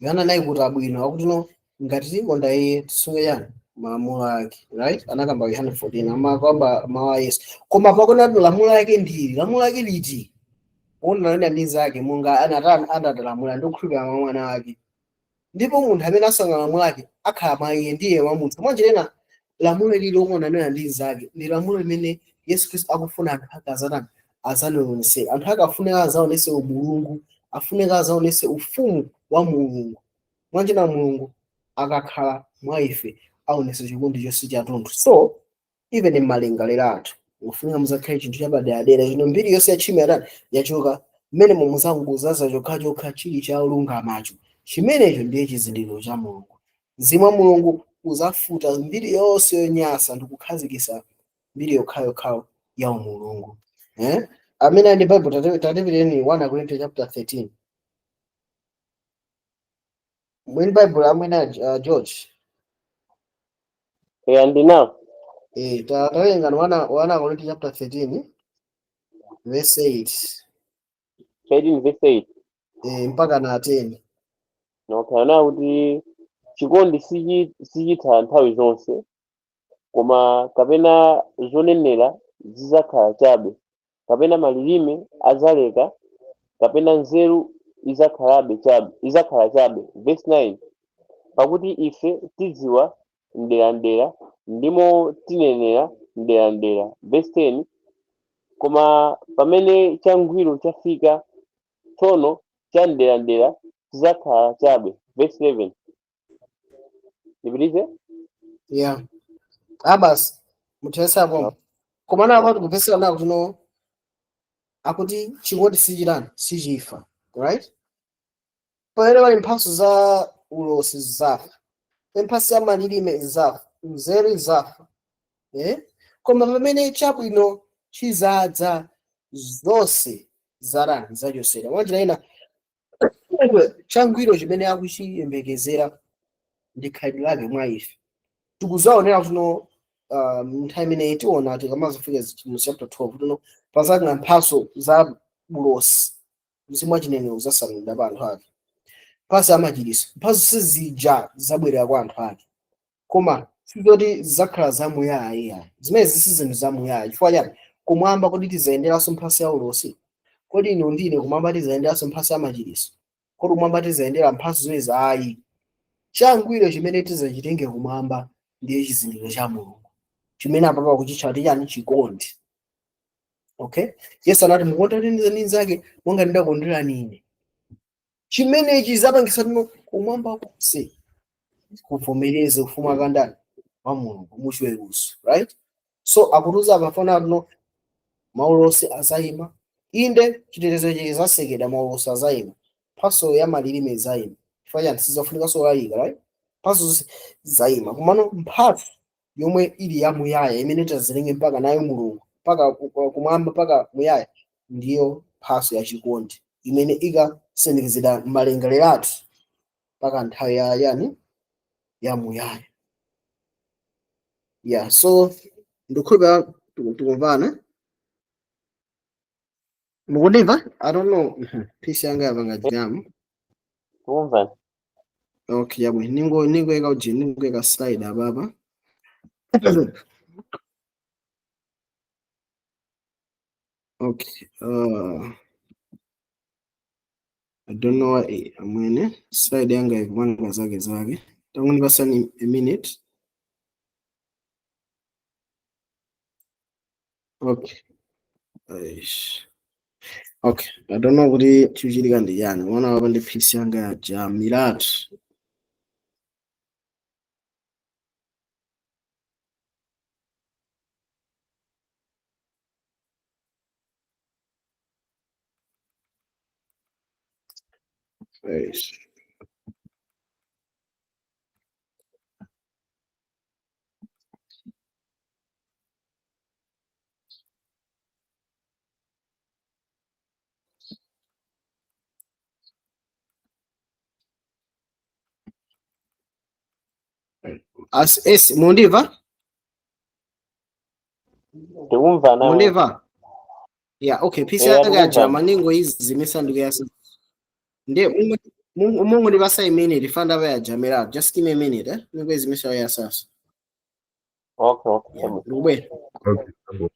Yohana anayikuta bwino. Akuti no, ngati tikonda iye, tisunge chani? Malamulo ake, right? Anakamba Yohane 14, amakamba mawu a Yesu. Koma pakona lamulo lake ndili, lamulo lake liti? Kuonana ndi zake monga anatani? Anatilamula, ndi kukhulupirira mwa mwana wake. Ndipo munthu amene asunga lamulo ake akhala mwa iye, ndiye mwa munthu. Mwanjirena lamulo ili lokonanena ndi zake ndi lamulo limene Yesu Khristu akufuna anthu ake azatani? Azanionese. Anthu ake afunika azaonese umulungu, afunika azaonese ufumu wa Mulungu. Mwanjira Mulungu akakhala mwa ife, aonese chikondi chonse chathunthu. So even mmalingaliro athu mufunika muzakhale chinthu chapaderadera chino. Mbiri yonse ya tchimo yatani? Yachoka. Mmene mumuzanguzaza chokhachokha chili cha olungamacho, chimenecho ndiye chizindikiro cha Mulungu. Mzimu wa Mulungu uzafuta mbiri yonse yonyansa ndi kukhazikitsa mbiri yokhayokhayo ya umulungu. Eh? Amene ali Bible, tatipireni 1 Corinthians chapter 13. Mwini Bible amwene, George. Eya, ndinawo. Tawerenga 1 Corinthians chapter 13 verse 8. 13 verse 8. Mpaka na 10. Okay, anawo kuti chikondi sichitha nthawi zonse, koma kapena zonenera zidzakhala chabe, kapena malilime adzaleka, kapena nzeru idzakhalabe chabe, idzakhala chabe. Verse 9, pakuti ife tidziwa mderamdera, ndimo tinenera mderamdera. Verse 10, koma pamene changwiro chafika, tsono cha mderamdera chidzakhala chabe. Verse 11, ndipitize? Yeah. Abas muthesa pomwe. Koma na akuti kupesera nako tino akuti chikondi sichitani, sichifa, right? Pamene pali mphatso za ulosi zafa, mphatso ya malilime zafa, nzeru zafa, eh? Koma pamene chabwino chizadza, zonse zarani, zachosera. Mwanjira ina, changwiro chimene akuchiyembekezera ndi khalidwe lake mwa ife tikuzaonera kuno. Nthawi imeneyi tiona tikamazafika mu chapter 12 tuno pasakina mphatso za ulosi, mzimu wachinenero uzasanulidwa pa anthu ake, mphatso yamachiritso, mphatso sizija zabwerera kwa anthu ake, koma sizoti zidzakhala zamuyaya iyayi. Zimene si zinthu zamuyaya. Chifukwa chani? Kumwamba kodi tizayenderanso mphatso ya ulosi? Kodi inu ndine kumwamba tizayenderanso mphatso ya machiritso? Kodi kumwamba tizayendera mphatso zimenezi? Ayi. Changwiro chimene tizachitenge kumwamba ndiye chizindikiro cha Mulungu chimene apapa kuchitcha kuti chani? Chikondi. Okay, Yesu anati mukondane ndi anzake monga ndidakonderani ine. Chimenechi zapangisa tino kumwamba konse kuvomereze ufumu akandani wa Mulungu muchiweruzo, right? So akutiuza apafana tino maulosi azayima, inde chitetezo chizasekedwa, maulosi azayima, mphatso ya malilime izayima. Chifukwa chani? Sizafunikanso kulalika, right? Mphatso zonse zayima, komano mphatso yomwe ili yamuyaya imene tazilenge mpaka nayo Mulungu mpaka kumwamba mpaka muyaya ndiyo mphatso ya chikondi imene ikasindikizidwa m'malingaliro athu mpaka nthawi ya yani, ya muyaya. Yeah, so ndikukhulupirira tikumvana. Mukundimva? I don't know. PC yanga yapanga jam. Tikumvana. Okay, yabwe ningoyeka uji, ningoyeka slide apapa. Okay, I don't know why amwene slide yanga ikupanga zake zake. Tangondipasani a minute. Okay. Eish. Okay, I don't know kuti chikuchitika ndi chani. Mwana wapa ndi PC yanga ya jamiratu. Eish. As es mundimva? Tikumvana. Mundimva? Yeah, okay. PC Eh, yanga ya tikumvana. jama ningo izimisa ndikuyasa. Ndiye mungu ndipasa a minute fanda pa ya jamira. Just give me a minute, eh? Ningo izimisa ya sasa. Okay. Yeah, ndikubwera. Okay.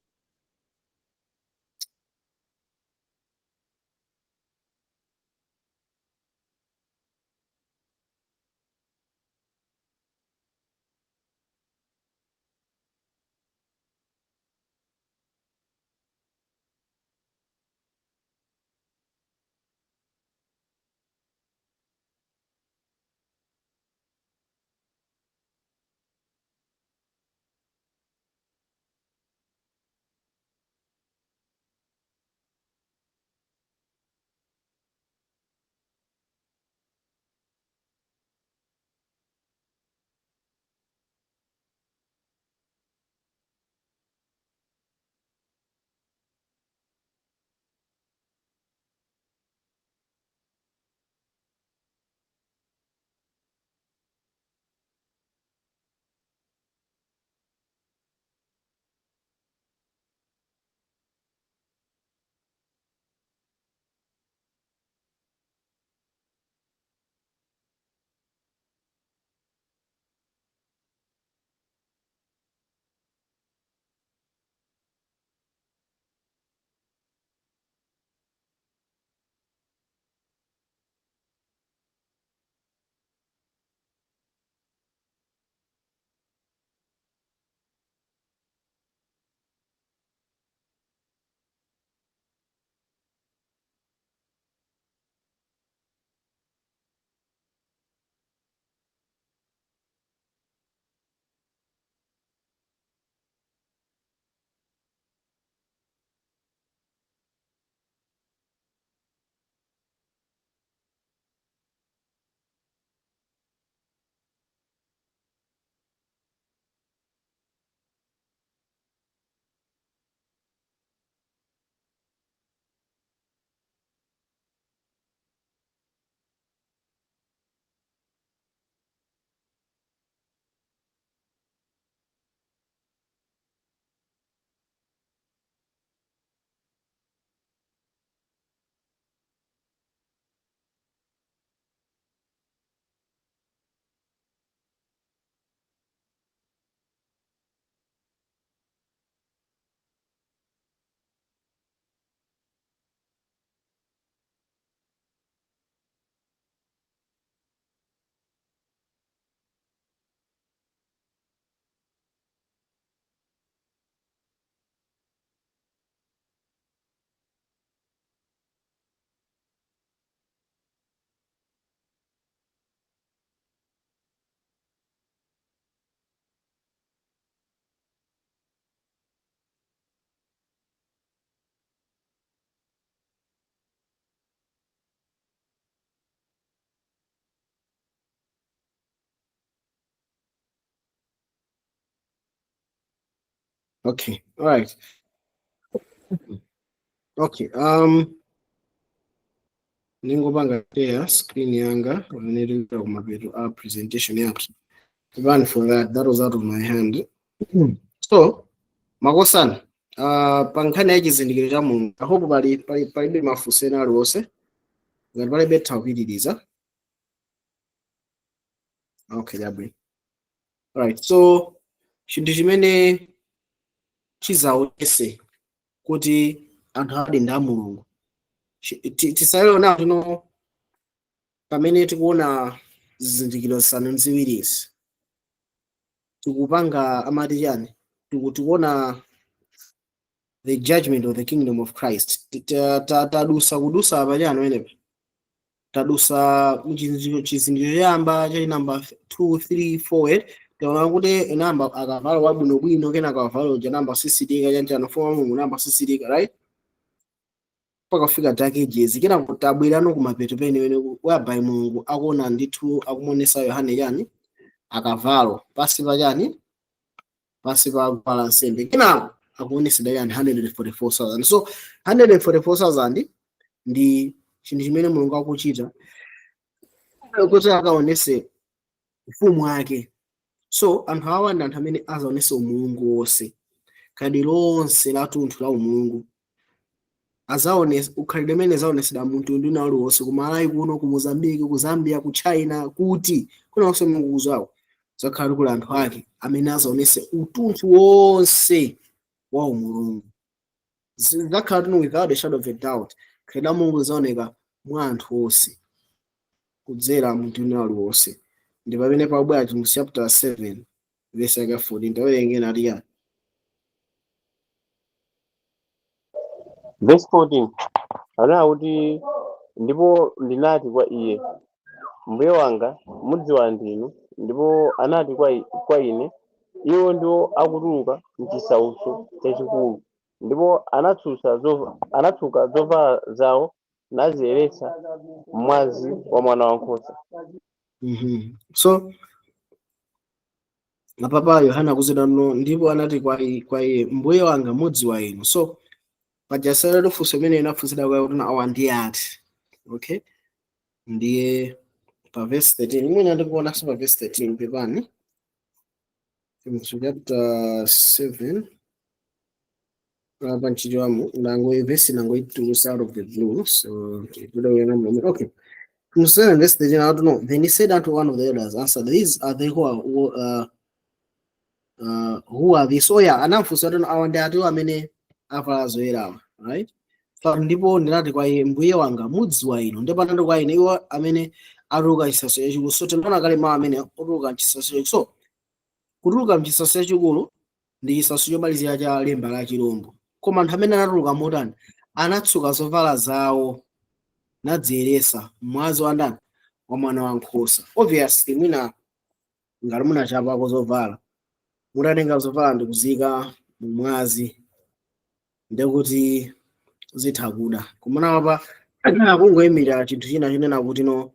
Okay, alright, okay. Ningopanga share screen yanga pamene tili kumapeto a presentation yathu. Even for that, that was out of my hand. So makosana, pa nkhani ya chizindikiro cha Mulungu, I hope palibe mafunso ena aliwonse. Ngati palibe, titha kupitiriza. Okay, chabwino. Alright, so chinthu chimene chizaonese kuti anthu ali ndi a Mulungu, tisayona tino pamene tikuona zizindikiro zisanu ndi ziwirizi, tikupanga amati chani, tikuona the judgment of the kingdom of Christ. Tadusa kudusa apa chani wenepa, tadusa chizindikiro choyamba, cha namba 2, 3, 4. Taona kuti inamba akavalo wabwinobwino, kena akavalo janamba sisitika chanchano foma Mulungu namba sisitika, right, mpaka kufika Dark Ages. Kena tabwerano kumapeto penewene, whereby Mulungu akuona ndithu, akumuonesa Yohane chani, akavalo pasi pa chani, pasi pa guwa lansembe. Kenako akuonesedwa chani? 144,000. So 144,000 ndi chinthu chimene Mulungu akuchita kuti akaonese ufumu wake. So anthu awa ndi anthu amene azaonese umulungu wonse, khalidwe lonse lathunthu la umulungu azaonesa, ukhalidwe umene zaonesedwa mtundu wina uliwonse, ku Malawi kuno, ku Mozambique, ku Zambia, ku China, kuti kunonse Mulungu kuzawo zakhala kuli anthu ake amene azaonese utunthu wonse wa umulungu. Zidzakhala tino without a shadow of a doubt, khalidwe la Mulungu lizaoneka mwa anthu onse kudzera mtundu wina uliwonse. Ndi pamene pabwera Chivumbulutso chapter 7 verse yake 14. Tawerengeni, ati yani? Verse 14 anena kuti, "Ndipo ndinati kwa iye, 'Mbuye wanga, mudziwa ndinu.' Ndipo anati kwa ine, 'Iwo ndiwo akutuluka mchisautso chachikulu, ndipo anatsuka zovala zawo naziyeretsa m'mwazi wa Mwana wankhosa.'" So apapa Yohana akuzida no, "Ndipo anati kwa iye, 'Mbuye wanga, mudziwa inu.'" So pajasala funso imene inafunsidwa kwa kuti awa ndi ati. Okay, ndiye pa verse 13 imene ndikuonanso, pa verse 13, pepani, chapter 7 apa nchichwamu ndango verse nangoitulusa out of the blue, so tikuda. Okay, from 7 verse 13, I don't know. "Then he said unto one of the elders, answered, 'These are they who are these?'" Oh yeah, anamfunsa kuti awa ndi atiwo amene avala zoyerawa, right? So, "Ndipo ndinati kwa iye, 'Mbuye wanga, mudziwa inu.' Ndipo anati kwa ine, 'Iwo amene atuluka chisautso chachikulu.'" So tinaona kale mawu amene otuluka mchisautso chachikulu. So kutuluka mchisautso chachikulu ndi chisautso chomalizira cha lemba la chilombo. Koma anthu amene anatuluka motani? Anatsuka zovala zawo nadziyeresa mwazi wa ndani? Wa Mwana wankhosa. Obviously, mwina ngati munachapako zovala, mutatenga zovala ndikuzika mu mwazi, ndekuti zitha kuda. Kumana apa akungoyimira chinthu china chinena kuti no,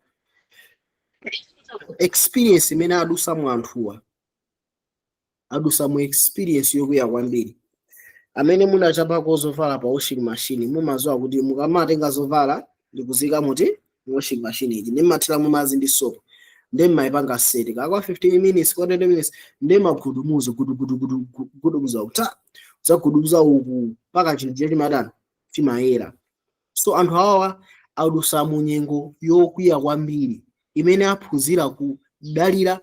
experience imene adusa mu anthuwa, adusa mu experience yokwiya kwambiri. Amene munachapako zovala pa washing machine mumadziwa kuti mukamatenga zovala ndikuzika muti mu washing machine iji, ndimathiramo madzi ndi soap, ndi mmayipanga set kakwa 15 minutes kwa 20 minutes, ndi magudumuzo gudugudugudu gudumuza uta zagudubuza uku mpaka chinthu chiye chimatani? Chimayera. So anthu awawa adusa mu nyengo yokwiya kwambiri imene aphunzira kudalira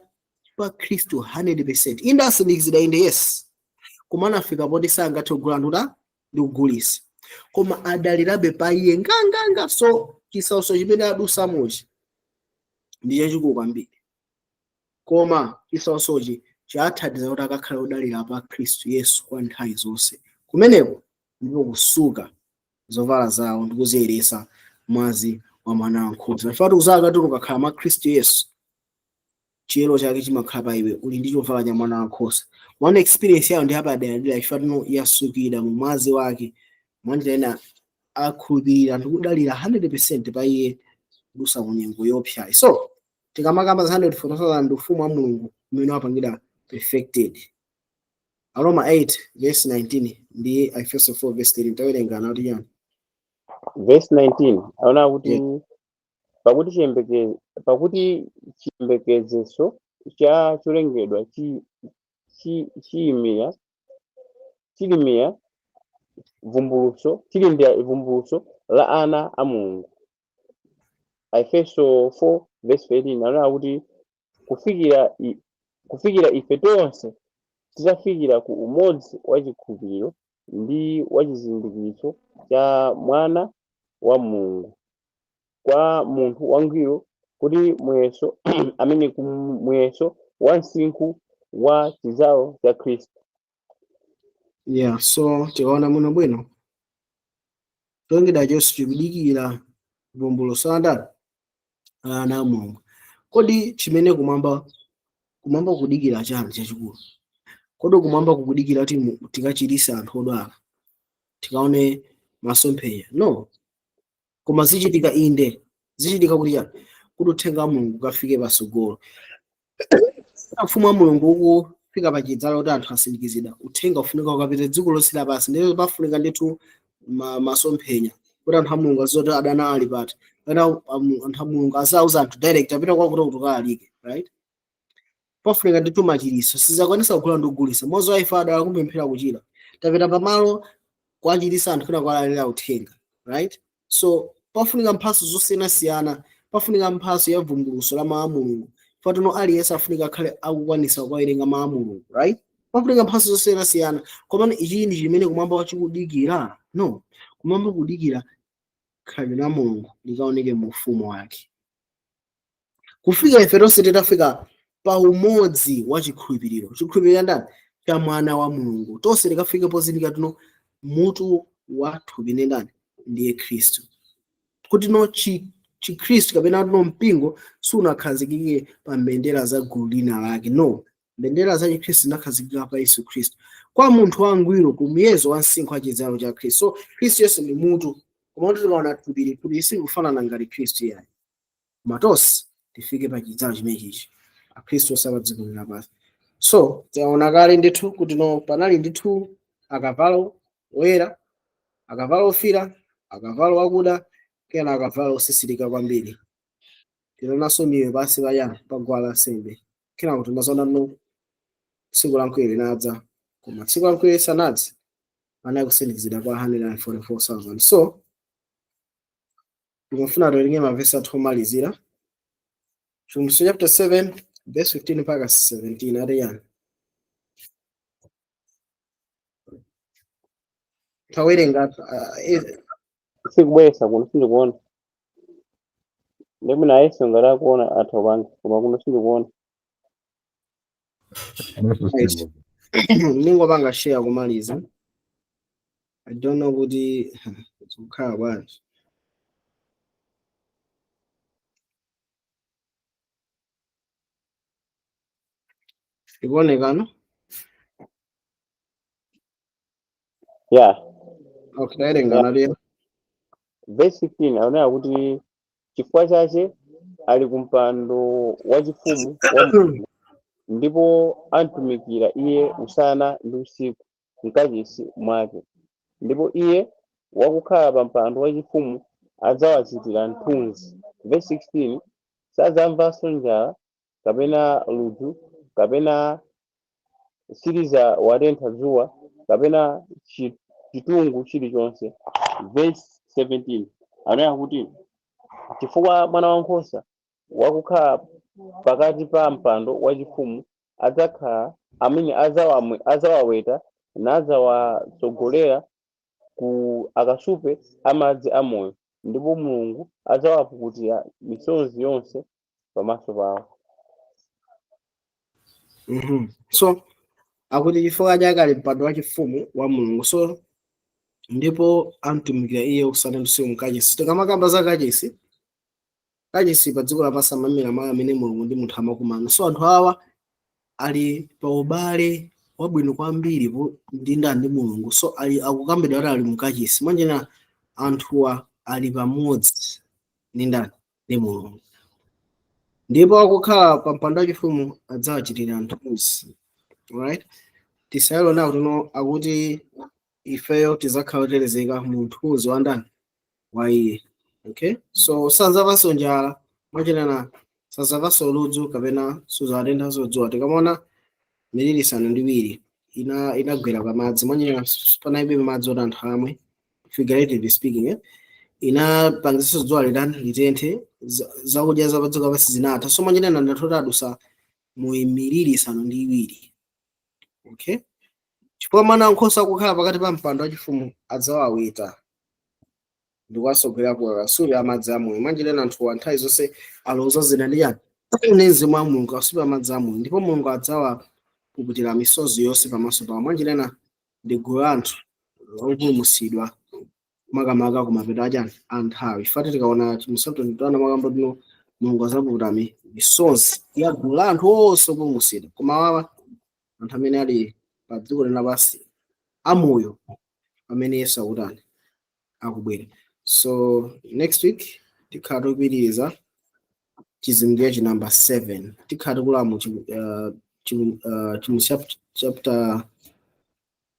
pa Khristu 100%. Inde asindikizidwa, inde, yes, koma anafika poti sangathe kugula anthu ta ndi kugulisa, koma adalirabe pa iye nganganga. So chisautso chimene adusamochi ndi chachikulu kwambiri, koma chisautsochi chathandiza kuti akakhale odalira pa Khristu Yesu kwa nthawi zonse. Kumeneko ndipo kusuka zovala zawo ndi kuziyeresa mwazi wa Mwana wankhosa. Chifukwa tikuzaka kuti ukakhala mwa Khristu Yesu, chiyero chake chimakhala pa iwe, uli ndi chovala cha Mwana wankhosa. One experience yawo ndi apaderadera, chifukwa tino yasukira mu mwazi wake. Mwanjira ina akhulupirira ndi kudalira 100% pa iye kudusa ku nyengo yopsayi. So tikamakamba za 144,000, ufumu wa Mulungu umene wapangidwa perfected. Aroma 8 verse 19 ndi Efeso 4 verse 13, tawerengana kuti chani? Verse 19 aona kuti Yeah. pakuti pakuti chiyembekezeso cha cholengedwa chiyimira chilimira vumbulutso, chilindira vumbulutso la ana a Mulungu. Efeso 4 verse 13 aona kuti kufikira ife tonse titafikira ku umodzi wa chikhulupiriro ndi wa chizindikiritso cha mwana wa Mulungu, kwa munthu wangwiro, kuti muyeso amene ku muyeso wa msinkhu wa chidzalo cha Khristu. Yeah, so tikaona muno bwino, cholengedwa chonse chikudikira vumbulutso la ndani? La ana a Mulungu. Kodi chimene kumwamba kukudikira chani chachikulu? Kodi kumwamba kukudikira kuti tikachiritse anthu odwala, tikaone masomphenya? No, koma zichitika, inde zichitika kuti chani? Kuti uthenga wa Mulungu ukafike patsogolo. Ufumu wa Mulungu ukufika pa chidzalo kuti anthu asindikizidwa, uthenga ufunika ukapita dziko lonse lapansi. Ndipo pafunika ndithu masomphenya kuti anthu a Mulungu azidziwa kuti adani ali pati, kapena anthu a Mulungu azauza anthu direct apita kwakuti kuti ukalalike, right? Pafunika ndithu machiritso, sizakwanisa kugula ndi kugulitsa. Mmodzi wa ife adala kumpemphera kuchira, tapita pamalo kuwachiritsa anthu kwina kuwalalira uthenga, right? So pafunika mphatso zosiyanasiyana, pafunika mphatso ya vumbulutso la mawu a Mulungu. Fatino aliyense afunika akhale akukwanisa kuwawerenga mawu a Mulungu, right? Pafunika mphatso zosiyanasiyana. Komano ichi ndi chimene kumwamba chikudikira? No, kumwamba kudikira khalidwe la Mulungu likaoneke mu ufumu wake, kufika ife tonse titafika pa umodzi wa chikhulupiriro. Chikhulupiriro ndani? Cha mwana wa Mulungu. Tonse tikafike pozindikira tino mutu wa thupi ndi ndani? Ndiye Khristu. Kuti no chikhristu kapena tino mpingo sunakhazikike pa mbendera za gulu lina lake, no. Mbendera za chikhristu zinakhazikika pa Yesu Khristu, kwa munthu wangwiro, ku muyezo wa msinkhu wa chidzalo cha Khristu. So Khristu Yesu ndi mutu, koma kuti tikaona thupi, thupi silikufanana ngati Khristu yayi. Koma tonse tifike pa chidzalo chimenechi, akhristu onse pa dziko lapansi. So taona kale ndithu kuti no panali ndithu akavalo oyera, akavalo ofira, akavalo akuda, kena akavalo osisirika kwambiri. Tinaonanso miyoyo pansi pa pa guwa lansembe. Kenako tinazoona no tsiku la mkwiyo linadza, koma tsiku la mkwiyo lisanadze anali kusindikizidwa kwa 144,000. So ndikufuna tiwerenge mavesi athu omalizira, Chivumbulutso chapter 7 verse 15 mpaka 17, ati yani? Tawerenga Sikubweresa kuno, sindikuona. Ndipo nayenso ngati akuona atha kupanga, koma kuno sindikuona. Inenso Right. sindikuona. Ningopanga share kumaliza. I don't know kuti zikukhala bwanji. Ikuonekano? Yeah. Okay, tawerenga naliyo. Verse 15 aonera kuti chifukwa chache ali kumpando wachifumu wa Mulungu, ndipo amtumikira iye usana ndi usiku mkachisi mwake, ndipo iye wakukhala pa mpando wachifumu adzawachitira mthunzi. Verse 16 sadzamvanso njala kapena ludzu kapena silidzawatentha dzuwa kapena chitungu chilichonse. Verse 17 anena kuti chifukwa mwana wankhosa wakukhala pakati pa mpando wachifumu adzakhala amene adzawaweta nadzawatsogolera ku akasupe amadzi amoyo, ndipo Mulungu adzawapukutira misozi yonse pamaso pawo. So akuti chifukwa chake ali mpando wachifumu wa Mulungu, so ndipo amtumikira iye usana ndi usiku mkachisi. Tikamakamba za kachisi, kachisi pa dziko lapansi amamira malo amene Mulungu ndi munthu amakumana. So anthu awa ali pa ubale wabwino kwambiri ndi ndani? Ndi Mulungu. So ali akukambidwa kuti ali mkachisi, mwanjena anthuwa ali pamodzi ndi ndani? Ndi Mulungu. Ndipo akukhala pa mpando wachifumu adzawachitira mthunzi. Alright? Tisayalo nawo tino akuti ifeyo tizakhala otetezeka mu mthunzi wa ndani? Wa iye. Okay, so sazamvanso njala, mwachinena sazamvanso ludzu kapena suzatenthanso dzuwa. Tikamaona miliri isanu ndi iwiri inagwera pamadzi, mwachinena panalibe madzi oti anthu amwe, figuratively speaking, eh? Inapangisanso dzuwa litani? Litenthe. Zakudya zapadziko lapansi zinatha. So mwachinena ndathu adusa mu miliri isanu ndi iwiri. Okay, chifukwa Mwana wankhosa akukhala pakati pa mpando wachifumu adzawaweta ndikuwasogolera ku akasupe amadzi amoyo. Mwanjirena anthu nthawi zonse alozazidwa ndi chani? Ndi mzimu wa Mulungu, akasupe amadzi amoyo. Ndipo Mulungu adzawapukutira misozi yonse pamaso pawo. Mwanjirena ndi gulu la anthu opulumutsidwa, makamaka kumapeto achani? A nthawi. Fati tikaona chimusabtana makamba tino Mulungu adzapukuta misozi ya gulu la anthu onse opulumutsidwa, koma wawa anthu amene ali pa dziko lapansi amoyo pamene Yesu akutani? Akubwera. So next week tikhala tikupitiriza chizindikiro chi number 7. Tikhala tikula mu chapter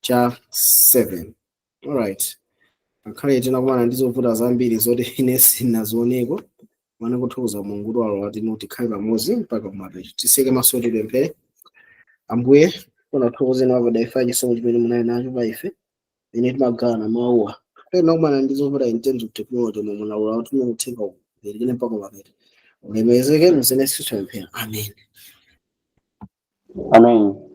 cha 7. Alright, akhale tinakumana ndi zovuta zambiri zoti ine sinazioneko. Mane kuthokoza Mulungu kuti walola tino tikhale pamodzi mpaka kumapeto. Tiseke maso, tipemphere. Ambuye, kuthokozeni wapadaifa chisomo chimene munali nacho pa ife ine timagawana mawuwa. Tinakumana ndi zovuta in terms of technology, momwe munalola kuti uthenga uperekene mpaka kumapeto. Ulemekezeke mzene sitipemphera, amen. Amen.